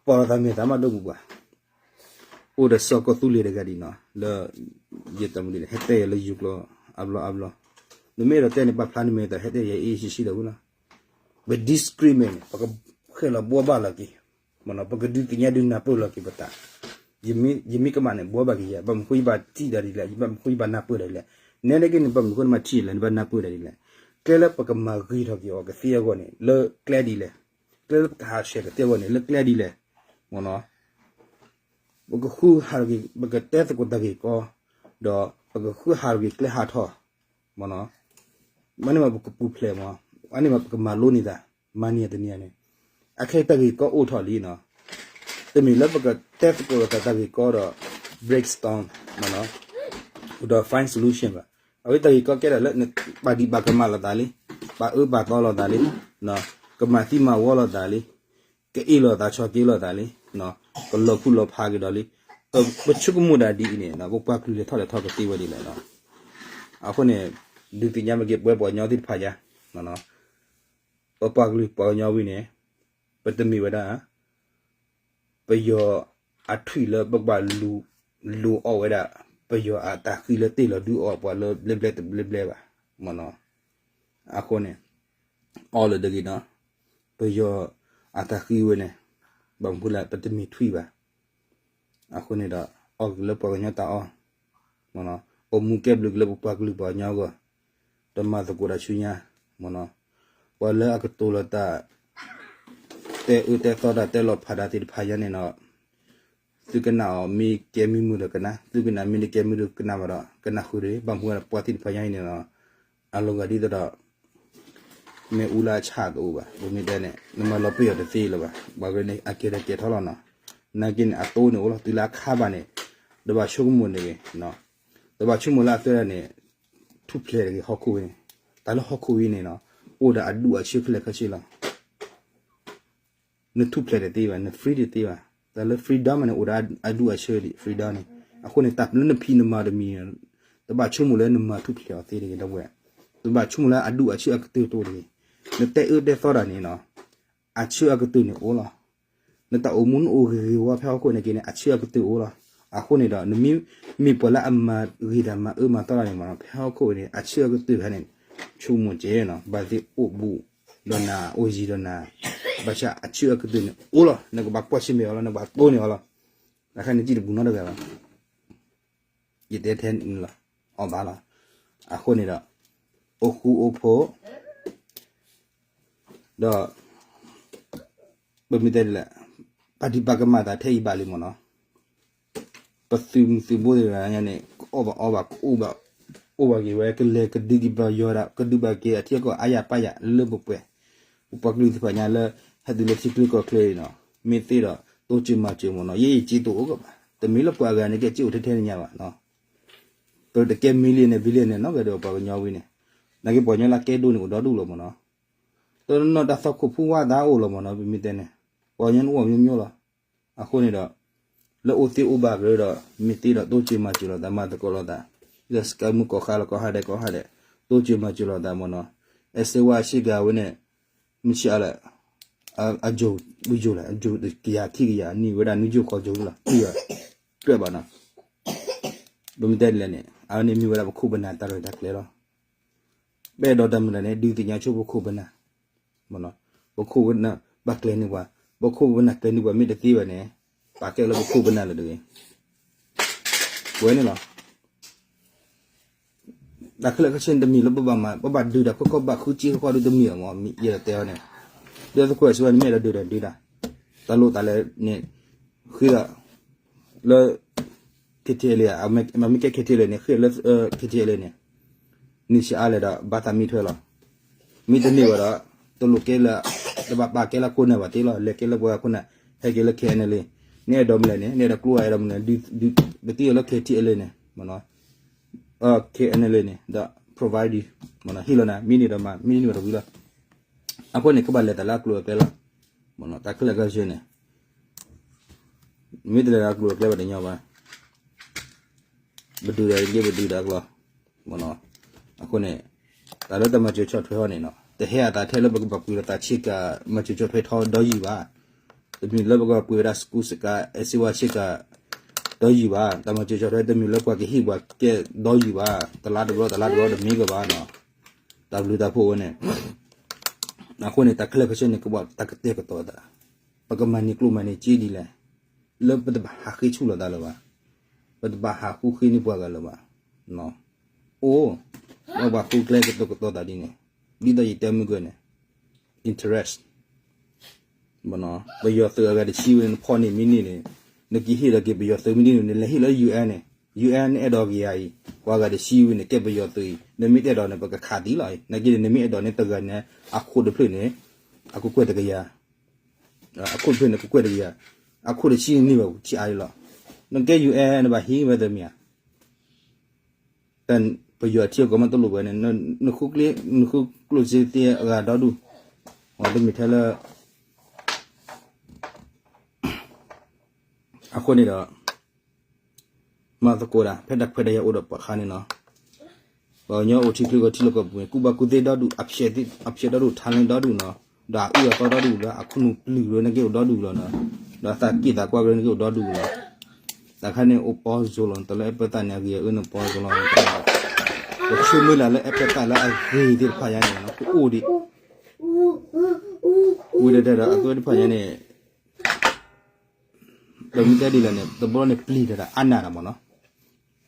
ပီၢ်လီၤသးမဲာ်သးမးဒိၣ်မုၢ်ပှၢ်, အိၣ်ဒီးစီၤကီၢ်သူလ့ၤတဂၤဒ်နီၤ, လၢ ယတမုၢ်ဒ်န့ၣ် ဟဲတဲယၤလၢယိၤကျိာ်အဘျီအဘျီ, နမ့ၢ်အဲၣ်ဒိးတဲန့ၣ် ပာ်ဖျါနမဲာ်သး ဟဲတဲယၤအ့ၣ်ဆံးဆံးဒီးဝဲလီၤ. ပ discriminate န့ၣ် ပကဃဲလီၤဘှီဘၣ်လီၤက့ၤ, ပကဒုးသ့ၣ်ညါဒုးနၢ်ပၢၢ်လီၤက့ၤပသး. ယမ့ၢ်ကမၣ်န့ၣ် ဘှီဘၣ်က့ၤယၤ, ဘၣ်မနုၤဃိယဘၣ်ထံၣ်တၢ်ဒ်လဲၣ်, ဘၣ်မနုၤဃိယဘၣ်နၢ်ပၢၢ်တၢ်ဒ်လဲၣ်. နဲဒၣ်က့န့ၣ် ဘၣ်မနုၤဃိနဘၣ်ထံၣ်လဲၣ်, နဘၣ်နၢ်ပၢၢ်တၢ်ဒ်လဲၣ်. ကျဲလၢပကမၤဂ့ၤထီၣ်က့ၤအီၤကသ့အဂီၢ်န့ၣ် လၢကျဲဒ်လဲၣ်, ကျဲလၢပကဟးဆှဲးကသ့အဂီၢ်န့ၣ် လၢကျဲဒ်လဲၣ်. ပကဃုဟးထီၣ်က့ၤ ပကတဲသကိးတၢ်ဂ့ၢ်ကီ, ဒီးပကဃုဟးထီၣ်က့ၤကျဲဟးထီၣ်, မ့ၢ်န့ၣ်မးပကပူၤဖျဲးမး, အန့ၣ်မးပကမၤလိန့ၢ်သး, မၤန့ၢ်တနံၤန့ၣ်, အခဲတၢ်ဂ့ၢ်ကီအိၣ်ထီၣ်လံနီၤ. တမ့ၢ်လၢပကတဲသကိးတၢ်တၢ်ဂ့ၢ်ကီဒီး brainstorm မးနီၤ, ဒီး find solution ဘၣ်. အဝဲတၢ်ဂ့ၢ်ကီကဲဒၣ်လၢ ပာ်ဒံးပာ်ကမၣ်လိာ်သးလံ, ပာ်အၢပာ်သီလိာ်သးလံ, ကမၤသံမၤဝီလိာ်သးလံ, ကအ့ၣ်လိာ်သးဆီက့လိာ်သးလံ, ကလီၤဖုလီၤဖးကဒီးလံ. ပဆိကမိၣ်ဒၣ်ဒ်အံၤန့ၣ် ပပှၤကလုာ်လဲၤထီၣ်လဲၤထီကသ့ဝဲဒ်လဲၣ်. အဃိန့ၣ် ဒုးသ့ၣ်ညါမ့ၢ်က့ၤပဝဲပှၤကညီသ့ၣ်တဖၣ်ညါ, ပပှၤကလုာ်ပှၤကညီဝံၤန့ၣ် ပတမ့ၢ်ဝဲဒၣ် ပယီၤအထွံၣ်လၢပကဘၣ်လူၤအီၣ်ဝဲဒၣ် ပယီၤအတၢ်ဃံလၢတ့ၢ်လီၤဒုးအီၣ်ပှၤလၢဘျဲဘျဲတဘျဲဘျဲဘၣ်မ့ၢ်နီၤ. အဃိန့ၣ် အီၣ်လၢတဂ့ၤနီၤ, ပယီၤအတၢ်ဃံဝဲန့ၣ် ဘၣ်မနုၤလဲၣ် ပတမ့ၢ်ထွံၣ်ဘၣ်. အဃိန့ၣ်ဒီး အီၣ်က့ၤလၢပှၤကညီတၢ်အီၣ်, အိၣ်မူကဲဘျုးက့ၤလၢပပှၤကလုာ်ပှၤကညီအဂီၢ်, တမၤသကိးတၢ်ဆူညါမ့ၢ်နီၤ. ပှၤလၢအကတိၤလီၤတၢ် တဲအၢတဲသီတၢ် တဲလီၤဖးတၢ်သ့ၣ်တဖၣ်ညါန့ၣ်ဒီး သုကနၣ်အီၤ မ့ၢ်ကဲမ့ၢ်မုာ်ဒီးကနၣ်, သုကနၣ်မ့ၢ်တကဲမုာ်ဒီးကနၣ်ဘၣ်ဒီး ကနၣ်ဃုာ်တဂ့ၤ. ဘၣ်မနုၤပှၤသ့ၣ်တဖၣ်ညါအံၤန့ၣ်ဒီး အလီၤဂာ်ဒ်သိးဒီး မ့ၣ်အူလၢအဆၣ်တအိၣ်ဘၣ်. ပမ့ၢ်တဲန့ၣ် နမၤလီၤပ့ၢ်အီၤတသ့လၢၤဘၣ်. ဘၣ်ဝဲန့ၣ် အကဲဒီးကဲထီၣ်လီၤနီၤ. နာ်က့န့ၣ် အတိၢ်န့ၣ်အိၣ်လီၤ တုၤလၢအခါဘၣ်န့ၣ် တဘၣ်ဆိကမိၣ်တဂ့ၤ, တဘၣ်ဆိကမိၣ်လၢအသၢဒၣ်န့ၣ် ထူၣ်ဖျဲးတဂ့ၤဟီၣ်ခိၣ်ဝဲန့ၣ်. တၢ်လၢဟီၣ်ခိၣ်ဝဲန့ၣ်နီၤ အိၣ်ဒီးအဒူၣ်အဆၢခဲလၢာ်ခဲဆ့လီၤ. နထူၣ်ဖျဲးတသ့ဘၣ်, န free တသ့ဘၣ်. တၢ်လၢ freedom န့ၣ် အိၣ်ဒီးအဒူၣ်အဆၢဒံး freedom န့ၣ်. အဃိန့ၣ် တၢ်လၢနဖံးနမၤတမံၤန့ၣ် တဘၣ်ဆိကမိၣ်လၢနမၤထူၣ်ဖျဲးအီၤသ့တဂ့ၤ ဒီပုၢ်ဝဲၢ်. တဘၣ်ဆိကမိၣ်လၢအဒူၣ်အဆၢအကတၢၢ်တအိၣ်တဂ့ၤ. နတဲအၢတဲသီတၢ်န့ၣ်နီၤ အဆၢအကတၢၢ်န့ၣ်အိၣ်လီၤ. နတၢ်အိၣ်မူနအိၣ်ဂ့ၤဂ့ၤဝီဖဲဟီၣ်ခိၣ်န့ၣ်က့န့ၣ် အဆၢအကတၢၢ်အိၣ်လီၤ. အဃိန့ၣ်ဒီး နမ့ၢ်မ့ၢ်ပှၤလၢအမၤဂ့ၤတၢ်မၤအၢမၤသီတၢ်န့ၣ်မ့ၢ်နီၤ ဖဲဟီၣ်ခိၣ်န့ၣ် အဆၢအကတၢၢ်ဖဲန့ၣ် ဆိကမိၣ်က့ၤနီၤ ဘၣ်သ့ၣ်အိၣ်ဘူးဒီးနၤ အိၣ်ယံၤဒီးနၤ ဘၣ်ဆၣ်အဆၢအကတၢၢ်န့ၣ်အိၣ်လီၤ. နကဘၣ်ကွၢ်ဆၢၣ်မဲာ်အီၤလီၤ နကဘၣ်တိၢ်န့ၢ်အီၤလီၤ. တခါန့ၣ် ကံၣ်တပူၤနီတဂၤဘၣ် ယတဲထဲန့ၣ်လီၤ အီၣ်ဘၣ်လီၤ. အဃိန့ၣ်ဒီး အိၣ်ဃူအိၣ်ဖိး ဒီး ပမ့ၢ်တဲဒ်လဲၣ် ပာ်ဒံးပာ်ကမၣ်သးထဲအံၤဘၣ်လံမ့ၢ်နီၤ. ပသုးမုၢ်သုးဘိသ့ၣ်တဖၣ်ညါန့ၣ် ကအီၣ်ဘၣ်အီဘၣ် ကအိၣ်ဘၣ်အိၣ်ဘၣ်က့ၤဝဲ ကလဲၤကဒုက့ၤပယီၤဒၣ် ကဒုးဘၣ်က့ၤအထံအကီၢ်အါယၤပာ်ယၤလၢပှဲၤပှဲၤ. ပပှၤကလုာ်သ့ၣ်တဖၣ်ညါလၢ ဟဲတုၤလၢထံချၢကီၢ်ချၢအံၤနီၤ မ့ၢ်သ့ဒီး တိစၢၤမၤစၢၤမ့ၢ်နီၤ ယဲယစ့တအိၣ်ကဘၣ် တမ့ၢ်လၢပှၤအဂၤန့ၣ်ကဲစ့အိၣ်ထဲထဲန့ၣ်ညါဘၣ်နီၤ. ပတကဲ million န့ၣ် billion န့ၣ် နီၢ်ဂၤဒဲးပှၤကညီဝံၤန့ၣ် နာ်က့ပှၤကညီလၢကဲဒိၣ်န့ၣ် အိၣ်ဒီဒူၣ်လီၤမ့ၢ်နီၤ. တနီၤတၢ်သီခိၣ်ဖူဝါသးအိၣ်လီၤမ့ၢ်နီၤ ပမ့ၢ်တဲန့ၣ် ပှၤကညီန့ၣ်အိၣ်မျိုးမျိုးလီၤ. အဃိန့ၣ်ဒီး လၢအိၣ်သ့အိၣ်ဘၣ်ကရၢဒီး မ့ၢ်သ့ဒီးတိစၢၤမၤစၢၤလိာ်သး မၤသကိးလိာ်သး လၢစကဲမုၢ်ကီၢ်ခါလီၤကီၢ်ဟါဒဲးကီၢ်ဟါဒဲး တိစၢၤမၤစၢၤလိာ်သးမ့ၢ်နီၤ. အဲစ့ဝါအဆ့ကၤဝဲန့ၣ် မ့ၢ်ဆံးအါလဲၣ် အယိၤ ဝံယိၤလဲၣ် အယိၤကယၤခံကယၤ နံၣ်ဝဲဒၣ်နွံယိၤဃိးယိၤလီၤ တကြၢးဘၣ်နီၤ. ပမ့ၢ်တဲဒ်လဲၣ်န့ၣ် အဝဲန့ၣ်မ့ၢ်ဝဲဒၣ်ပခိၣ်ပနၢ်တၢ်ရဲၣ်တၢ်ကျဲၤလီၤ. ပအဲၣ်ဒိးတၢ်မနုၤလဲၣ်န့ၣ် ဒုးသ့ၣ်ညါဆိပခိၣ်ပနၢ် ပခိၣ်ပနၢ်ဘၣ်ကျဲၤန့ၢ်ပှၤ ပခိၣ်ပနၢ်ကျဲၤန့ၢ်ပှၤမ့ၢ်တသ့ဘၣ်န့ၣ် ပာ်ကဲလၢပခိၣ်ပနၢ်လၢတဂ့ၤ ပဝဲန့ၣ်လီၤ. တၢ်ခဲလၢာ်ခဲဆ့န့ၣ်တမ့ၢ်လၢပဘၣ်မၤ ပဘၣ်ဒုးတၢ်ခီခီ ဘၣ်ဃုစ့ခီခီဒုးတမ့ၢ်အီၤမ့ၢ် ယဲဒၣ်တဲအီၤန့ၣ် ဒီးသကိးစ့ဝါန့ၣ် မ့ၢ်အဲၣ်ဒိးဒုးတၢ်ဒုးတၢ် တၢ်လိၣ်တၢ်လဲၤန့ၣ် ဃ့ဒီး လၢ KTLA မ့ၢ်ကဲ KTLA န့ၣ် ဃ့လၢ KTLA န့ၣ် န့ၢ်ဆံးအါလဲၣ်ဒီး ဘၣ်သးမံထွဲလီၤ. မ့ၢ်တန့ၢ်ဘၣ်ဒီး တလိၣ်ကဲလၢ တဘၣ်ပာ်ကဲလၢခိၣ်နၢ်ဘၣ်သ့လီၤ. လဲၤကဲလၢပှၤခိၣ်နၢ် ဟဲက့ၤလၢ KNLA န့ၣ် နအဲၣ်ဒိးမနုၤလဲၣ်န့ၣ် နအဲၣ်ဒိးကျိအါအဲၣ်ဒိးမနုၤလဲၣ် ဒုး ပသံအီၤလၢ KTLA န့ၣ် မ့ၢ်နီၤ KNLA န့ၣ် ဒီး provide မ့ၢ်နီၤ ဟ့ၣ်လီၤနၤ မ့ၢ်န့ၢ်ဒီးမၤ မ့ၢ်န့ၢ်ဒီးဝံၤလီၤ. အဃိန့ၣ် ကဘၣ်လဲၤတၢ်လၢအကျိၤအကျဲလီၤ. မ့ၢ်နီၤ တၢ်ခဲလၢာ်ခဲဆ့န့ၣ် မ့ၢ်တလဲၤလၢအကျိၤအကျဲဘၣ်တညီဘၣ်. ပဒုးဒီးက့ၤပဒုးဒီးအကျိၤ မ့ၢ်နီၤ အဃိန့ၣ် တၢ်လၢတၢ်မၤစၢၤဆီၣ်ထွဲအီၤန့ၣ်နီၤ တဟဲအသးထဲလၢပကဘၣ်ပှ့ၤဒီးတၢ်ဆ့ကၤ မၤစၢၤဆီၣ်ထွဲထီဒီယူၢ်ဘၣ်. တမ့ၢ်လၢပကဘၣ်ပှ့ၤဝဲဒၣ် စကူးစကၤ အဲစ့ဝါဆ့ကၤ ဒီယူၢ်ဘၣ်. တၢ်မၤစၢၤဆီၣ်ထွဲတမ့ၢ်လၢပှၤကဟ့ၣ်ပှၤကဲဒီယူၢ်ဘၣ်. တလါတဘျီ တလါတဘျီတမ့ၢ်ကဘၣ်နီၤ တၢ်ဘျုးတၢ်ဖှိၣ်ဝဲန့ၣ် အဃိန့ၣ် တၢ်ခဲလၢာ်ခဲဆ့န့ၣ် ကဘၣ်တၢ်ကတဲာ်ကတီၤသး ပကမၤန့ၢ်ကျိမၤန့ၢ်စ့ဒ်လဲၣ် လၢပတဘၣ်ဟးဃ့ဆူၣ်လိာ်သးလၢၤဘၣ်. ပတဘၣ်ဟးဃုဃ့န့ၢ်ပှၤဂၤလၢၤဘၣ်. အိၣ် လၢပှၤဃုကျဲကတီၤကတီၤသးဒ်န့ၣ် ဒ်သိးယတဲမုၢ်ကၢန့ၣ် interest ပယီၤသုးအဂၤတဆံဝဲန့ၣ် နဖီၣ်န့ၢ်မ့ၢ်န့ၢ်န့ၣ် နကဟ့ၣ်လီၤက့ၤပယီၤသုးမ့ၢ်န့ၢ်န့ၣ် နလဲၤဟ့ၣ်လၢ UN န့ၣ် UN န့ၣ်အဲၣ်ဒိးက့ၤယၤအံၤ ပှၤဂၤတဆံဝဲန့ၣ် ကဲပယီၤသုးအံၤ နမ့ၢ်တအဲၣ်ဒိးန့ၣ် ပကခးသံလီၤအံၤ နာ်က့န့ၣ် နမ့ၢ်အဲၣ်ဒိးန့ၣ်တဂၤန့ၣ် အခိၣ်တဖျၢၣ်န့ၣ် အကကွဲၢ်တကယၤ အခိၣ်တဖျၢၣ်န့ၣ် ကကွဲၢ်တကယၤ အခိၣ်တဆံန့ၣ်န့ၢ်ဘၣ်ဆံးအါလီၤ နကဲ UN နဘၣ်ဟံးဝဲသ့ၣ်မ့ၢ်ဧါ ပယီၤအထံအကီၢ်မ့ၢ်တလိၣ်ဝဲန့ၣ် နဃုကျိၣ်စ့သ့အဂၤဒီဒူၣ်, တမ့ၢ်ထဲလၢ အဃိန့ၣ်ဒီး မၤသကိးတၢ် ဖဲတၢ်ခွဲးတၢ်ယာ်အိၣ်ဒီးပှၤခါန့ၣ်နီၤ, ပှၤကညီအိၣ်ထံချၢကီၢ်ထံလီၢ်ကီၢ်ပူၤန့ၣ် ကူၣ်ဘၣ်ကူၣ်သ့ဒီဒူၣ် အဖျဲးဒီဒူၣ် talent ဒီဒူၣ်နီၤ, ဒီးအအုၣ်အသီဒီဒူၣ်လီၤ အခိၣ်နူာ်ပျုၢ်ရၢနက့ၢ်အိၣ်ဒီဒူၣ်လီၤနီၤ, ဒီးအသးက့ၣ်သးကွၢ်ရၢနက့ၢ်အိၣ်ဒီဒူၣ်လီၤ, တၢ်ခါန့ၣ်အိၣ်ပီစိလီၤ တၢ်လၢအဲၣ်ပၢၢ်သးန့ၣ် အဂ့ၤအအၢန့ၣ်ပီစိလီၤ, ပဆိကမိၣ်လၢအဲၣ်ပၢၢ်သးလၢအဂ့ၤသ့ၣ်တဖၣ်ညါန့ၣ် ကအိၣ်ဒံး ဝံၤဒီး အသိးတဖၣ်ညါန့ၣ် ပမ့ၢ်တဲဒ်လဲၣ်န့ၣ် တဘျီန့ၣ်ပျံၤတၢ်ဒီးအါနၢ်တၢ်မ့ၢ်နီၤ,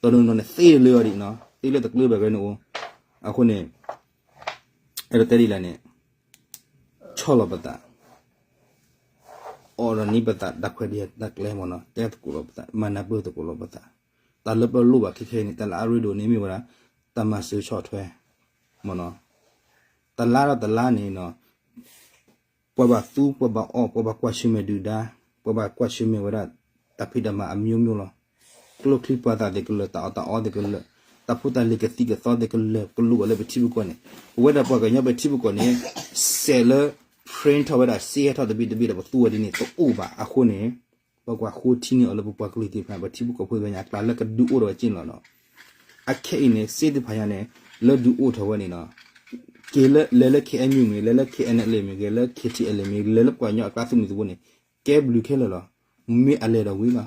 တနီၤနီၤန့ၣ်သ့လၢအီၤဒံးနီၤ သ့လၢတကျၢၤဘၣ်ကဲန့ၣ်အိၣ်, အဃိန့ၣ် အဲၣ်ဒိးတဲဒ်လဲၣ်န့ၣ် ဆီၣ်လီၤပသး အိၣ်ဒီးန့ၢ်ပသးတၢ်ခွဲးတၢ်ယာ်တၢ်ကျဲမ့ၢ်နီၤ တဲသကိးလီၤပသး မၤနၢ်ပၢၢ်သကိးလီၤပသး, တၢ်လၢပလိၣ်ဘၣ်ခဲခဲအံၤန့ၣ် တၢ်လၢအရ့ဒိၣ်န့ၣ်မ့ၢ်ဝဲဒၣ် တၢ်မၤစၢၤဆီၣ်ထွဲ မ့ၢ်နီၤ, တလါဒီးတလါန့ၣ်နီၤ ပှၤဘၣ်သူ ပှၤဘၣ်အီၣ် ပှၤဘၣ်ကွၢ်ဆၢၣ်မဲာ်ဒုၣ်ဒါ, ပှၤဘၣ်ကွၢ်ဆၢၣ်မဲာ်ဝဲဒၣ် တၢ်ဖံးတၢ်မၤအမျိုးမျိုးလီၤ. ကျိချံပှၤသၣ်သ့ၣ်ကလၢာ် တၢ်အီၣ်တၢ်အီသ့ၣ်ကလၢာ် တၢ်ဖိတၢ်လံၤကသံၣ်ကသီသ့ၣ်ကလၢာ် ကလူးဘၣ်လၢပထံပကီၢ်န့ၣ်, ပဝဲဒၣ်ပှၤကညီပထံပကီၢ်န့ၣ် စဲးလၢ print ထီၣ်ဝဲဒၣ် စ့ဟဲထီၣ်တဘ့ၣ်တဘ့ၣ်ဒီးပသူဝဲဒ်န့ၣ် တအိၣ်ဘၣ်. အဃိန့ၣ် ပကွၢ်ဃိထံန့ၢ်အီၤလၢပပှၤကလုာ်သ့ၣ်တဖၣ် ပထံဖိကီၢ်ဖိသ့ၣ်တဖၣ်န့ၣ် အကျါလၢကဒုးအိၣ်ထီၣ်ဝဲက့ၢ်လီၤနီၤ. အခဲအံၤန့ၣ် စ့သ့ၣ်တဖၣ်ညါန့ၣ် လၢဒုးအိၣ်ထီၣ်ဝဲန့ၣ်နီၤ က့ၤလၢ လဲၤလၢ ခ့ၣ်အဲၣ်ယူၣ် မ့ၢ်ဂ့ၤ, လဲၤလၢ ခ့ၣ်ထံၣ်အဲလ်အ့ၣ် မ့ၢ်ဂ့ၤ, လဲၤလၢပှၤကညီအကျါသုးမုၢ်သံၣ်ဘိန့ၣ် ကဲဘျုးခဲလၢာ်လီၤ. မ့ၢ်အလဲၤဒီးဝံၤလီၤ.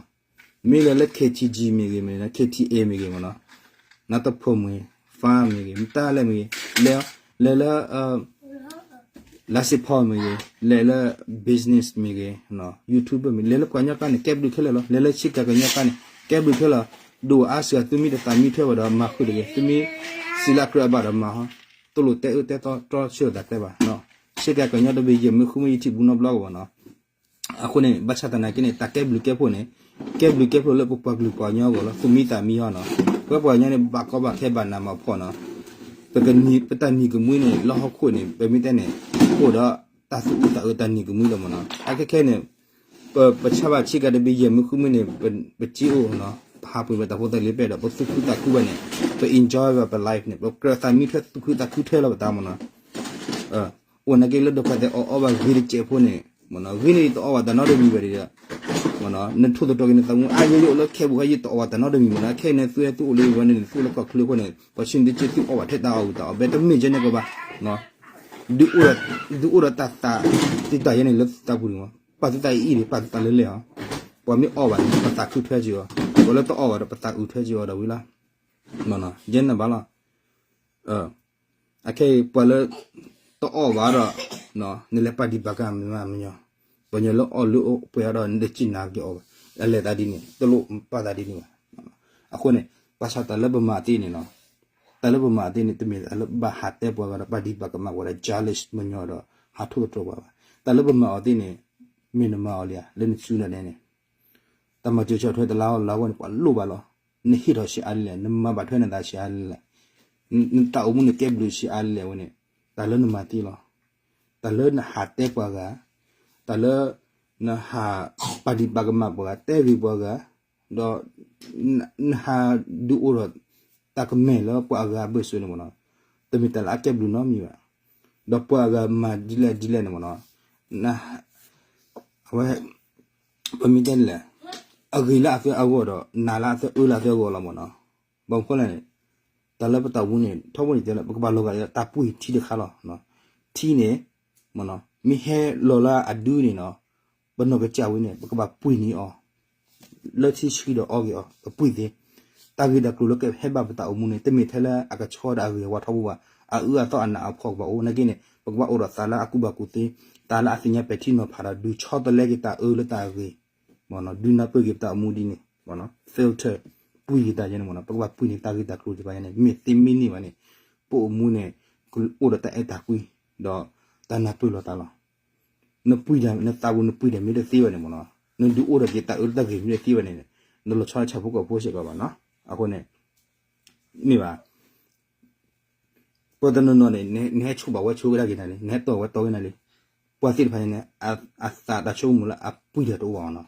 မ့ၢ်လဲၤလၢ ခ့ၣ်ထံၣ်ကၠံၣ် မ့ၢ်ဂ့ၤ, မ့ၢ်လၢ ခ့ၣ်ထံၣ်အ့ၣ် မ့ၢ်ဂ့ၤမ့ၢ်နီၤ, နတဖိမ့ၢ် ဖါမ့ၢ်ဂ့ၤ, မတၤလဲၣ်မ့ၢ်ဂ့ၤ, လဲၤ လဲၤလၢ လါစ့ဖီမ့ၢ်ဂ့ၤ, လဲၤလၢ business မ့ၢ်ဂ့ၤ, YouTube မ့ၢ် လဲၤလၢပှၤကညီကျါန့ၣ် ကဲဘျုးခဲလၢာ်လီၤ. လဲၤလၢဆ့ကၤကညီကျါန့ၣ် ကဲဘျုးခဲလၢာ်, ဒိၣ်အါစှၤသုမ့ၢ်တသးမံထွဲဘၣ်ဒီး မၤဃုာ်တဂ့ၤ, သုမ့ၢ်စံးလၢအကြၢးအဘၣ်ဒီးမၤဟီ, တလိၣ်တဲအၢတဲသီတြီဆၢတၢ်ကျဲဘၣ်. ဆ့ကၤကညီတဘ့ၣ်ယဲၢ်မ့ၢ်ဃုမ့ၢ်ယထံၣ်ဘူးနီတဘျီကဘၣ်နီၤ. အဃိန့ၣ် ဘၣ်ဆၣ်သနာ်က့န့ၣ် တၢ်ကဲဘျုးကဲဖှိၣ်န့ၣ် ကဲဘျုးကဲဖှိၣ်လၢပပှၤကလုာ်ပှၤကညီအဂီၢ်လီၤ. သုမ့ၢ်သးမံဟီနီၤ, ပဝဲပှၤကညီန့ၣ် ဘၣ်ကီဘၣ်ခဲဘၣ်နးမးဖှီၣ်နီၤ, ပတၢ်နံၤကမှံန့ၣ် လၢဟီၣ်ခိၣ်န့ၣ် ပမ့ၢ်တဲန့ၣ် အိၣ်ဒီးတၢ်သူၣ်အုးသးအုးတၢ်နံၤကမှံလီၤမ့ၢ်နီၤ. အခဲခဲန့ၣ် ပ ပဆါဘၣ်ဆ့ကၤတဘ့ၣ်ယဲၢ်မ့ၢ်ဃုမ့ၢ်န့ၣ် ပစ့အိၣ်နီၤ, ပဟးပှ့ၤဝဲတၢ်ဖိတၢ်လံၤပဲဒီး ပသူၣ်ခုသးခုဘၣ်န့ၣ် ပ enjoy ဝဲပ life န့ၣ် ပကြၢးသးမံထွဲသူၣ်ခုသးခုထွဲလီၤပသးမ့ၢ်နီၤ. အိၣ်နာ်က့လၢဒိးဖးသဲးအီၣ်အီဘၣ်ဂ့ၤတစဲးဖိန့ၣ် မ့ၢ်နီၤ, ဂ့ၤန့ၣ်ယတအီၣ်ဘၣ်တၢ်နီတမံၤဘၣ်ဒီး မ့ၢ်နီၤ, နထိၣ်သတြီၤက့ၤနသးမူ အါယိယိလၢခဲဘူးခါ ယတအီၣ်ဘၣ်တၢ်နီတမံၤမ့ၢ်နီၤ. ခဲအံၤန့ၣ် သုဟဲသုအိၣ်လၢယဝဲန့ၣ် သုအိၣ်လၢကီၢ်ချၢအဃိန့ၣ် ပှၤဆံးန့ၣ်တက့ၢ် သုအီၣ်ဘၣ်ထဲတၢ်အီၣ်ဝံၤတၢ်အီၣ်ဘဲ တမ့ၢ်ကဲန့ၣ်ကဘၣ် ဒုးအိၣ်ဒီးတၢ်သး သုတၢ်ယဲန့ၣ်လၢသုသးပူၤန့ၣ်မ့ၢ် ပာ်သုသးအံၤအံၤဒီး ပာ်သုသးလၢလဲၣ်အီၤ, ပှၤမ့ၢ်အီၣ်ဘၣ်န့ၣ် ပသးခုထွဲက့ၤအီၤ, ပှၤလၢတအီၣ်ဘၣ်ဒီး ပသးအုးထွဲက့ၤအီၤဒီးဝံၤလီၤ. မ့ၢ်နီၤ, ယဲန့ၣ်ဘၣ်လီၤ. အခဲအံၤ ပှၤလၢတအီၣ်ဘၣ်ဒီး နလဲၤပာ်ဒံးပာ်ကမၣ်မညီ, ပှၤညီလၢအီၣ်လၢအိၣ်ပှဲၤအါဒီး နတစံးနၤက့ၤအီၤဘၣ်, အလဲၤသးဒ်န့ၣ် တလိၣ်ပာ်သးဒ်န့ၣ်ဘၣ်. အဃိန့ၣ် ဘၣ်ဆၣ်တၢ်လၢပမၤသ့န့ၣ်နီၤ, တၢ်လၢပမၤသ့န့ၣ် တမ့ၢ်တၢ်လၢဘၣ်ဟးတဲပှၤဂၤဒီး ပာ်ဒံးပာ်ကမၣ်ပှၤဒီး jealous မညီဒီး ဟးထိၣ်သတြီၤပှၤဘၣ်. တၢ်လၢပမၤအီၤသ့န့ၣ် မ့ၢ်နမၤအီၤလံဧါ လၢနစုနဒဲန့ၣ် တၢ်မၤစၢၤဆီၣ်ထွဲတလါအီၣ်လါအဂီၢ်န့ၣ် ပှၤလိၣ်ဘၣ်လီၤ. နဟ့ၣ်ထီၣ်ဆံးအါလဲၣ်, နမၤဘၣ်ထွဲနသးဆံးအါလဲၣ်, နတၢ်အိၣ်မူန့ၣ်ကဲဘျုးဆံးအါလဲၣ်ဝဲန့ၣ် တၢ်လၢနမၤသ့လီၤ. တၢ်လၢနဟးတဲပှၤဂၤ, တၢ်လၢ နဟးပာ်ဒံးပာ်ကမၣ်ပှၤဂၤ, တဲဂ့ၤပှၤဂၤ, ဒီး နဟးဒုးအိၣ်ဒီးတၢ်ကမဲာ်လၢပှၤအဂၤအဘၢၣ်စၢၤန့ၣ်မ့ၢ်နီၤ, တမ့ၢ်တၢ်လၢအကဲဘျုးနီတမံၤဘၣ်. ဒီးပှၤအဂၤမၤဒ်လဲၣ်ဒ်လဲၣ်န့ၣ်မ့ၢ်နီၤ, အဝဲ ပမ့ၢ်တဲဒ်လဲၣ်, အဂ့ၤလၢအသၢအဂီၢ်ဒီး နးလၢအသၢအၢလၢအသၢအဂီၢ်လီၤမ့ၢ်နီၤ. ဘၣ်မနုၤလဲၣ်န့ၣ် တၢ်လၢပတၢ်အိၣ်မူန့ၣ် ထီဘိန့ၣ်တဲလၢ ပကဘၣ်လီၤဂာ်ဒီးတၢ်ပှ့ၤထံတခါလီၤ. ထံန့ၣ် မ့ၢ်နီၤ မ့ၢ်ဟဲလီၤလၢအဒုန့ၣ်နီၤ ပနီၢ်ကစၢ်ဝဲန့ၣ် ပကဘၣ်ပှ့ၤန့ၢ်အီၤ လၢထံဆှံဒီးအီက့ၤအီၤ ပပှ့ၤသ့. တၢ်ဂ့ၢ်တၢ်ကျိၤလၢကဟဲဘၣ်ပတၢ်အိၣ်မူန့ၣ် တမ့ၢ်ထဲလၢအကဆှီဒီးအဂ့ၤအဝါထီဘိဘၣ်, အအၢအသီအနးအဖှီၣ်ကဘၣ်အိၣ်. နာ်က့န့ၣ် ပကဘၣ်အိၣ်ဒီးသးလၢအကူၣ်ဘၣ်ကူၣ်သ့, သးလၢအသ့ၣ်ညါပဲာ်ထံနီၤဖးဒီး ဒုးဆီတလဲက့ၤတၢ်အၢလၢတၢ်ဂ့ၤ မ့ၢ်နီၤ, ဒုးနၢ်ပၢၢ်က့ၤပတၢ်အိၣ်မူဒ်န့ၣ် မ့ၢ်နီၤ, filter ပှ့ၤက့ၤတၢ်ယဲန့ၣ်မ့ၢ်နီၤ, ပကဘၣ်ပှ့ၤန့ၢ်တၢ်ဂ့ၢ်တၢ်ကျိၤတဖၣ်ယဲန့ၣ် မ့ၢ်သ့မ့ၢ်န့ၢ်ဘၣ်န့ၣ် ပအိၣ်မူန့ၣ် ကအိၣ်ဒီးတၢ်အဲၣ်တၢ်ကွံ ဒီးတၢ်နၢ်ပၢၢ်လိာ်သးလီၤ. နပှ့ၤတၢ် နသးပူၤနပှ့ၤတၢ်မ့ၢ်တသ့ဘၣ်န့ၣ်မ့ၢ်နီၤ, နဒုးအိၣ်ထီၣ်က့ၤတၢ်အၢလၢတၢ်ဂ့ၤမ့ၢ်တသ့ဘၣ်န့ၣ် နလီၤဆီလၢဆၣ်ဖိကီၢ်ဖိစ့ၢ်ကီးဘၣ်နီၤ. အဃိန့ၣ် မ့ၢ်ဘၣ် ပှၤတနီၤနီၤန့ၣ် နဟဲဆိၣ်ဘၣ်ဝဲဆိၣ်ဝဲဒၣ်က့ၤနၤလံ, နဟဲတီၢ်ဝဲတီၢ်ဝဲနၤလံ. ပှၤသ့ၣ်တဖၣ်န့ၣ် အသးတၢ်ဆိကမိၣ်လၢအပှ့ၤတၢ်တအိၣ်ဘၣ်နီၤ.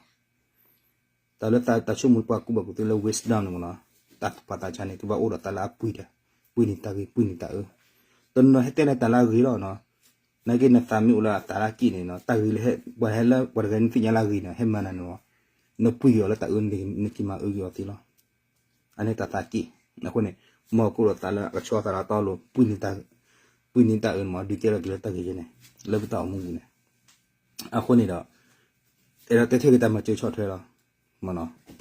တၢ်လၢတၢ်ဆိကမိၣ်လၢပှၤကူၣ်ဘၣ်ကူၣ်သ့လၢ wisdom န့ၣ်မ့ၢ်နီၤ, တၢ်သူၣ်ဖှံသးညီန့ၣ် သုဘၣ်အိၣ်ဒီးတၢ်လၢအပှံၤဒီး ပှံၤန့ၢ်တၢ်ဂ့ၤ ပှံၤန့ၢ်တၢ်အၢ, တနီၤဟဲတဲလၢတၢ်လၢအဂ့ၤလီၤနီၤ, နာ်က့နသးမ့ၢ်အိၣ်လၢအသးလၢအက့ၣ်န့ၣ်နီၤ တၢ်ဂ့ၤလၢဟဲ ပှၤတဂၤန့ၣ်သ့ၣ်ညါလၢအဂ့ၤန့ၣ် ဟဲမၤနၤန့ၣ်လီၤ, နပှံၤက့ၤအီၤလၢတၢ်အၢ နက့ၤမၤအၢက့ၤအီၤသ့လီၤ, အန့ၣ်တၢ်သးက့ၣ်, အဃိန့ၣ် မ်ကအိၣ်ဒီးသးလၢအကဆှီသးလၢအတီအလိၤ ပှံၤန့ၢ်တၢ်အၢန့ၣ်မး ဒုးကဲထီၣ်က့ၤလၢတၢ်ဂ့ၤကဲန့ၣ် လၢပတၢ်အိၣ်မူပူၤန့ၣ်, အဃိန့ၣ်ဒီး အဲၣ်ဒိးတဲထဲက့ၤတၢ်မၤစၢၤဆီၣ်ထွဲလီၤ, မ့ၢ်နီၤ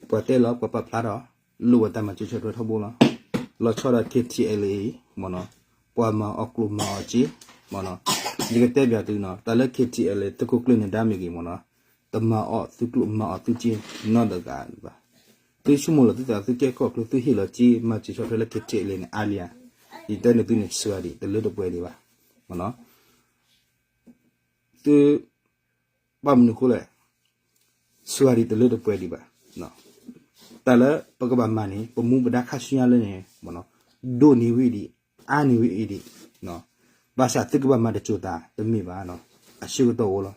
ပှၤတဲလီၤ ပှၤပာ်ဖျါထီၣ် လိၣ်ဝဲတၢ်မၤစၢၤဆီၣ်ထွဲထီဘိလီၤ, လီၤဆီဒီး K T L A မ့ၢ်နီၤ, ပှၤမၤအီၣ်ကျိၣ်မၤအီၣ်စ့, မ့ၢ်နီၤ, ယကတဲဘၣ်သုနီၤ တၢ်လၢ K T L A သုးခိၣ်ကျၢၢ်နၢၤဒါမ့ၢ်ဂ့ၤမ့ၢ်နီၤ, တမၤအီၣ်သုကျိၣ်မၤအီၣ်သုစ့နီတဂၤဘၣ်, သုဆိကမိၣ်လီၤသုသးသုကဲခိၣ်ကျၢၢ် သုဟ့ၣ်လီၤစ့မၤစၢၤဆီၣ်ထွဲလၢ K T L A န့ၣ် အါလံဧါ, ယတဲန့ၢ်သုန့ၣ် စှၤဒံးတလၢတပှဲၤဒံးဘၣ်, မ့ၢ်နီၤ သု ဘၣ်မနုၤအဃိလဲၣ်, စှၤဒံးတလၢတပှဲၤဒံးဘၣ်, တၢ်လၢပကဘၣ်မၤန့ၣ် ပမူပဒါခါဆူညါလၢန့ၣ် ဒိၣ်န့ၢ်ဝဲဒံး အါန့ၢ်ဝဲအံၤဒံး, ဘၣ်ဆၣ်သုကဘၣ်မၤတစိၤသးတမ့ၢ်ဘၣ်, အဆၢကတီၢ်အိၣ်လီၤ,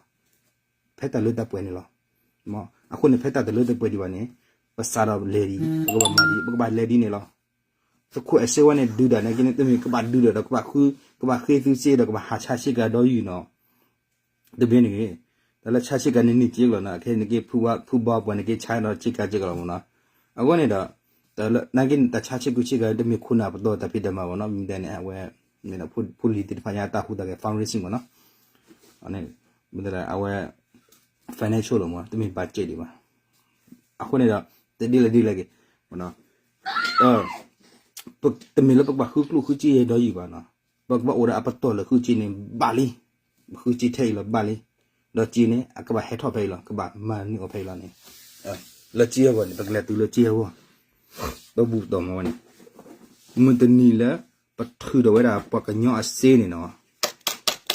ဖဲတၢ်လၢတၢ်ပှဲၤန့ၣ်လီၤ, အဃိန့ၣ် ဖဲတၢ်တလၢတပှဲၤဒံးဘၣ်န့ၣ် ပစးထီၣ်လဲၤဒံး ပကဘၣ်မၤဒံး ပကဘၣ်လဲၤဒ်န့ၣ်လီၤ သုးခိၣ်အဲၣ်စ့ဝဲန့ၣ် ဒုးတၢ်နာ်က့န့ၣ် တမ့ၢ်ကဘၣ်ဒုးဒီး ကဘၣ်ဃ့သုစ့ဒီး ကဘၣ်ဟးဆါစ့ကၤဒီယုၢ်နီၤ, တမ့ၢ်န့ၣ်, တၢ်လၢဆါစ့ကၤန့ၣ်န့ၢ်စ့ကလီၤနီၤ, ခဲအံၤန့ၣ်က့ ဖုဘီပှၤန့ၣ်က့ ဆါဒီးစ့ကၤစ့ကလီၤမ့ၢ်နီၤ, အဝဲန့ၣ်ဒီး တၢ်လၢနာ်က့န့ၣ် တၢ်ဆါစ့ကူစ့ကၤ တမ့ၢ်ခိၣ်နၢ်ပတီၢ်တၢ်ဖံးတၢ်မၤဘၣ်နီၤ, မ့ၢ်ဒ်န့ၣ် အဝဲ မ့ၢ်ဒီးဖိလံၤသ့ၣ်တဖၣ်ညါတၢ်ဟူးတၢ်ဂဲၤ fundraising မ့ၢ်နီၤ, မ့ၢ်ဒီးအဝဲ financial လီၤမ့ၢ် တမ့ၢ် budget ဒံးဘၣ်, အဃိန့ၣ်ဒီး တဒ်လဲၣ်ဒ်လဲၣ်ဂ့ၤ တမ့ၢ်လၢပကဘၣ်ဃုကျိၣ်ဃုစ့ယဲၢ်ဒီယုၢ်ဘၣ်နီၤ, ပကဘၣ်အိၣ်ဒီးအပတီၢ်လၢဃုစ့န့ၣ် ဘၣ်လံ, ဃုစ့ထဲအံၤလီၤဘၣ်လံ, ဒီးစ့န့ၣ် အကဘၣ်ဟဲထီၣ်ဖဲအံၤလီၤ ကဘၣ်မၤန့ၢ်အီၤဖဲအံၤလီၤန့ၣ်, လၢစ့အဂီၢ်န့ၣ် ပကလဲၤတုၤလၢစ့အဂီၢ်, ပဘူၣ်ပတီၢ်မၤဝဲန့ၣ်, မုၢ်တနံၤလၢ ပထုးထီၣ်ဝဲဒၣ်ပှၤကညီအစ့န့ၣ်နီၤ,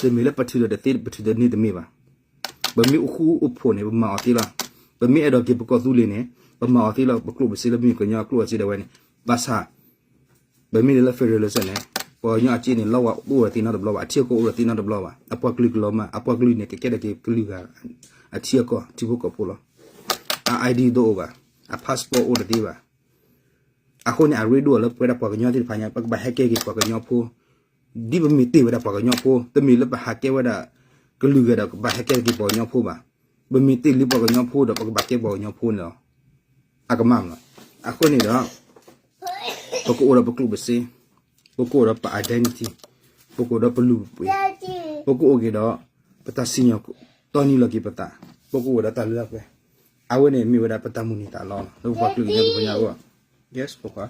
တမ့ၢ်လၢပထုးထီၣ်တသ့ ပထုးထီၣ်တန့ၢ်တမ့ၢ်ဘၣ်, ပမ့ၢ်အိၣ်ဃူအိၣ်ဖိးန့ၣ် ပမၤအီၤသ့လီၤ, ပမ့ၢ်အဲၣ်ဒိးက့ၤပကီၢ်သူလ့ၤန့ၣ် ပမၤအီၤသ့လီၤ, ပကျိၣ်ပစ့လၢမ့ၢ်ကညီအကျိၣ်အစ့ဒၣ်ဝဲန့ၣ်, ဘၣ်ဆၣ် ပမ့ၢ်ဒ်လၢ federalism န့ၣ် ပှၤကညီအစ့န့ၣ် လီဝဲအိၣ်ဒီးသ့နီတဘျီဘၣ်, အထံအကီၢ်အိၣ်ဒီးသ့နီတဘျီဘၣ်, အပှၤကလုာ်ကလီၤမၢ်, အပှၤကလုာ်န့ၣ် ကကဲထီၣ်က့ၤကလုာ်ဂၤ အထံအကီၢ် ထံဖိကီၢ်ဖိလီၤ, အ I D တအိၣ်ဘၣ်, အ passport အိၣ်ဒီးသ့ဘၣ်, အဃိန့ၣ် အရ့ဒိၣ်လၢပဝဲဒၣ်ပှၤကညီသ့ၣ်တဖၣ်ညါ ပကဘၣ်ဟဲကဲက့ၤပှၤကညီဖိ, ဒ်ပမ့ၢ်တ့ၢ်ဝဲဒၣ်ပှၤကညီဖိ, တမ့ၢ်လၢပဟးကဲဝဲဒၣ်ကလုာ်ဂၤဒီး ကဘၣ်ဟဲကဲက့ၤပှၤကညီဖိဘၣ်, ပမ့ၢ်တ့ၢ်လံပှၤကညီဖိဒီး ပကဘၣ်ကဲပှၤကညီဖိန့ၣ်လီၤ, အကမၣ်မး, အဃိန့ၣ်ဒီး ပကအိၣ်ဒီးပကျိၣ်ပစ့, ပကအိၣ်ဒီးပ identity, ပကအိၣ်ဒီးပလုၢ်ပပှ့ၤ, ပကအိၣ်က့ၤဒီး ပတၢ်စံၣ်ညီၣ်တီနံၤလီၤက့ၤပသး, ပကအိၣ်ဒီးတၢ်လၢအပှဲၤ, အဝဲန့ၣ်မ့ၢ်ဝဲဒၣ်ပတၢ်မုၢ်န့ၢ်သးလီလီၤ, လၢပပှၤကလုာ်ကညီတဖၣ်ညါအဂီၢ်, yes ပပှၤ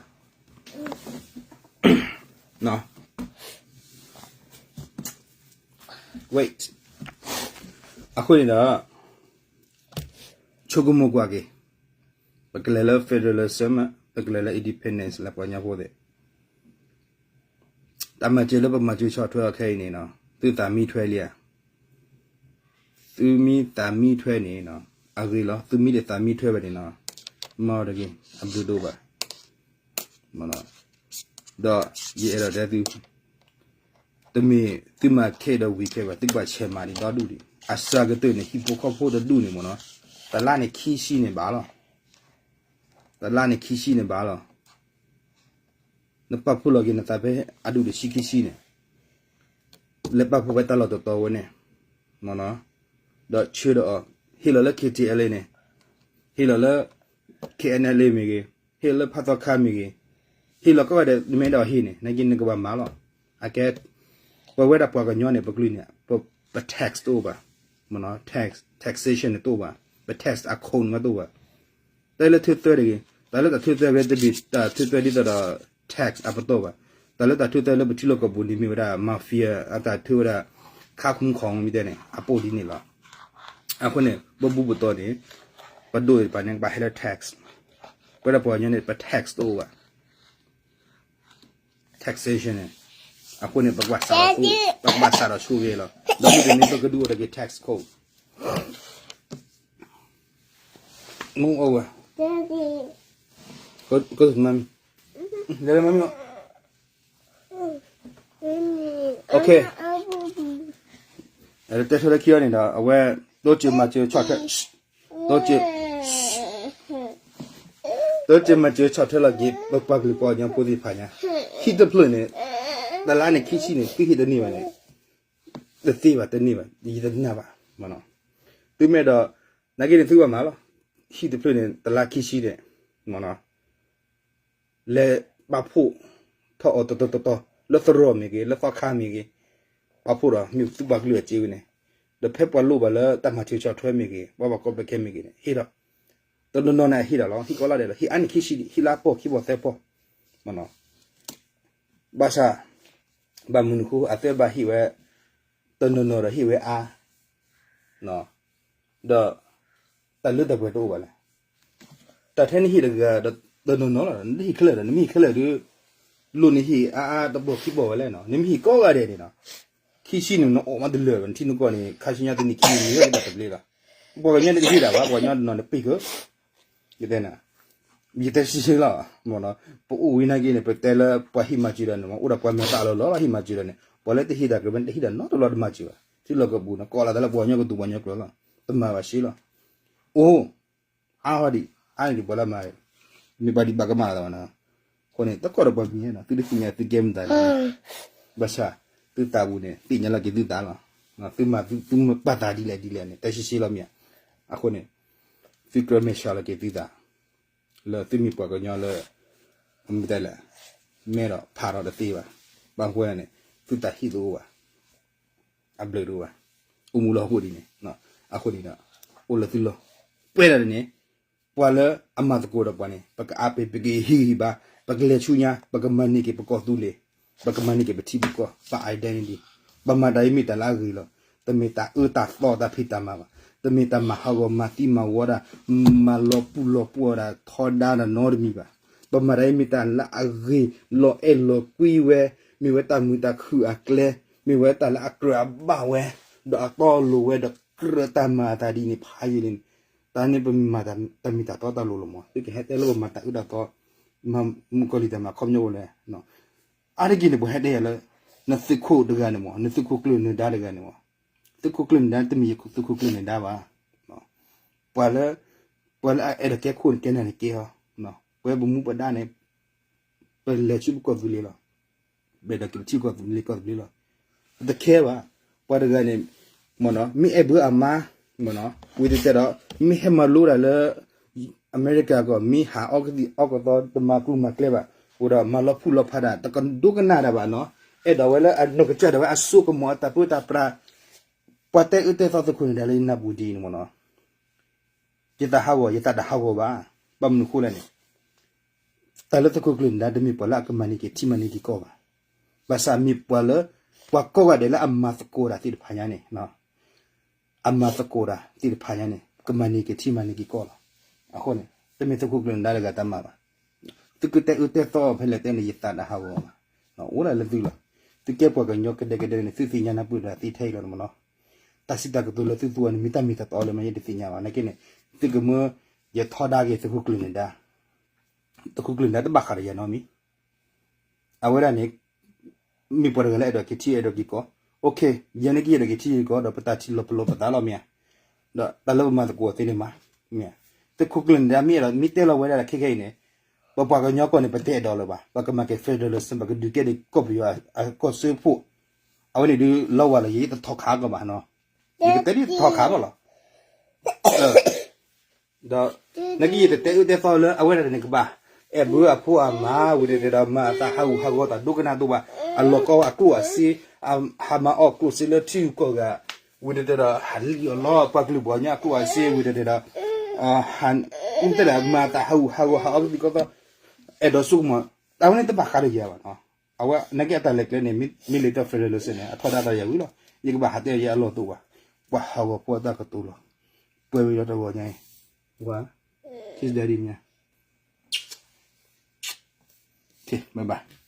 wait, အဃိန့ၣ်ဒီး ဆိကမိၣ်ကွၢ်က့ၤ, ပကလဲၤလၢ federalism ပကလဲၤလၢ independence လၢပှၤကညီဖိသ့ၣ်, တၢ်မၤစၢၤလၢပမၤစၢၤဆီၣ်ထွဲအီၤခဲအံၤန့ၣ်နီၤ, သုသးမံထွဲလံဧါ, သုမ့ၢ်သးမံထွဲန့ၣ်နီၤ, အဂ့ၤလီၤ, သုမ့ၢ်တသးမံထွဲဘၣ်န့ၣ်နီၤ, မၤအီၤတဂ့ၤ, အဘျုးဒိၣ်ဘၣ်, ဒီးယအဲၣ်ဒိးတဲသု တမ့ၢ်သုမၤခဲဒီးဝံၤခဲဘၣ်, သုကဘၣ်ဆဲးမၤဒံးဒီဒူၣ်ဒံး, အစှၤကတၢၢ်န့ၣ် ဟံၣ်ဖိဃီဖိတဒူၣ်န့ၣ်မ့ၢ်နီၤ, တလါန့ၣ်ခံဆံန့ၣ်ဘၣ်လီၤ, တလါန့ၣ်ခံဆံန့ၣ်ဘၣ်လီၤ, နပာ်ဖှိၣ်လီၤက့ၤနသးဖဲအဒူၣ်တဆံခံဆံန့ၣ်, လဲၤပာ်ဖှိၣ်ဝဲတၢ်လီၢ်တတီၤဝဲန့ၣ်, မ့ၢ်နီၤ, ဒီးဆှၢဒီးအီၤ, ဟ့ၣ်လီၤလၢ K T L A န့ၣ်, ဟ့ၣ်လီၤလၢ K N L A မ့ၢ်ဂ့ၤ, ဟ့ၣ်လၢဖးသီခါမ့ၢ်ဂ့ၤ, ဟ့ၣ်လီၤကီးဝဲဒီး နမ့ၢ်အဲၣ်ဒိးဟ့ၣ်န့ၣ် နာ်က့နကဘၣ်မၤလီၤ. အကဲ ပဝဲဒၣ်ပှၤကညီန့ၣ် ပကလုာ်န့ၣ် ပ tax တအိၣ်ဘၣ်, မ့ၢ်နီၤ, tax, taxation န့ၣ်တအိၣ်ဘၣ်, ပ tax အခိၣ်န့ၣ်မးတအိၣ်ဘၣ်. တၢ်လၢထုးသွဲတဂ့ၤ, တၢ်လၢတၢ်ထုးသွဲဝဲတဘ့ၣ် တၢ်ထုးသွဲဒ်သိးဒီး tax အပတီၢ်ဘၣ်. တၢ်လၢတၢ်ထုးသွဲလၢပထံလီၢ်ကီၢ်ပူၤန့ၣ် မ့ၢ်ဝဲဒၣ် mafia အတၢ်ထုးဝဲဒၣ် ခါခုခီမ့ၢ်တဲန့ၣ် အပိၢ်ဒ်န့ၣ်လီၤ. အဃိန့ၣ် ပဘူၣ်ပတီၢ်န့ၣ် ပဒိၣ်တဖၣ်န့ၣ် ကဘၣ်ဟဲလၢ tax, ပဝဲဒၣ်ပှၤကညီန့ၣ် ပ tax တအိၣ်ဘၣ်, taxation န့ၣ်. အဃိန့ၣ် ပကဘၣ်စးထီၣ်ဆူ, ပကဘၣ်စးထီၣ်ဆူဂ့ၤလီၤ. ဒီးမ့တမ့ၢ် ပကဒုးအိၣ်ထီၣ်က့ၤ tax code မူအိၣ်ဝဲ, ကမမီ, လဲၤလၢမမီ, okay, တဲဆိလၢခံအီၤန့ၣ်ဒီး အဝဲ တိစၢၤမၤစၢၤဆီၣ်ထွဲ, တိစၢၤ တၢ်စၢၤမၤစၢၤဆီၣ်ထွဲလီၤက့ၤ ပပှၤကလုာ်ပှၤကညီဖိသ့ၣ်တဖၣ်ညါ, ဟံၣ်တဖျၢၣ်န့ၣ် တလါန့ၣ်ခံဆံန့ၣ် သုဟ့ၣ်တန့ၢ်ဘၣ်န့ၣ် တသ့ဘၣ်တန့ၢ်ဘၣ် ယတနာ်ဘၣ်. သုမ့ၢ်ဒီး နာ်က့န့ၣ်သုဘၣ်မၤလီၤ. ဟံၣ်တဖျၢၣ်န့ၣ် တလါခံဆံန့ၣ် လဲၤပာ်ဖှိၣ်ထီၣ်အီၤတတီၤတတီၤ လၢသရိာ်မ့ၢ်ဂ့ၤ လၢသီခါမ့ၢ်ဂ့ၤ, ပာ်ဖှိၣ်ဒီးမ့ၢ်သုပှၤကလုာ်အစ့ဝဲန့ၣ်, ဒီးဖဲပှၤလိၣ်ဘၣ်လၢတၢ်မၤစၢၤဆီၣ်ထွဲမ့ၢ်ဂ့ၤ ပှၤဘၣ်ကီဘၣ်ခဲမ့ၢ်ဂ့ၤန့ၣ် ဟ့ၣ်ဒီး တနီၤနီၤန့ၣ်အဟ့ၣ်ဒီးလီၤ ဟ့ၣ်ကိးလါဒဲးလီၤ ဟ့ၣ်အါန့ၣ်ခံဆံဒံး ဟ့ၣ်လၢအပီၢ်ခံပီၢ်သၢပီၢ် ဘၣ်ဆၣ် ဘၣ်မနုၤဃိ အသၢဘၣ်ဟ့ၣ်ဝဲ တနီၤနီၤဒီးဟ့ၣ်ဝဲအါ ဒီး တၢ်လၢတၢ်ပှဲၤတအိၣ်ဘၣ်လဲၣ်. တၢ်ထဲနဟ့ၣ်တဂၤဒီးတနီၤနီၤလီၤ နတဟ့ၣ်ခဲလၢာ်ဒီး နမ့ၢ်ဟ့ၣ်ခဲလၢာ်ဒီး လိၣ်နဟ့ၣ်အါအါတဘီခံဘီဝဲလဲၣ်နီၤ နမ့ၢ်ဟ့ၣ်ကိးဂၤဒဲးန့ၣ်နီၤ ခံဆံန့ၣ် နအိၣ်မးတလၢာ်ဘၣ် နထံနကီၢ်န့ၣ် ခါဆူညါတနံၤခံနံၤန့ၣ် ယတၢ်တပျ့ၤလီၤ. ပှၤကညီတဟ့ၣ်တၢ်ဘၣ် ပှၤကညီတနီၤန့ၣ်ပ့ၢ်ကၢ ယတဲနၤ ယတဲရှဲရှဲလီၤ ပအိၣ်ဝံၤနာ်က့န့ၣ် ပတဲလၢပှၤဟ့ၣ်မၤစၢၤဒီးန့ၣ် အိၣ်ဒီးပှၤမဲာ်သၣ်လီၤလီၤလီၤ ဟ့ၣ်မၤစၢၤဒီးန့ၣ် ပှၤလၢတဟ့ၣ်တၢ်က့ၤဝဲ တဟ့ၣ်တၢ်နီတဘျီတမၤစၢၤဘၣ် ထံလီၢ်ကပူၤန့ၣ် ကိးလီၤသးလၢပှၤကညီကတိၤပှၤကညီကျိာ်လီၤ တမၤဘၣ်ရှဲလီၤ အိၣ် အါဝဲဒံး အါန့ၢ်ဒံးပှၤလၢမၤ မ့ၢ်ပှၤဒံးဘၣ်ကမၣ်လီၤသးဘၣ်နီၤ အဃိန့ၣ် တကီၢ်ဒီးပှၤကညီနီၤ သုတသ့ၣ်ညါသုကဲမတၤလဲၣ် ဘၣ်ဆၣ် သုသးပူၤန့ၣ် သ့ၣ်ညါလီၤက့ၤသုသးလီၤ သုမၤသုပာ်သးဒ်လဲၣ်ဒ်လဲၣ်န့ၣ် တဲရှဲရှဲလီၤမ့ၢ်ဧါ အဃိန့ၣ် သုကြၢးမဲာ်ဆှးလီၤက့ၤသုသး လၢသုမ့ၢ်ပှၤကညီလၢ အမ့ၢ်တဲလဲၣ် မဲဒီးဖးထီၣ်တသ့ဘၣ် ဘၣ်မနုၤဃိန့ၣ် သုတၢ်ဟ့ၣ်တအိၣ်ဘၣ် အဘျုးတအိၣ်ဘၣ် အိၣ်မူလၢဟီၣ်ခိၣ်ဒ်န့ၣ် အဃိန့ၣ်ဒီး အိၣ်လၢသုလီၢ် ပှဲၤဒၣ်န့ၣ် ပှၤလၢအမၤသကိးဒီးပှၤန့ၣ် ပကအါပ့ၤ ပကဟ့ၣ်ဂံၢ်ဘါ ပကလဲၤဆူညါ ပကမၤန့ၢ်က့ၤပကီၢ်သူလ့ၤ ပကမၤန့ၢ်က့ၤပထံပကီၢ် ပ identity ပမၤတၢ်အံၤမ့ၢ်တၢ်လၢအဂ့ၤလီၤ တမ့ၢ်တၢ်အၢတၢ်သီတၢ်ဖံးတၢ်မၤဘၣ် တမ့ၢ်တၢ်မၤဟးဂီၤမၤသံမၤဝီဒၣ် မၤလီၤပူၤလီၤပှီၢ်ဒၣ် ထီဒါတၢ်နီတမံၤဘၣ် ပမၤတၢ်အံၤမ့ၢ်တၢ်လၢအဂ့ၤ လီၤအဲၣ်လီၤကွံဝဲ မ့ၢ်ဝဲတၢ်မုာ်တၢ်ခုၣ်အကျဲ မ့ၢ်ဝဲတၢ်လၢအကြၢးအဘၣ်ဝဲ ဒီးအတီအလိၤဝဲဒီးကြၢးတၢ်မၤအသးဒ်န့ၣ်ဖးယံာ်န့ၣ် တၢ်န့ၣ်ပမၤတၢ်မ့ၢ်တၢ်တီတၢ်လိၤလီၤမး သုကဟဲတဲလၢပမၤတၢ်အၢတၢ်သီ မၤမုၣ်ကီၤလံၤတၢ်မၤခီပညီအိၣ်လဲၣ် အါတက့ၢ်န့ၣ် ပှၤဟဲတဲယၤလၢ နသုးခိၣ်တဂၤန့ၣ်မး နသုးခိၣ်ကျၢၢ်နၢၤဒါတဂၤန့ၣ်မး သုးခိၣ်ကျၢၢ်နၢၤဒါတမ့ၢ်ယသုးခိၣ်ကျၢၢ်နၢၤဒါဘၣ် ပှၤလၢ ပှၤလၢအအဲၣ်ဒိးကဲခိၣ်န့ၣ် ကဲနၤန့ၣ်ကဲအီၤ ပဝဲပမူပဒါန့ၣ် ပလဲၤဆူပကီၢ်သူလ့ၤလီၤ ပအဲၣ်ဒိးက့ၤပထံကီၢ်သူလ့ၤကီၢ်သူလ့ၤလီၤ တခဲဘၣ် ပှၤတဂၤန့ၣ် မ့ၢ်နီၤ မ့ၢ်အဲၣ်ဘၢအမါ မ့ၢ်နီၤ ဝံၤတဲတဲဒီး မ့ၢ်ဟဲမၤလိတၢ်လၢ အမဲရကၤကီၢ် မ့ၢ်ဟးအီကသံၣ်အီကသီ တမၤကျူမၤကျဲဘၣ် အိၣ်ဒီးမၤလီၤဖှူလီၤဖးဒၣ် တကဒိကနၣ်တၢ်ဘၣ်နီၤ အဲၣ်ဒိးဝဲလၢအနီၢ်ကစၢ်ဒၣ်ဝဲအစိကမီၤအတၢ်ပၢတၢ်ပြး ပှၤတဲအၢတဲသီသုးခိၣ်န့ၣ်ဒၣ်လၢယနၢ်ပူၤဒ်အံၤန့ၣ်မ့ၢ်နီၤ ယသးဟးဂီၤ ယသးတဟးဂီၤဘၣ် ဘၣ်မနုၤဃိလဲၣ်န့ၣ် တၢ်လၢသုးခိၣ်ကျၢၢ်နၢၤဒါ တမ့ၢ်ပှၤလၢအကမၤန့ၢ်က့ၤထံမၤန့ၢ်က့ၤကီၢ်ဘၣ်. ဘၣ်ဆၣ်မ့ၢ်ပှၤလၢ ပှၤကိးဂၤဒဲးလၢအမၤသကိးတၢ်သ့ၣ်တဖၣ်ညါန့ၣ်, အမၤသကိးတၢ်သ့ၣ်တဖၣ်ညါန့ၣ် ကမၤန့ၢ်က့ၤထံမၤန့ၢ်က့ၤကီၢ်လီၤ. အဃိန့ၣ် တမ့ၢ်သုးခိၣ်ကျၢၢ်နၢၤဒါတဂၤတၢ်မၤဘၣ်. သုကတဲအၢတဲသီဖဲလဲၣ်တဲန့ၣ် ယသးတဟးဂီၤဘၣ်. အိၣ်ဒၣ်လၢသုလီၤ. သုကဲပှၤကညီကဒဲကဒဲန့ၣ် သုသ့ၣ်ညါနၢ်ပၢၢ်တၢ်သ့ထဲအံၤလီၤမ့ၢ်နီၤ. တၢ်စံးတၢ်ကတိၤလၢသုသူအီၤန့ၣ် မ့ၢ်တၢ်မ့ၢ်တၢ်တီလၢမ့ၢ်ယတသ့ၣ်ညါဘၣ်. နာ်က့န့ၣ် သုကမၢ ယထီဒါက့ၤသုးခိၣ်ကျၢၢ်နၢၤဒါ သုးခိၣ်ကျၢၢ်နၢၤဒါတဘၣ်ဃးဒီးယၤနီတမံၤ. အဝဲဒၣ်န့ၣ် မ့ၢ်ပှၤတဂၤလၢအဲၣ်ဒိးက့ၤထံအဲၣ်ဒိးက့ၤကီၢ်, ယဲန့ၣ်က့ၤအဲၣ်ဒိးက့ၤထံက့ၤကီၢ် ဒီးပတၢ်ထံၣ်လီၤပလိာ်ပသးလီၤမ့ၢ်ဧါ. ဒီးတၢ်လၢပမၤသကိးသ့န့ၣ်မး, မ့ၢ်ဧါ. သုးခိၣ်ကျၢၢ်နၢၤဒါမ့ၢ်အဲၣ်ဒိး မ့ၢ်တဲလီၤဝဲဒၣ်ခဲခဲအံၤန့ၣ်, ပပှၤကညီကီၢ်န့ၣ် ပတအဲၣ်ဒိးလၢၤဘၣ်, ပကမၤက့ၤ federalism ပကဒုးကဲဒံးကီၢ်ပယီၤအကီၢ်စၢဖှိၣ်, အဝဲန့ၣ်ဒုးလီၤဝဲလီၤ ယတထီၣ်ခးကီးဘၣ်နီၤ, ယကတဲဒ်တထီၣ်ခးဘၣ်လီၤ. ဒီး နာ်က့ယတတဲအၢတဲသီလၢအဝဲဒၣ်န့ၣ်ကဘၣ် အဲၣ်ဘၢအဖိအမါ ဝံၤတဲတဲဒီး မၤအသးဟးဂူာ်ဟးဂီၤတၢ်ဒိကနၣ်ဒိဘၣ်, အလီၢ်ကီအကျိၣ်အစ့, ဟးမၤအီၣ်ကျိၣ်စ့လၢထံဂုၤကီၢ်ဂၤ, ဝံၤတဲတဲဒီး ဟးလံၣ်အီၣ်လီပှၤကလုာ်ပှၤကညီအကျိၣ်အစ့ ဝံၤတဲတဲဒီး တဲဒၣ် မၤအသးဟးဂူာ်ဟးဂီၤ ဟးအီကသံၣ်ကီသီ, အဲၣ်ဒိးဆိကမိၣ်, အဝဲန့ၣ်တဘၣ်ဃးဒီးယၤဘၣ်နီၤ. အဝဲနာ်က့အတၢ်လဲၤကျဲန့၁�် မ့ၢ်လံာ်တၢ် federalism န့ၣ် အထီဒါတၢ်ယၤဝံၤလီၤ. ယကဘၣ်ဟးတဲယဲအလီၢ်တအိၣ်ဘၣ်. ပှၤဟးဂီၤဖိအတၢ်ကတိၤလီၤ. ပှဲၤဝံၤဒီးတဂီၤညါအံၤ, ဝါ, kiss daddy မ့ၢ်, bye bye.